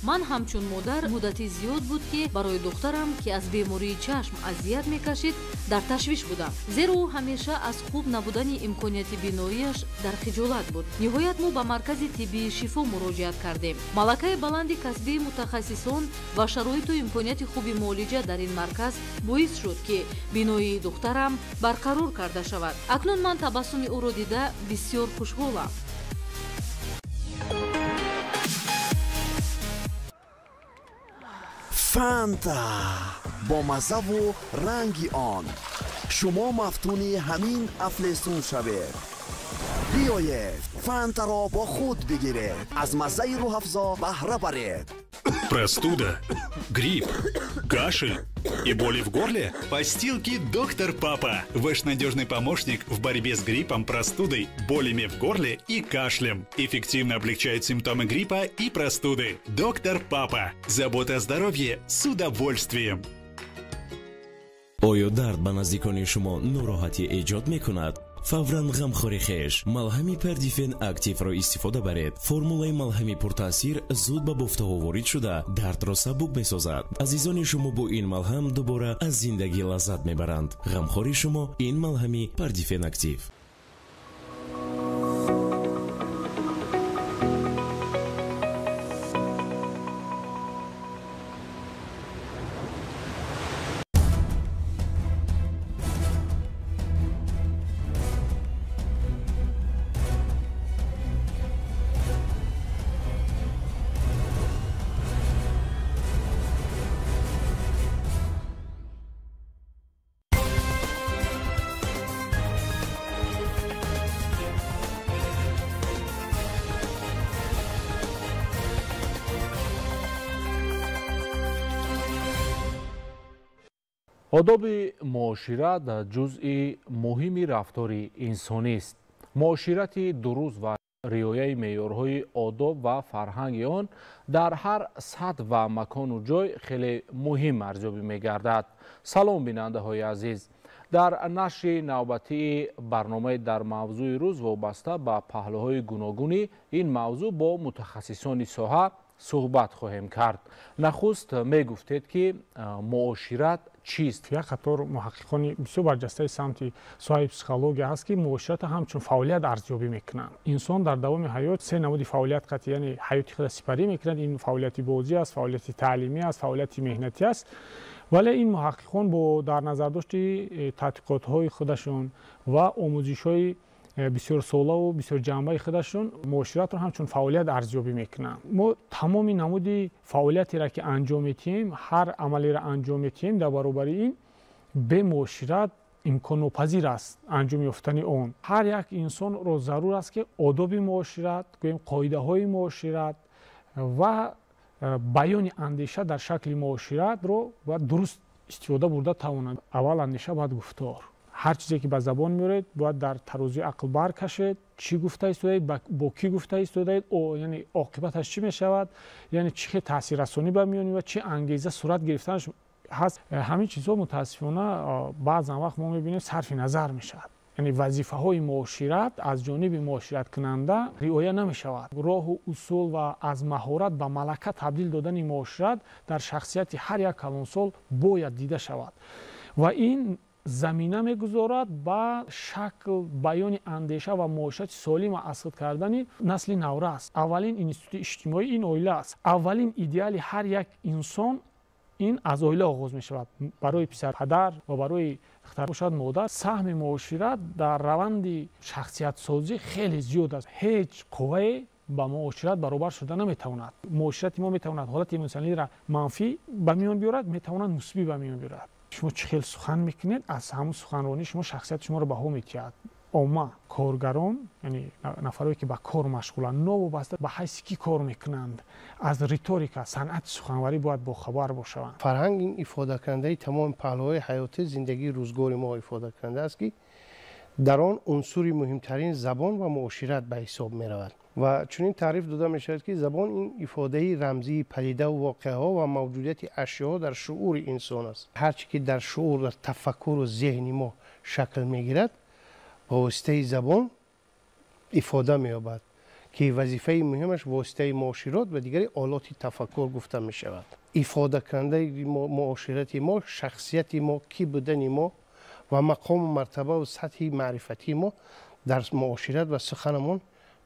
Ман ҳамчун модар муддати зиёд буд, ки барои духтарам, ки аз бемории чашм азият мекашид, дар ташвиш будам, зеро ӯ ҳамеша аз хуб набудани имконияти биноияш дар хиҷолат буд. Ниҳоят мо ба маркази тиббии шифо муроҷиат кардем. Малакаи баланди касбии мутахассисон ва шароиту имконияти хуби муолиҷа дар ин марказ боис шуд, ки биноии духтарам барқарор карда шавад. Акнун ман табассуми ӯро дида бисёр хушҳолам.
Фанта бо маззаву ранги он. Шумо мафтуни ҳамин афлесун шавед. Биёед, Фантаро бо худ бигиред, аз маззаи рӯҳафзо баҳра баред.
Простуда, грипп, кашель и боли в горле? Пастилки «Доктор Папа». Ваш надежный помощник в борьбе с гриппом, простудой, болями в горле и кашлем. Эффективно облегчает симптомы гриппа и простуды. «Доктор Папа». Забота о здоровье с удовольствием.
Оё дард ба наздикони шумо нороҳатӣ эҷод мекунад? Фавран ғамхори хеш малҳами Пердифен Активро истифода баред. Формулаи малҳами пуртаъсир зуд ба бофтаҳо ворид шуда дардро сабук месозад. Азизони шумо бо ин малҳам дубора аз зиндагӣ лаззат мебаранд. Ғамхори шумо ин малҳами Пердифен Актив.
Одоби муошират ҷузъи муҳими рафтори инсонист. Муоширати дуруст ва риояи меъёрҳои одоб ва фарҳанги он дар ҳар сатҳ ва макону ҷой хеле муҳим арзёбӣ мегардад. Салом, бинандаҳои азиз! Дар нашри навбатии барномаи дар мавзӯи рӯз вобаста ба паҳлӯҳои гуногуни ин мавзӯъ бо мутахассисони соҳа суҳбат хоҳем кард. Нахуст мегуфтед, ки муошират чист?
Як қатор муҳаққиқони бисёр барҷастаи самти соҳаи психология ҳаст, ки муоширатро ҳамчун фаъолият арзёбӣ мекунанд. Инсон дар давоми ҳаёт се намуди фаъолият қатъи, яъне ҳаёти худро сипарӣ мекунад. Ин фаъолияти бозӣ аст, фаъолияти таълимӣ аст, фаъолияти меҳнатӣ аст. Вале ин муҳаққиқон бо дар назардошти тадқиқотҳои худашон ва омӯзишҳои бисёрсолаву бисёрҷанбаи худашон муоширатро ҳамчун фаъолият арзёбӣ мекунанд. Мо тамоми намуди фаъолиятеро, ки анҷом метиҳем, ҳар амалеро анҷом метиҳем, дар баробари ин бемуошират имконнопазир аст анҷом ёфтани он. Ҳар як инсонро зарур аст, ки одоби муошират, гӯем, қоидаҳои муошират ва баёни андеша дар шакли муоширатро бояд дуруст истифода бурда тавонад. Аввал андеша, баъд гуфтор. Ҳар чизе ки ба забон меоред, бояд дар тарозуи ақл баркашед, чӣ гуфта истодаед, бо кӣ гуфта истодаед, яъне оқибаташ чӣ мешавад, яъне чӣ хел таъсиррасонӣ ба миён меояд, чӣ ангеза сурат гирифтанаш ҳаст. Ҳамин чизҳо мутаассифона баъзан вақт мо мебинем сарфи назар мешавад. Яъне вазифаҳои муошират аз ҷониби муошираткунанда риоя намешавад. Роҳу усул ва аз маҳорат ба малака табдил додани муошират дар шахсияти ҳар як калонсол бояд дида шавад ва ин замина мегузорад ба шакл баёни андеша ва муоширати солим ва аз худ кардани насли наврас. Аввалин институти иҷтимоӣ ин оила аст. Аввалин идеали ҳар як инсон ин аз оила оғоз мешавад. Барои писар падар ва барои духтар бошад модар. Саҳми муошират дар раванди шахсиятсозӣ хеле зиёд аст. Ҳеҷ қуввае ба муошират баробар шуда наметавонад. Муоширати мо метавонад ҳолати эмоционалиро манфӣ ба миён биёрад, метавонад мусбӣ ба миён биёрад. Шумо чӣ хел сухан мекунед, аз ҳамун суханронии шумо шахсияти шуморо баҳо медиҳад. Омма, коргарон, яъне нафарое ки ба кор машғуланд, новобаста ба ҳайси кӣ кор мекунанд, аз риторика, санъати суханварӣ бояд бохабар бошаванд.
Фарҳанг ин ифодакунандаи тамоми паҳлӯҳои ҳаёти зиндагии рӯзгори мо ифодакунанда аст, ки дар он унсури муҳимтарин забон ва муошират ба ҳисоб меравад. Ва чунин таъриф дода мешавад, ки забон ин ифодаи рамзии падидаву воқеаҳо ва мавҷудияти ашёҳо дар шуури инсон аст. Ҳар чӣ ки дар шуур, дар тафаккуру зеҳни мо шакл мегирад, ба воситаи забон ифода меёбад, ки вазифаи муҳимаш воситаи муоширот ва дигари олоти тафаккур гуфта мешавад. Ифодакунандаи муоширати мо, шахсияти мо, кӣ будани мо ва мақому мартабаву сатҳи маърифатии мо дар муошират ва суханамон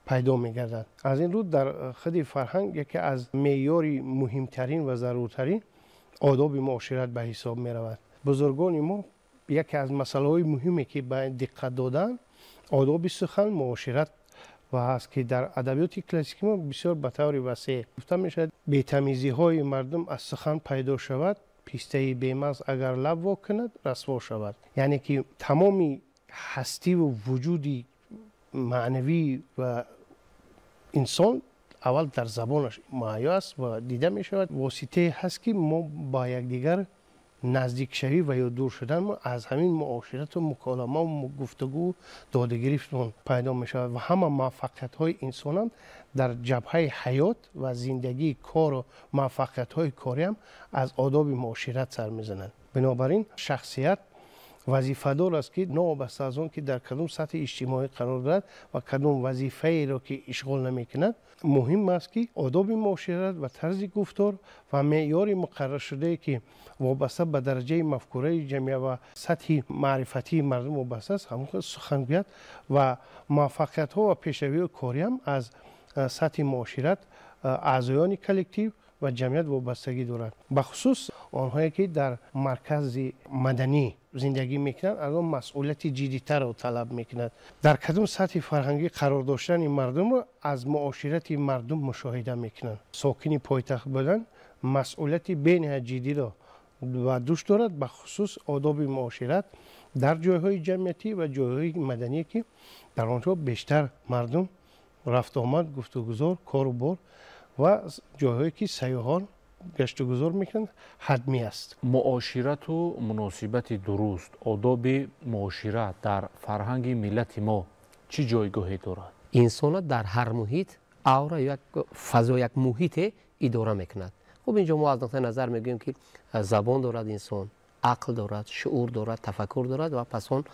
пайдо мегардад. Аз ин рӯ дар худи фарҳанг яке аз меъёри муҳимтарин ва заруртарин одоби муошират ба ҳисоб меравад. Бузургони мо яке аз масъалаҳои муҳиме ки ба диққат доданд, одоби сухан, муошират ва ҳаст, ки дар адабиёти классикӣ мо бисёр ба таври васеъ гуфта мешавад. Бетамизиҳои мардум аз сухан пайдо шавад, пистаи бемағз агар лаб во кунад, расво шавад. Яъне ки тамоми ҳастиву вуҷуди маънавӣ ва инсон аввал дар забонаш муҳайё аст ва дида мешавад. Воситае ҳаст, ки мо ба якдигар наздикшавӣ ва ё дур шудан мо аз ҳамин муоширату муколама ва гуфтугӯ додагирифтмон пайдо мешавад ва ҳама муваффақиятҳои инсонам дар ҷабҳаи ҳаёт ва зиндагии кору муваффақиятҳои кориам аз одоби муошират сар мезананд. Бинобар ин шахсият вазифадор аст, ки новобаста аз он ки дар кадом сатҳи иҷтимоӣ қарор дорад ва кадом вазифаеро ки ишғол намекунад, муҳим аст, ки одоби муошират ва тарзи гуфтор ва меъёри муқарраршудае, ки вобаста ба дараҷаи мафкураи ҷамъия ва сатҳи маърифатии мардум вобаста аст, ҳамон хел сухан гӯяд ва муваффақиятҳо ва пешравиҳои кориам аз сатҳи муошират аъзоёни коллектив ва ҷамъият вобастагӣ дорад. Бахусус онҳое ки дар маркази маданӣ зиндагӣ мекунанд, аз он масъулияти ҷиддитарро талаб мекунад. Дар кадом сатҳи фарҳангӣ қарор доштани мардумро аз муоширати мардум мушоҳида мекунанд. Сокини пойтахт будан масъулияти бениҳоят ҷиддиро ба дӯш дорад, бахусус одоби муошират дар ҷойҳои ҷамъиятӣ ва ҷойҳои маданӣ, ки дар онҷо бештар мардум рафтуомад, гуфтугузор, кору бор ва ҷойҳое ки сайёҳон гаштугузор мекунанд, ҳатмӣ аст.
Муоширату муносибати дуруст, одоби муошират дар фарҳанги миллати мо чӣ ҷойгоҳе дорад?
Инсона дар ҳар муҳит аура, як фазо, як муҳите идора мекунад. Хуб, инҷо мо аз нуқтаи назар мегӯем, ки забон дорад инсон, ақл дорад, шуур дорад, тафаккур дорад ва пас он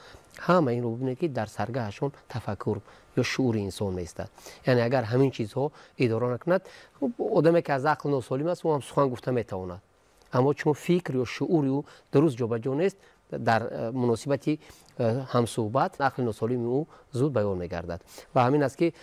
ҳама инро бибинед, ки дар саргаҳашон тафаккур ё шуури инсон меистад. Яъне агар ҳамин чизҳо идора накунад, хуб, одаме ки аз ақл носолим аст, ӯ ҳам сухан гуфта метавонад, аммо чун фикр ё шуури ӯ дуруст ҷобаҷо нест, дар муносибати ҳамсӯҳбат ақли носолими ӯ зуд баён мегардад. Ва ҳамин аст, ки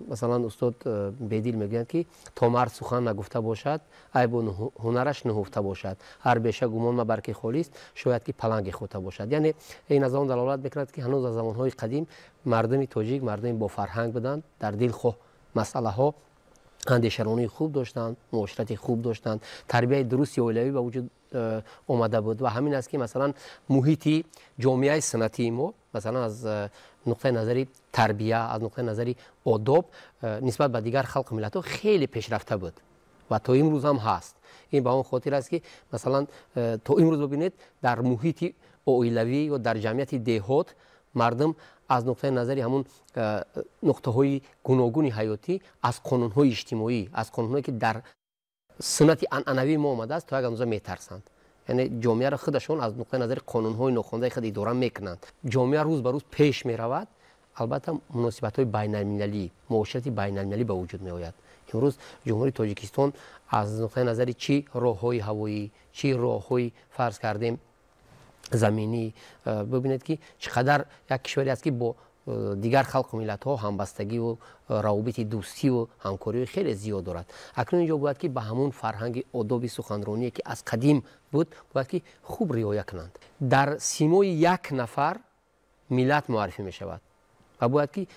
масалан устод Бедил мегӯянд, ки то мард сухан нагуфта бошад, айбу ҳунараш нуҳуфта бошад, ҳар беша гумон мабар, ки холист, шояд ки паланги хута бошад. Яъне ин аз он далолат мекунад, ки ҳанӯз аз замонҳои қадим мардуми тоҷик мардуми бофарҳанг буданд, дар дилхоҳ масъалаҳо андешаронии хуб доштанд, муоширати хуб доштанд, тарбияи дурусти оилавӣ ба вуҷуд омада буд. Ва ҳамин аст, ки масалан муҳити ҷомеаи санъатии мо, масалан аз нуқтаи назари тарбия, аз нуқтаи назари одоб нисбат ба дигар халқу миллатҳо хеле пешрафта буд ва то имрӯз ҳам ҳаст. Ин ба он хотир аст, ки масалан то имрӯз бибинед, дар муҳити оилавӣ ё дар ҷамъияти деҳот мардум аз нуқтаи назари ҳамун нуқтаҳои гуногуни ҳаётӣ, аз қонунҳои иҷтимоӣ, аз қонунҳое ки дар суннати анъанавии мо омадааст, то як андоза метарсанд. Яъне ҷомеаро худашон аз нуқтаи назари қонунҳои нохондаи худ идора мекунанд. Ҷомеа рӯз ба рӯз пеш меравад, албатта муносибатҳои байналмилалӣ, муоширати байналмилалӣ ба вуҷуд меояд. Имрӯз Ҷумҳурии Тоҷикистон аз нуқтаи назари чӣ роҳҳои ҳавоӣ, чӣ роҳҳои, фарз кардем, заминӣ, бибинед, ки чӣ қадар як кишваре аст, ки бо дигар халқу миллатҳо ҳамбастагиву равобити дӯстиву ҳамкориҳои хеле зиёд дорад. Акнун инҷо бояд ки ба ҳамун фарҳанги одоби суханроние, ки аз қадим буд, бояд ки хуб риоя кунанд. Дар симои як нафар миллат муаррифӣ мешавад ва бояд ки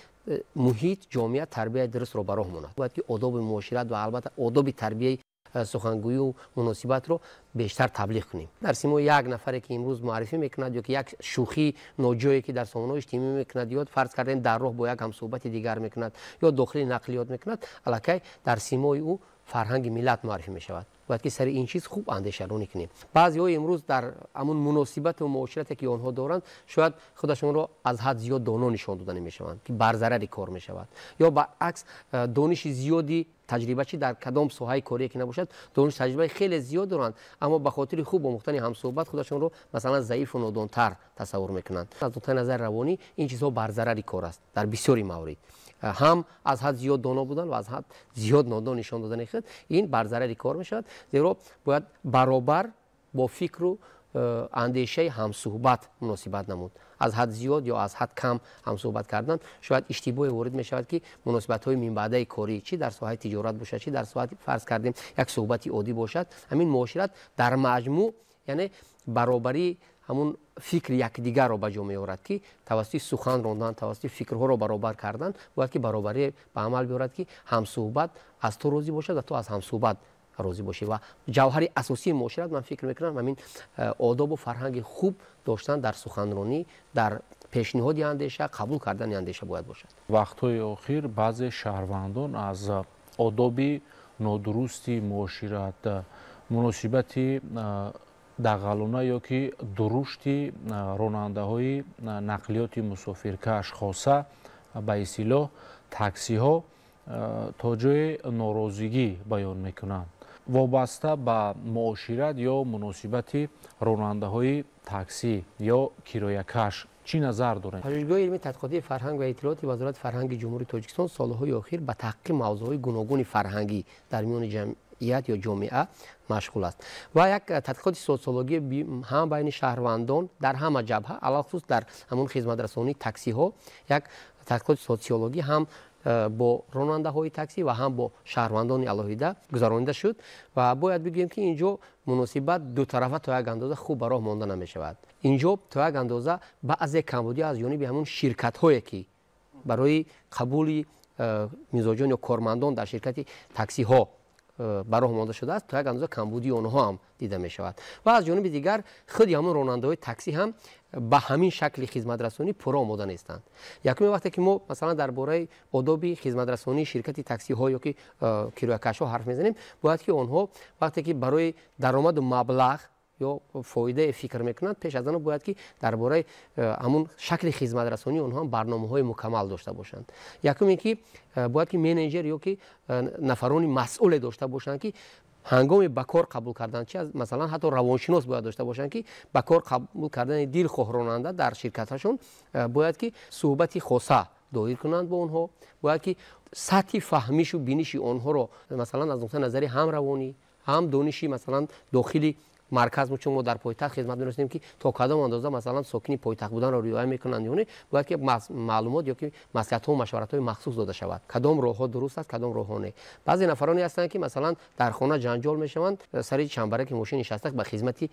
муҳит, ҷомеа тарбияи дурустро ба роҳ монад. Бояд ки одоби муошират ва албатта одоби тарбияи сухангӯю муносибатро бештар таблиғ кунем. Дар симои як нафаре, ки имрӯз муаррифӣ мекунад, ё ки як шӯхии ноҷое, ки дар сомонаҳои иҷтимоӣ мекунад, ё фарз кардем дар роҳ бо як ҳамсӯҳбати дигар мекунад, ё дохили нақлиёт мекунад, аллакай дар симои ӯ фарҳанги миллат муаррифӣ мешавад. Бояд ки сари ин чиз хуб андешаронӣ кунем. Баъзеҳо имрӯз дар ҳамун муносибату муоширате, ки онҳо доранд, шояд худашонро аз ҳад зиёд доно нишон дода намешаванд, ки бар зарари кор мешавад, ё баръакс дониши зиёди таҷриба, чи дар кадом соҳаи корие ки набошад, дониш таҷрибаи хеле зиёд доранд, аммо ба хотири хуб омӯхтани ҳамсӯҳбат худашонро масалан заифу нодонтар тасаввур мекунанд. Аз нуқтаи назари равонӣ ин чизҳо бар зарари кор аст. Дар бисёри маврид ҳам аз ҳад зиёд доно будан ва аз ҳад зиёд нодон нишон додани худ, ин бар зарари кор мешавад, зеро бояд баробар бо фикру андешаи ҳамсӯҳбат муносибат намуд. Аз ҳад зиёд ё аз ҳад кам ҳамсӯҳбат кардан, шояд иштибоҳе ворид мешавад, ки муносибатҳои минбаъдаи корӣ, чӣ дар соҳаи тиҷорат бошад, чӣ дар соҳаи, фарз кардем, як суҳбати оддӣ бошад, ҳамин муошират дар маҷмӯъ, яъне баробарии ҳамун фикри якдигарро ба ҷо меорад, ки тавассути сухан рондан, тавассути фикрҳоро баробар кардан бояд ки баробарӣ ба амал биёрад, ки ҳамсӯҳбат аз ту розӣ бошад ва ту аз ҳамсӯҳбат розӣ бошӣ. Ва ҷавҳари асосии муошират, ман фикр мекунам, ҳамин одобу фарҳанги хуб доштан дар суханронӣ, дар пешниҳоди андеша, қабул кардани андеша бояд бошад.
Вақтҳои охир баъзе шаҳрвандон аз одоби нодурусти муошират, муносибати дағалона ё ки дурушти ронандаҳои нақлиёти мусофиркаш, хоса ба истилоҳ таксиҳо, то ҷое норозигӣ баён мекунанд. Вобаста ба муошират ё муносибати ронандаҳои таксӣ ё кироякаш чӣ назар доред?
Пажӯҳишгоҳи илми тадқиқотии фарҳанг ва иттилооти Вазорати фарҳанги Ҷумҳурии Тоҷикистон солҳои охир ба таҳқиқи мавзӯъҳои гуногуни фарҳангӣ дар миёни ҷамъият ё ҷомеа машғул аст ва як тадқиқоти социологӣ ҳам байни шаҳрвандон дар ҳама ҷабҳа, алалхусус дар ҳамун хизматрасонии таксиҳо, як тадқиқоти социологӣ ҳам бо ронандаҳои таксӣ ва ҳам бо шаҳрвандони алоҳида гузаронида шуд. Ва бояд бигӯем, ки ин ҷо муносибат дутарафа то як андоза хуб ба роҳ монда намешавад. Ин ҷо то як андоза баъзе камбудӣ аз ҷониби ҳамун ширкатҳое, ки барои қабули мизоҷон ё кормандон дар ширкати таксиҳо ба роҳ монда шудааст, то як андоза камбудии онҳо ҳам дида мешавад. Ва аз ҷониби дигар худи ҳамон ронандаҳои таксӣ ҳам ба ҳамин шакли хизматрасонӣ пурра омода нестанд. Якуми вақте ки мо масалан дар бораи одоби хизматрасонии ширкати таксиҳо ё ки кироякашҳо ҳарф мезанем, бояд ки онҳо вақте ки барои даромаду маблағ ё фоидае фикр мекунанд, пеш аз он бояд ки дар бораи ҳамун шакли хизматрасонии онҳо ҳам барномаҳои мукаммал дошта бошанд. Якум ин ки бояд ки менеҷер ё ки нафарони масъуле дошта бошанд, ки ҳангоми ба кор қабул кардан, чи масалан ҳатто равоншинос бояд дошта бошанд, ки ба кор қабул кардани дилхоҳ ронанда дар ширкатҳашон бояд ки суҳбати хоса доир кунанд бо онҳо, бояд ки сатҳи фаҳмишу биниши онҳоро масалан аз нуқтаи назари ҳам равонӣ, ҳам дониши масалан дохили марказ, чун мо дар пойтахт хизмат мерасонем, ки то кадом андоза масалан сокини пойтахт буданро риоя мекунанд ё не, бояд ки маълумот ё ки маслиҳатҳо машваратҳои махсус дода шавад, кадом роҳҳо дуруст аст, кадом роҳҳо не. Баъзе нафароне ҳастанд, ки масалан дар хона ҷанҷол мешаванд, сари чамбараки мошин нишаста ба хизмати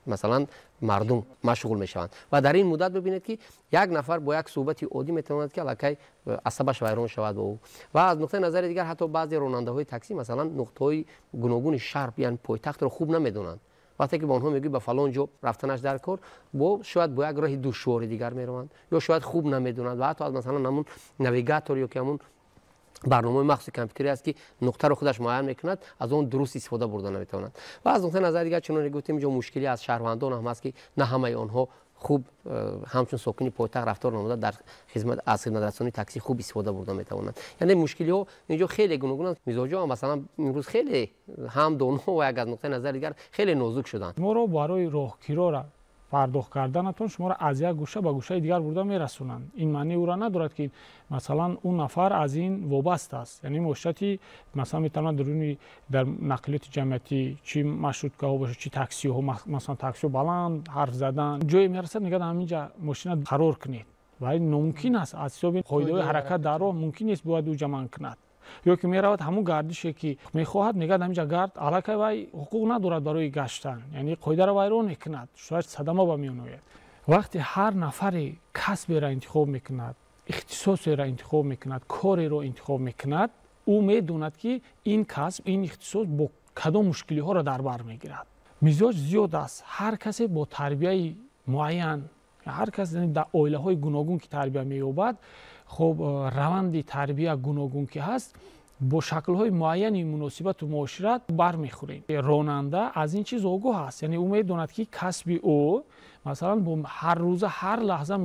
масалан мардум машғул мешаванд ва дар ин муддат бибинед, ки як нафар бо як суҳбати оддӣ метавонад, ки аллакай асабаш вайрон шавад бо ӯ. Ва аз нуқтаи назари дигар ҳатто баъзе ронандаҳои таксӣ масалан нуқтаҳои гуногуни шаҳр, яъне пойтахтро хуб намедонанд. Вақте ки ба онҳо мегӯӣ ба фалон ҷо рафтанаш дар кор, бо шояд бо як роҳи душвори дигар мераванд ё шояд хуб намедонанд ва ҳатто аз масалан ҳамун навигатор ё ки ҳамун барномаи махсуси компютерӣ аст, ки нуқтаро худаш муайян мекунад, аз он дуруст истифода бурда наметавонанд. Ва аз нуқтаи назари дигар, чуноне гуфтем, инҷо мушкилӣ аз шаҳрвандон ҳам аст, ки на ҳамаи онҳо хуб ҳамчун сокини пойтахт рафтор намуда дар хизмат аз хизматрасонии таксӣ хуб истифода бурда метавонанд. Яъне мушкилиҳо инҷо хеле гуногунанд. Мизоҷҳо масалан имрӯз хеле ҳам доно ва як аз нуқтаи назари дигар хеле нозук шуданд.
Шуморо барои роҳкироро пардохт карданатон шуморо аз як гӯша ба гӯшаи дигар бурда мерасонанд. Ин маънии ӯро надорад, ки масалан он нафар аз ин вобаста аст. Яъне муоширати масалан метавонад даруни дар нақлиёти ҷамъиятӣ, чи маршруткаҳо бошад, чи таксиҳо, масалан таксиҳо баланд ҳарф задан, ҷое мерасад, мегӯяд ҳаминҷа мошина қарор кунед. Ва ин номумкин аст, аз ҳисоби қоидаҳои ҳаракат дар роҳ мумкин нест, бояд ӯ ҷамъ кунад. Ё ки меравад ҳамун гардише, ки мехоҳад, мегӯяд ҳаминҷа гард, аллакай вай ҳуқуқ надорад барои гаштан, яъне қоидаро вайрон мекунад, шояд садама ба миён ояд. Вақте ҳар нафаре касберо интихоб мекунад, ихтисосеро интихоб мекунад, кореро интихоб мекунад, ӯ медонад, ки ин касб, ин ихтисос бо кадом мушкилиҳоро дар бар мегирад. Мизоҷ зиёд аст, ҳар касе бо тарбияи муайян, ҳар кас дар оилаҳои гуногун ки тарбия меёбад, хоб раванди тарбия гуногун ки ҳаст, бо шаклҳои муайяни муносибату муошират бармехӯрем. Ронанда аз ин чиз огоҳ аст, яъне ӯ медонад, ки касби ӯ масалан бо ҳар рӯза, ҳар лаҳза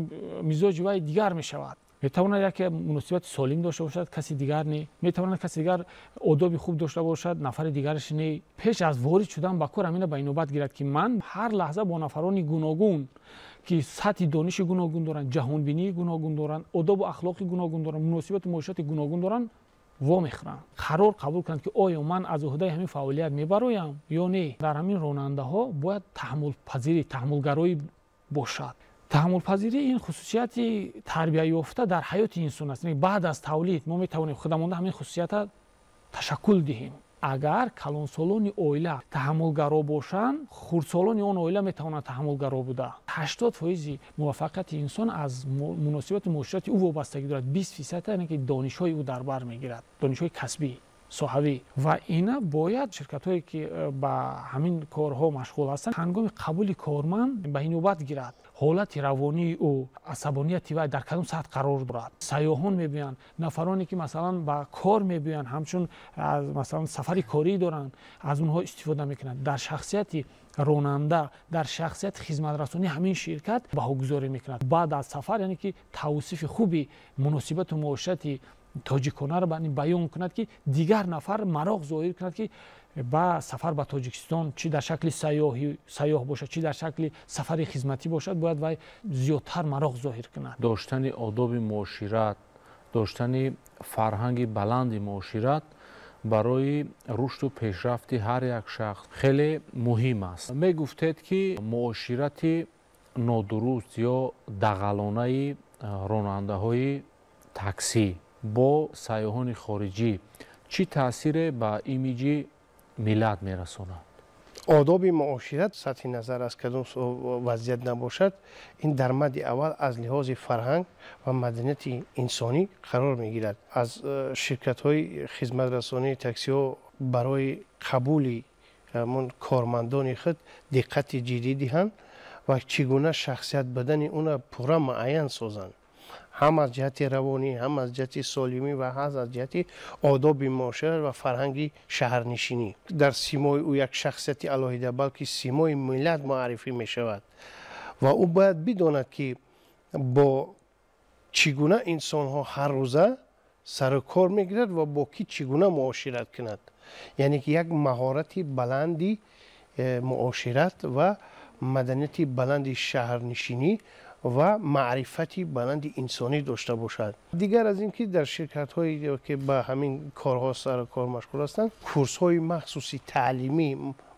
мизоҷи вай дигар мешавад. Метавонад яке муносибати солим дошта бошад, каси дигар не, метавонад каси дигар одоби хуб дошта бошад, нафари дигараш не. Пеш аз ворид шудан ба кор ҳамина ба инобат гирад, ки ман ҳар лаҳза бо нафарони гуногун, ки сатҳи дониши гуногун доранд, ҷаҳонбинии гуногун доранд, одобу ахлоқи гуногун доранд, муносибату муоширати гуногун доранд, вомехӯранд. Қарор қабул кунанд, ки оё ман аз уҳдаи ҳамин фаъолият мебароям ё не. Дар ҳамин ронандаҳо бояд таҳаммулпазирӣ, таҳаммулгароӣ бошад. Таҳаммулпазирӣ ин хусусияти тарбияёфта дар ҳаёти инсон аст. Баъд аз тавлид мо метавонем худамонда ҳамин хусусията ташаккул диҳем. Агар калонсолони оила таҳаммулгаро бошанд, хурдсолони он оила метавонанд таҳаммулгаро буда. 80% муваффақияти инсон аз муносибати муоширати ӯ вобастагӣ дорад. 20% яъне ки донишҳои ӯ дар бар мегирад, донишҳои касбӣ, соҳавӣ. Ва ина бояд ширкатҳое, ки ба ҳамин корҳо машғул ҳастанд, ҳангоми қабули корманд ба инобат гирад ҳолати равонии ӯ, асабонияти вай дар кадом сатҳ қарор дорад. Сайёҳон мебиёянд, нафароне ки масалан ба кор мебиёянд, ҳамчун масалан сафари корӣ доранд, аз онҳо истифода мекунанд. Дар шахсияти ронанда, дар шахсияти хизматрасонии ҳамин ширкат баҳогузорӣ мекунад. Баъд аз сафар, яъне ки тавсифи хуби муносибату муоширати тоҷиконаро баён кунад, ки дигар нафар мароқ зоҳир кунад, ки ба сафар ба Тоҷикистон, чи дар шакли сайёҳ бошад, чи дар шакли сафари хизматӣ бошад, бояд вай зиёдтар мароқ зоҳир кунад.
Доштани одоби муошират, доштани фарҳанги баланди муошират барои рушду пешрафти ҳар як шахс хеле муҳим аст. Мегуфтед, ки муоширати нодуруст ё дағалонаи ронандаҳои таксӣ бо сайёҳони хориҷӣ чӣ таъсире ба имиҷи миллат мерасонад?
Одоби муошират сатҳи назар аз кадом вазъият набошад, ин дар мадди аввал аз лиҳози фарҳанг ва маданияти инсонӣ қарор мегирад. Аз ширкатҳои хизматрасонии таксиҳо барои қабули кормандони худ диққати ҷиддӣ диҳанд ва чӣ гуна шахсият будани онро пурра муайян созанд, ҳам аз ҷиҳати равонӣ, ҳам аз ҷиҳати солимӣ ва ҳам аз ҷиҳати одоби муошират ва фарҳанги шаҳрнишинӣ. Дар симои ӯ як шахсияти алоҳида, балки симои миллат муаррифӣ мешавад ва ӯ бояд бидонад, ки бо чӣ гуна инсонҳо ҳар рӯза сару кор мегирад ва бо кӣ чӣ гуна муошират кунад. Яъне ки як маҳорати баланди муошират ва маданияти баланди шаҳрнишинӣ ва маърифати баланди инсонӣ дошта бошад. Дигар аз ин ки дар ширкатҳое ки ба ҳамин корҳо сару кор машғул ҳастанд, курсҳои махсуси таълимӣ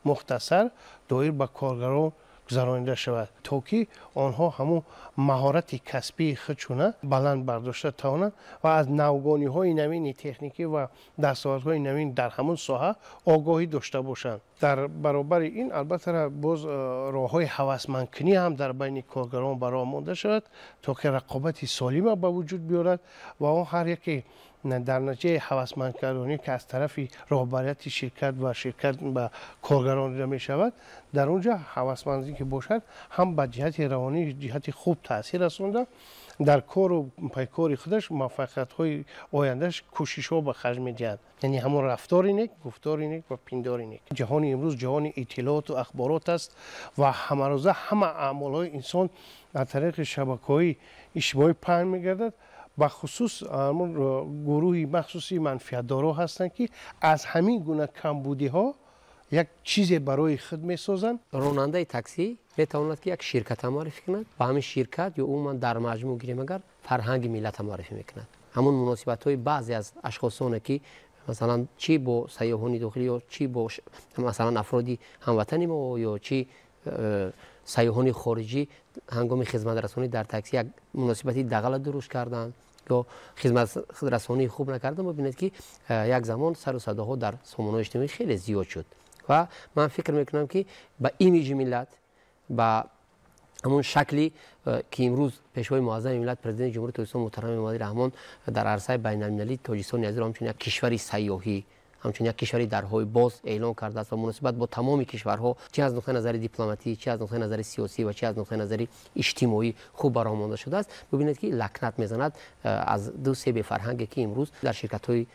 мухтасар доир ба коргарон гузаронида шавад, то ки онҳо ҳамун маҳорати касбии худшона баланд бардошта тавонанд ва аз навгониҳои навини техникӣ ва дастовардҳои навин дар ҳамун соҳа огоҳӣ дошта бошанд. Дар баробари ин албатта боз роҳҳои ҳавасмандкунӣ ҳам дар байни коргарон ба роҳ монда шавад, то ки рақобати солима ба вуҷуд биёрад ва он ҳар яке дар натиҷаи ҳавасмандкардонӣ, ки аз тарафи роҳбарияти ширкат ва ширкат ба коргарон дида мешавад, дар он ҷо ҳавасмандӣ ки бошад, ҳам ба ҷиҳати равонӣ ҷиҳати хуб таъсир расонда, дар кору пайкори худаш муваффақиятҳои ояндаш кӯшишҳо ба харҷ медиҳад. Яъне ҳамон рафтори нек, гуфтори нек ва пиндори нек. Ҷаҳони имрӯз ҷаҳони иттилооту ахборот аст ва ҳамарӯза ҳама аъмолҳои инсон аз тариқи шабакаҳои иҷтимоӣ паҳн мегардад. Ба хусус ҳамон гурӯҳи махсуси манфиатдорҳо ҳастанд, ки аз ҳамин гуна камбудиҳо як чизе барои худ месозанд.
Ронандаи таксӣ метавонад, ки як ширката муаррифӣ кунад ва ҳамин ширкат ё умуман дар маҷмӯъ гирем агар фарҳанги миллата муаррифӣ мекунад. Ҳамон муносибатҳои баъзе аз ашхосоне, ки масалан чӣ бо сайёҳони дохилӣ ё чӣ бо масалан афроди ҳамватани мо ё чӣ сайёҳони хориҷӣ ҳангоми хизматрасонӣ дар таксӣ як муносибати дағала дуруст карданд ё хизматрасонии хуб накарданд, мебинед, ки як замон сару садоҳо дар сомонаҳои иҷтимоӣ хеле зиёд шуд. Ва ман фикр мекунам, ки ба имиҷи миллат, ба ҳамон шакле ки имрӯз пешвои муаззами миллат, президенти Ҷумҳурии Тоҷикистон муҳтарам Эмомалӣ Раҳмон дар арсаи байналмилалии Тоҷикистони азизро ҳамчун як кишвари сайёҳӣ, ҳамчун як кишвари дарҳои боз эълон кардааст ва муносибат бо тамоми кишварҳо чи аз нуқтаи назари дипломатӣ, чи аз нуқтаи назари сиёсӣ ва чи аз нуқтаи назари иҷтимоӣ хуб бароҳ монда шудааст, бибинед, ки лакнат мезанад аз ду-се бефарҳанге, ки имрӯз дар ширкатҳои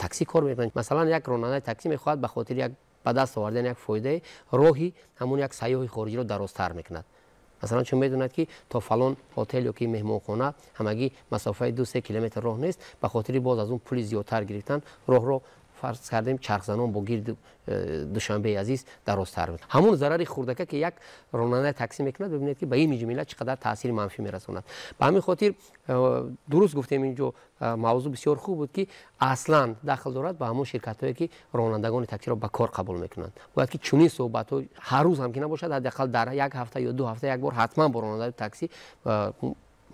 таксӣ кор мекунанд. Масалан, як ронандаи таксӣ мехоҳад ба хотири як ба даст овардани як фоидаи роҳи ҳамон як сайёҳи хориҷиро дарозтар мекунад. Масалан, чун медонад, ки то фалон ҳотел ё ки меҳмонхона ҳамагӣ масофаи 2-3 километр роҳ нест, ба хотири боз аз он пули зиёдтар гирифтан роҳро фарз кардем чархзанон бо гирди Душанбеи азиз дарозтар мекунад. Ҳамон зарари хурдака, ки як ронандаи таксӣ мекунад, бибинед, ки ба имиҷи миллат чӣ қадар таъсири манфӣ мерасонад. Ба ҳамин хотир дуруст гуфтем, инҷо мавзӯъ бисёр хуб буд, ки аслан дахл дорад ба ҳамон ширкатҳое, ки ронандагони таксиро ба кор қабул мекунанд. Бояд ки чунин суҳбатҳо ҳар рӯз ҳам ки набошад, ҳадди ақал дар як ҳафта ё 2 ҳафта як бор ҳатман бо ронандаи таксӣ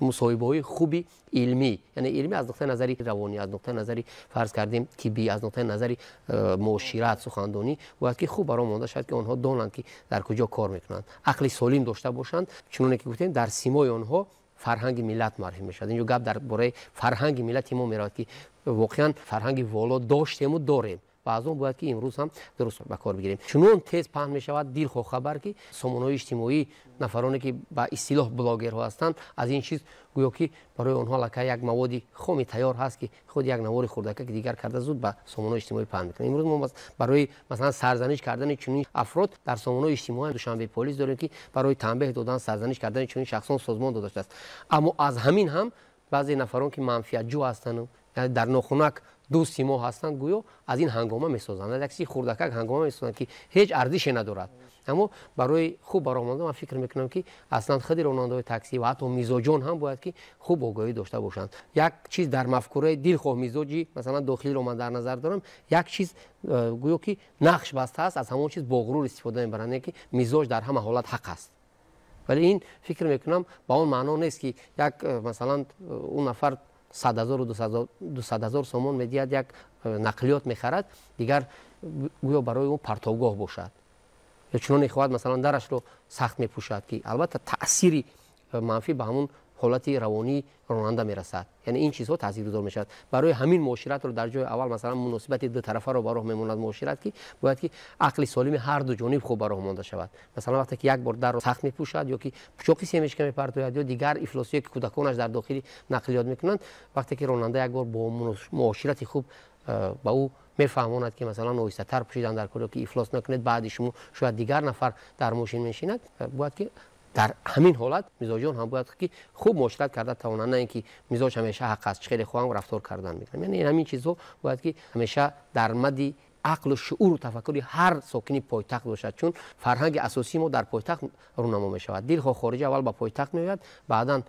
мусоҳибаҳои хуби илмӣ, яъне илмӣ аз нуқтаи назари равонӣ, аз нуқтаи назари фарз кардем тиббӣ, аз нуқтаи назари муошират, сухандонӣ бояд ки хуб баро монда шавад, ки онҳо донанд, ки дар куҷо кор мекунанд, ақли солим дошта бошанд. Чуноне ки гуфтем, дар симои онҳо фарҳанги миллат муаррифӣ мешавад. Инҷо гап дар бораи фарҳанги миллати мо меравад, ки воқеан фарҳанги воло доштему дорем ва аз он бояд ки имрӯз ҳам дуруст ба кор бигирем. Чунон тез паҳн мешавад дилхоҳ хабар, ки сомонаҳои иҷтимоӣ нафароне, ки ба истилоҳ блогерҳо ҳастанд, аз ин чиз гӯё ки барои онҳо аллакай як маводи хоми тайёр ҳаст, ки худ як навори хурдака ки дигар карда зуд ба сомонаҳои иҷтимоӣ паҳн мекунанд. Имрӯз мо барои масалан сарзаниш кардани чунин афрод дар сомонаҳои иҷтимоӣ Душанбе полис дорем, ки барои танбеҳ додан, сарзаниш кардани чунин шахсон созмон дода шудааст. Аммо аз ҳамин ҳам баъзе нафарон, ки манфиатҷӯ ҳастанд, дар нохунак дӯсти мо ҳастанд, гӯё аз ин ҳангома месозанд, як чизи хурдакак ҳангома месозанд, ки ҳеҷ арзише надорад. Аммо барои хуб бароҳ монда ман фикр мекунам, ки аслан худи ронандаҳои таксӣ ва ҳатто мизоҷон ҳам бояд ки хуб огоҳӣ дошта бошанд. Як чиз дар мафкураи дилхоҳ мизоҷи масалан дохилиро ман дар назар дорам, як чиз гӯё ки нақш бастааст, аз ҳамон чиз бо ғурур истифода мебаранд, ки мизоҷ дар ҳама ҳолат ҳақ аст. Вале ин фикр мекунам ба он маъно нест, ки як масалан он нафар 100 000-у 200 000 сомон медиҳад, як нақлиёт мехарад, дигар гӯё барои ӯ партовгоҳ бошад. Ё чуноне хоҳад, масалан, дарашро сахт мепӯшад, ки албатта таъсири манфӣ ба ҳамун ҳолати равонии ронанда мерасад. Яъне ин чизҳо таъсиргузор мешавад. Барои ҳамин муоширатро дар ҷои аввал, масалан, муносибати дутарафаро ба роҳ мемонад муошират, ки бояд ки ақли солими ҳар ду ҷониб хуб ба роҳ монда шавад. Масалан, вақте ки як бор дарро сахт мепӯшад ё ки пучоқи семечка мепартояд ё дигар ифлосие, ки кӯдаконаш дар дохили нақлиёт мекунанд, вақте ки ронанда як бор бо муоширати хуб ба ӯ мефаҳмонад, ки масалан оҳистатар пӯшидан дар кор ё ки ифлос накунед, баъди шумо шояд дигар нафар дар мошин менишинад, бояд ки дар ҳамин ҳолат мизоҷон ҳам бояд ки хуб муошират карда тавонанд, на ин ки мизоҷ ҳамеша ҳақ аст, чӣ хеле хоҳам рафтор кардан мекунам. Яъне ҳамин чизҳо бояд ки ҳамеша дар мадди ақлу шууру тафаккури ҳар сокини пойтахт бошад, чун фарҳанги асосии мо дар пойтахт рӯнамо мешавад. Дилхоҳ хориҷа аввал ба пойтахт меояд, баъдан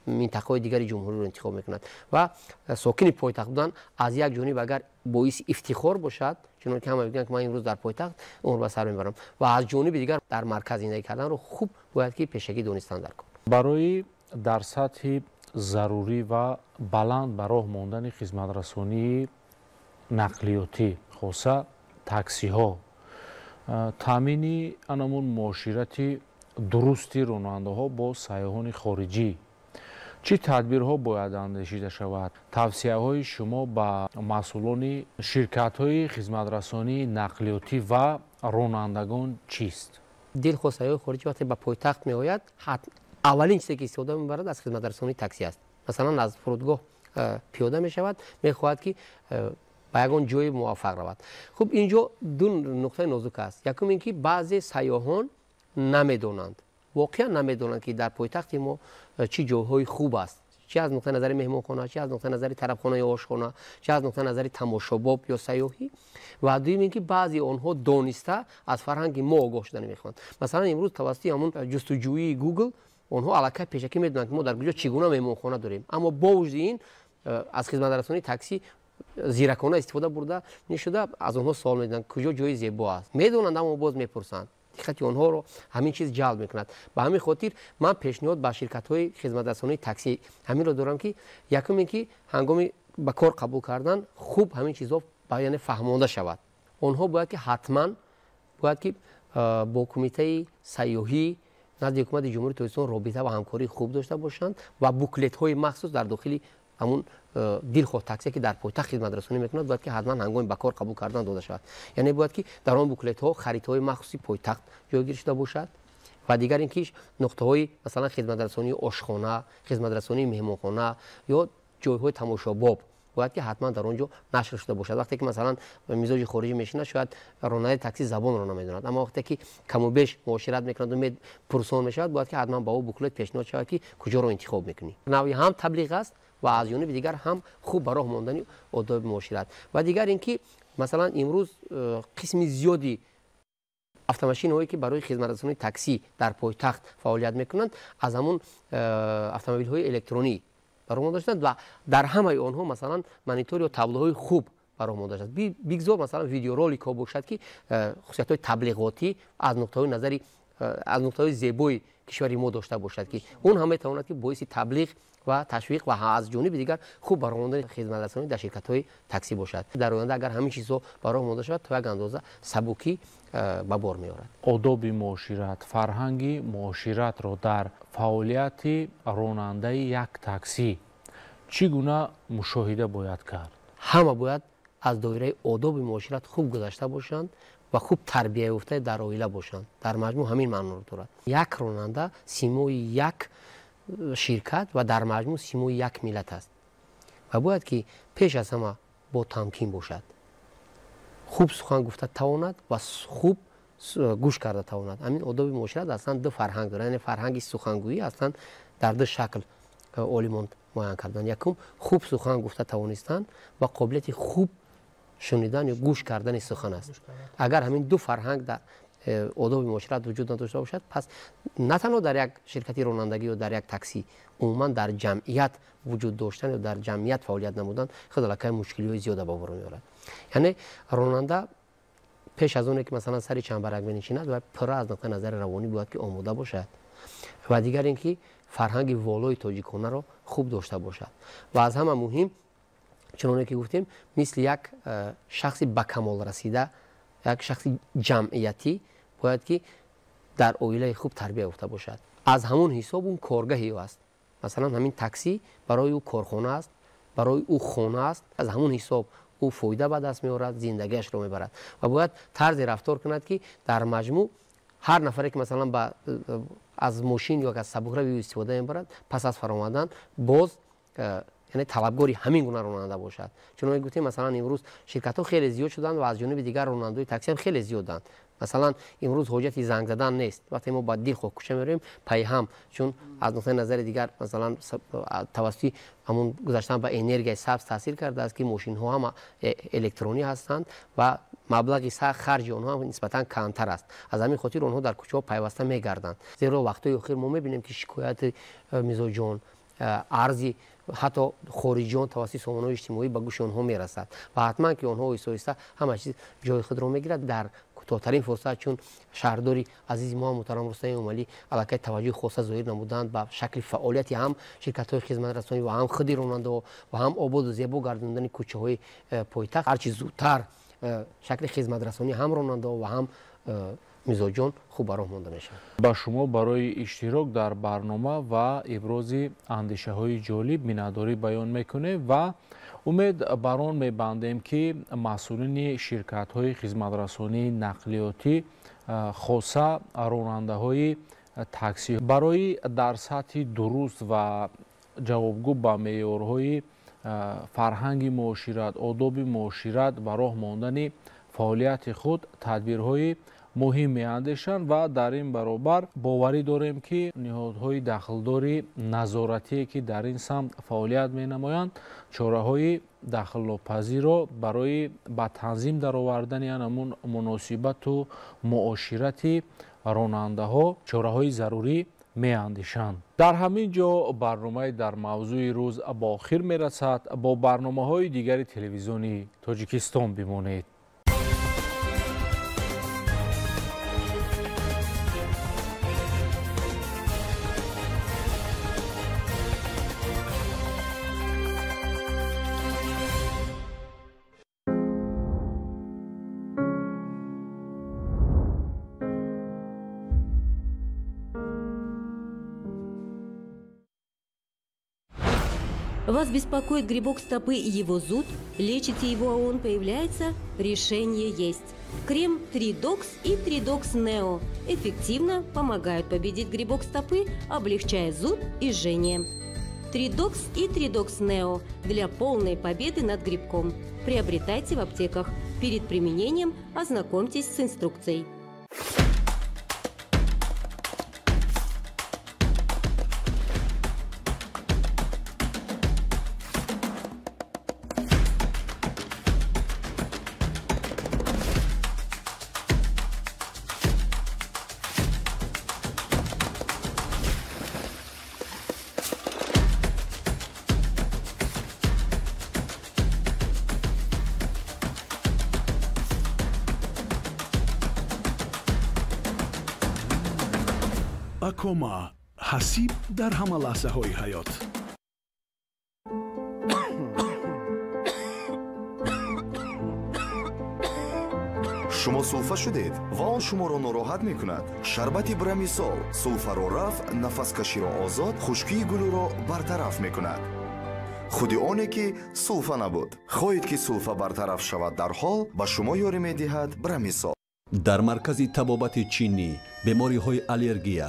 минтақаҳои дигари ҷумҳуриро интихоб мекунад. Ва сокини пойтахт будан аз як ҷониб агар боиси ифтихор бошад, чунон ки ҳама мегӯянд, ки ман имрӯз дар пойтахт умр ба сар мебарам, ва аз ҷониби дигар дар марказ зиндагӣ карданро хуб бояд ки пешакӣ донистан дар кор.
Барои дар сатҳи зарурӣ ва баланд ба роҳ мондани хизматрасонии нақлиётӣ, хоса таксиҳо, таъмини анамун муоширати дурусти ронандаҳо бо сайёҳони хориҷӣ чӣ тадбирҳо бояд андешида шавад? Тавсияҳои шумо ба масъулони ширкатҳои хизматрасонии нақлиётӣ ва ронандагон чист?
Дилхоҳ сайёҳи хориҷӣ вақте ба пойтахт меояд, аввалин чизе ки истифода мебарад аз хизматрасонии такси аст. Масалан, аз фурудгоҳ пиёда мешавад, мехоҳад ки ба ягон ҷои муваффақ равад. Хуб, ин ҷо ду нуқтаи нозук аст. Якум ин ки баъзе сайёҳон намедонанд, воқеан намедонанд, ки дар пойтахти мо чӣ ҷойҳои хуб аст, чӣ аз нуқтаи назари меҳмонхона, чӣ аз нуқтаи назари тарабхона ё ошхона, чӣ аз нуқтаи назари тамошобоб ё сайёҳӣ. Ва дуюм ин ки баъзе онҳо дониста аз фарҳанги мо огоҳ шуда намехоҳанд. Масалан, имрӯз тавассути ҳамун ҷустуҷӯии Google онҳо аллакай пешакӣ медонанд, ки мо дар куҷо чӣ гуна меҳмонхона дорем, аммо бо вуҷуди ин аз хизматрасонии такси зиракона истифода бурда нашуда, аз онҳо суол медиҳанд, куҷо ҷои зебо аст. Медонанд, аммо боз мепурсанд. Диққати онҳоро ҳамин чиз ҷалб мекунад. Ба ҳамин хотир ман пешниҳод ба ширкатҳои хизматрасонии такси ҳаминро дорам, ки якум ин ки ҳангоми ба кор қабул кардан хуб ҳамин чизҳо яъне фаҳмонда шавад. Онҳо бояд ки ҳатман бояд ки бо кумитаи сайёҳӣ назди ҳукумати Ҷумҳурии Тоҷикистон робита ва ҳамкории хуб дошта бошанд ва буклетҳои махсус дар дохили ҳамун дилхоҳ таксие, ки дар пойтахт хизматрасонӣ мекунад, бояд ки ҳатман ҳангоми ба кор қабул кардан дода шавад. Яъне бояд ки дар он буклетҳо харитаҳои махсуси пойтахт ҷойгир шуда бошад ва дигар ин ки нуқтаҳои масалан хизматрасонии ошхона, хизматрасонии меҳмонхона ё ҷойҳои тамошобоб бояд ки ҳатман дар он ҷо нашр шуда бошад. Вақте ки масалан мизоҷи хориҷӣ мешинад, шояд ронандаи такси забонро намедонад, аммо вақте ки каму беш муошират мекунад ва пурсон мешавад, бояд ки ҳатман ба ӯ буклет пешниҳод шавад, ки куҷоро интихоб мекунӣ. Навъи ҳам таблиғ аст ва аз ҷониби дигар ҳам хуб ба роҳ мондани одоби муошират. Ва дигар ин ки масалан имрӯз қисми зиёди автомошинаҳое, ки барои хизматрасонии таксӣ дар пойтахт фаъолият мекунанд, аз ҳамун автомобилҳои электронӣ ба роҳ монда шуданд ва дар ҳамаи онҳо масалан монитор ё таблоҳои хуб ба роҳ монда шудааст. Бигзор масалан видеороликҳо бошад, ки хусусиятҳои таблиғотӣ аз нуқтаҳои назари аз нуқтаҳои зебои кишвари мо дошта бошад, ки он ҳам метавонад ки боиси таблиғ ва ташвиқ ва аз ҷониби дигар хуб ба роҳ мондани хизматрасонӣ дар ширкатҳои таксӣ бошад. Дар оянда агар ҳамин чизҳо ба роҳ монда шавад, то як андоза сабукӣ ба бор меорад.
Одоби муошират, фарҳанги муоширатро дар фаъолияти ронандаи як таксӣ чӣ гуна мушоҳида бояд кард?
Ҳама бояд аз доираи одоби муошират хуб гузашта бошанд ва хуб тарбия ёфта дар оила бошанд. Дар маҷмӯъ ҳамин маъноро дорад. Як ронанда симои як ширкат ва дар маҷмӯъ симои як миллат аст ва бояд ки пеш аз ҳама бо тамкин бошад, хуб сухан гуфта тавонад ва хуб гӯш карда тавонад. Ҳамин одоби муошират аслан ду фарҳанг дорад, яъне фарҳанги сухангӯӣ аслан дар ду шакл олимон муайян карданд. Якум, хуб сухан гуфта тавонистан ва қобилияти хуб шунидан ё гӯш кардани сухан аст. Агар ҳамин ду фарҳанг дар одоби муошират вуҷуд надошта бошад, пас на танҳо дар як ширкати ронандагӣ ё дар як таксӣ, умуман дар ҷамъият вуҷуд доштан ё дар ҷамъият фаъолият намудан худ аллакай мушкилиҳои зиёда ба бор меорад. Яъне ронанда пеш аз оне ки масалан сари чамбарак менишинад, бояд пурра аз нуқтаи назари равонӣ бояд ки омода бошад ва дигар ин ки фарҳанги волои тоҷиконаро хуб дошта бошад. Ва аз ҳама муҳим, чуноне ки гуфтем, мисли як шахси ба камол расида, як шахси ҷамъиятӣ Бояд ки дар оилаи хуб тарбия ёфта бошад. Аз ҳамон ҳисоб он коргаҳи ӯ аст. Масалан, ҳамин таксӣ барои ӯ корхона аст, барои ӯ хона аст. Аз ҳамон ҳисоб ӯ фоида ба даст меорад, зиндагиашро мебарад ва бояд тарзе рафтор кунад, ки дар маҷмӯъ ҳар нафаре ки масалан аз мошин ё аз сабукрави ӯ истифода мебарад, пас аз фаромадан боз яъне талабгори ҳамин гуна ронанда бошад. Чуноне гуфтем, масалан, имрӯз ширкатҳо хеле зиёд шуданд ва аз ҷониби дигар ронандаҳои таксӣ ҳам хеле зиёданд. Масалан, имрӯз ҳоҷати занг задан нест. Вақте мо ба дилхоҳ кӯча меравем, пайҳам, чун аз нуқтаи назари дигар, масалан, тавассути ҳамон гузаштан ба энергияи сабз таъсир кардааст, ки мошинҳо ҳама электронӣ ҳастанд ва маблағи харҷи онҳо ҳам нисбатан камтар аст. Аз ҳамин хотир онҳо дар кӯчаҳо пайваста мегарданд. Зеро вақтҳои охир мо мебинем, ки шикояти мизоҷон, арзи ҳатто хориҷиён тавассути сомонаҳои иҷтимоӣ ба гӯши онҳо мерасад ва ҳатман ки онҳо оҳиста оҳиста ҳама чиз ҷои худро мегирад дар кӯтоҳтарин фурсат, чун шаҳрдори азизи мо муҳтарам Рустам Эмомалӣ аллакай таваҷҷӯҳи хоса зоҳир намуданд ба шакли фаъолияти ҳам ширкатҳои хизматрасонӣ ва ҳам худи ронандаҳо ва ҳам ободу зебо гардондани кӯчаҳои пойтахт. Ҳарчи зудтар шакли хизматрасонӣ ҳам ронандаҳо ва ҳам мизоҷон хуб ба роҳ монда мешавад.
Ба шумо барои иштирок дар барнома ва ибрози андешаҳои ҷолиб миннатдорӣ баён мекунем ва умед бар он мебандем, ки масъулини ширкатҳои хизматрасонии нақлиётӣ, хоса ронандаҳои таксӣ, барои дар сатҳи дуруст ва ҷавобгӯ ба меъёрҳои фарҳанги муошират, одоби муошират ба роҳ мондани фаъолияти худ тадбирҳои муҳим меандешанд ва дар ин баробар боварӣ дорем, ки ниҳодҳои дахлдори назоратие, ки дар ин самт фаъолият менамоянд, чораҳои дахлнопазирро барои ба танзим даровардани ҳамун муносибату муоширати ронандаҳо чораҳои зарурӣ меандешанд. Дар ҳамин ҷо барномаи дар мавзӯи рӯз ба охир мерасад. Бо барномаҳои дигари телевизиони Тоҷикистон бимонед.
Вас беспокоит грибок стопы и его зуд? Лечите его, а он появляется? Решение есть. Крем Тридокс и Тридокс Нео эффективно помогают победить грибок стопы, облегчая зуд и жжение. Тридокс и Тридокс Нео для полной победы над грибком. Приобретайте в аптеках. Перед применением ознакомьтесь с инструкцией.
Акома ҳасиб дар ҳама лаҳзаҳои ҳаёт.
Шумо сулфа шудед ва он шуморо нороҳат мекунад. Шарбати Брамисол сулфаро рафъ, нафаскаширо озод, хушкии гулӯро бартараф мекунад. Худи оне ки сулфа набуд. Хоҳед ки сулфа бартараф шавад дарҳол, ба шумо ёрӣ медиҳад Брамисол.
Дар маркази табобати чинӣ бемориҳои аллергия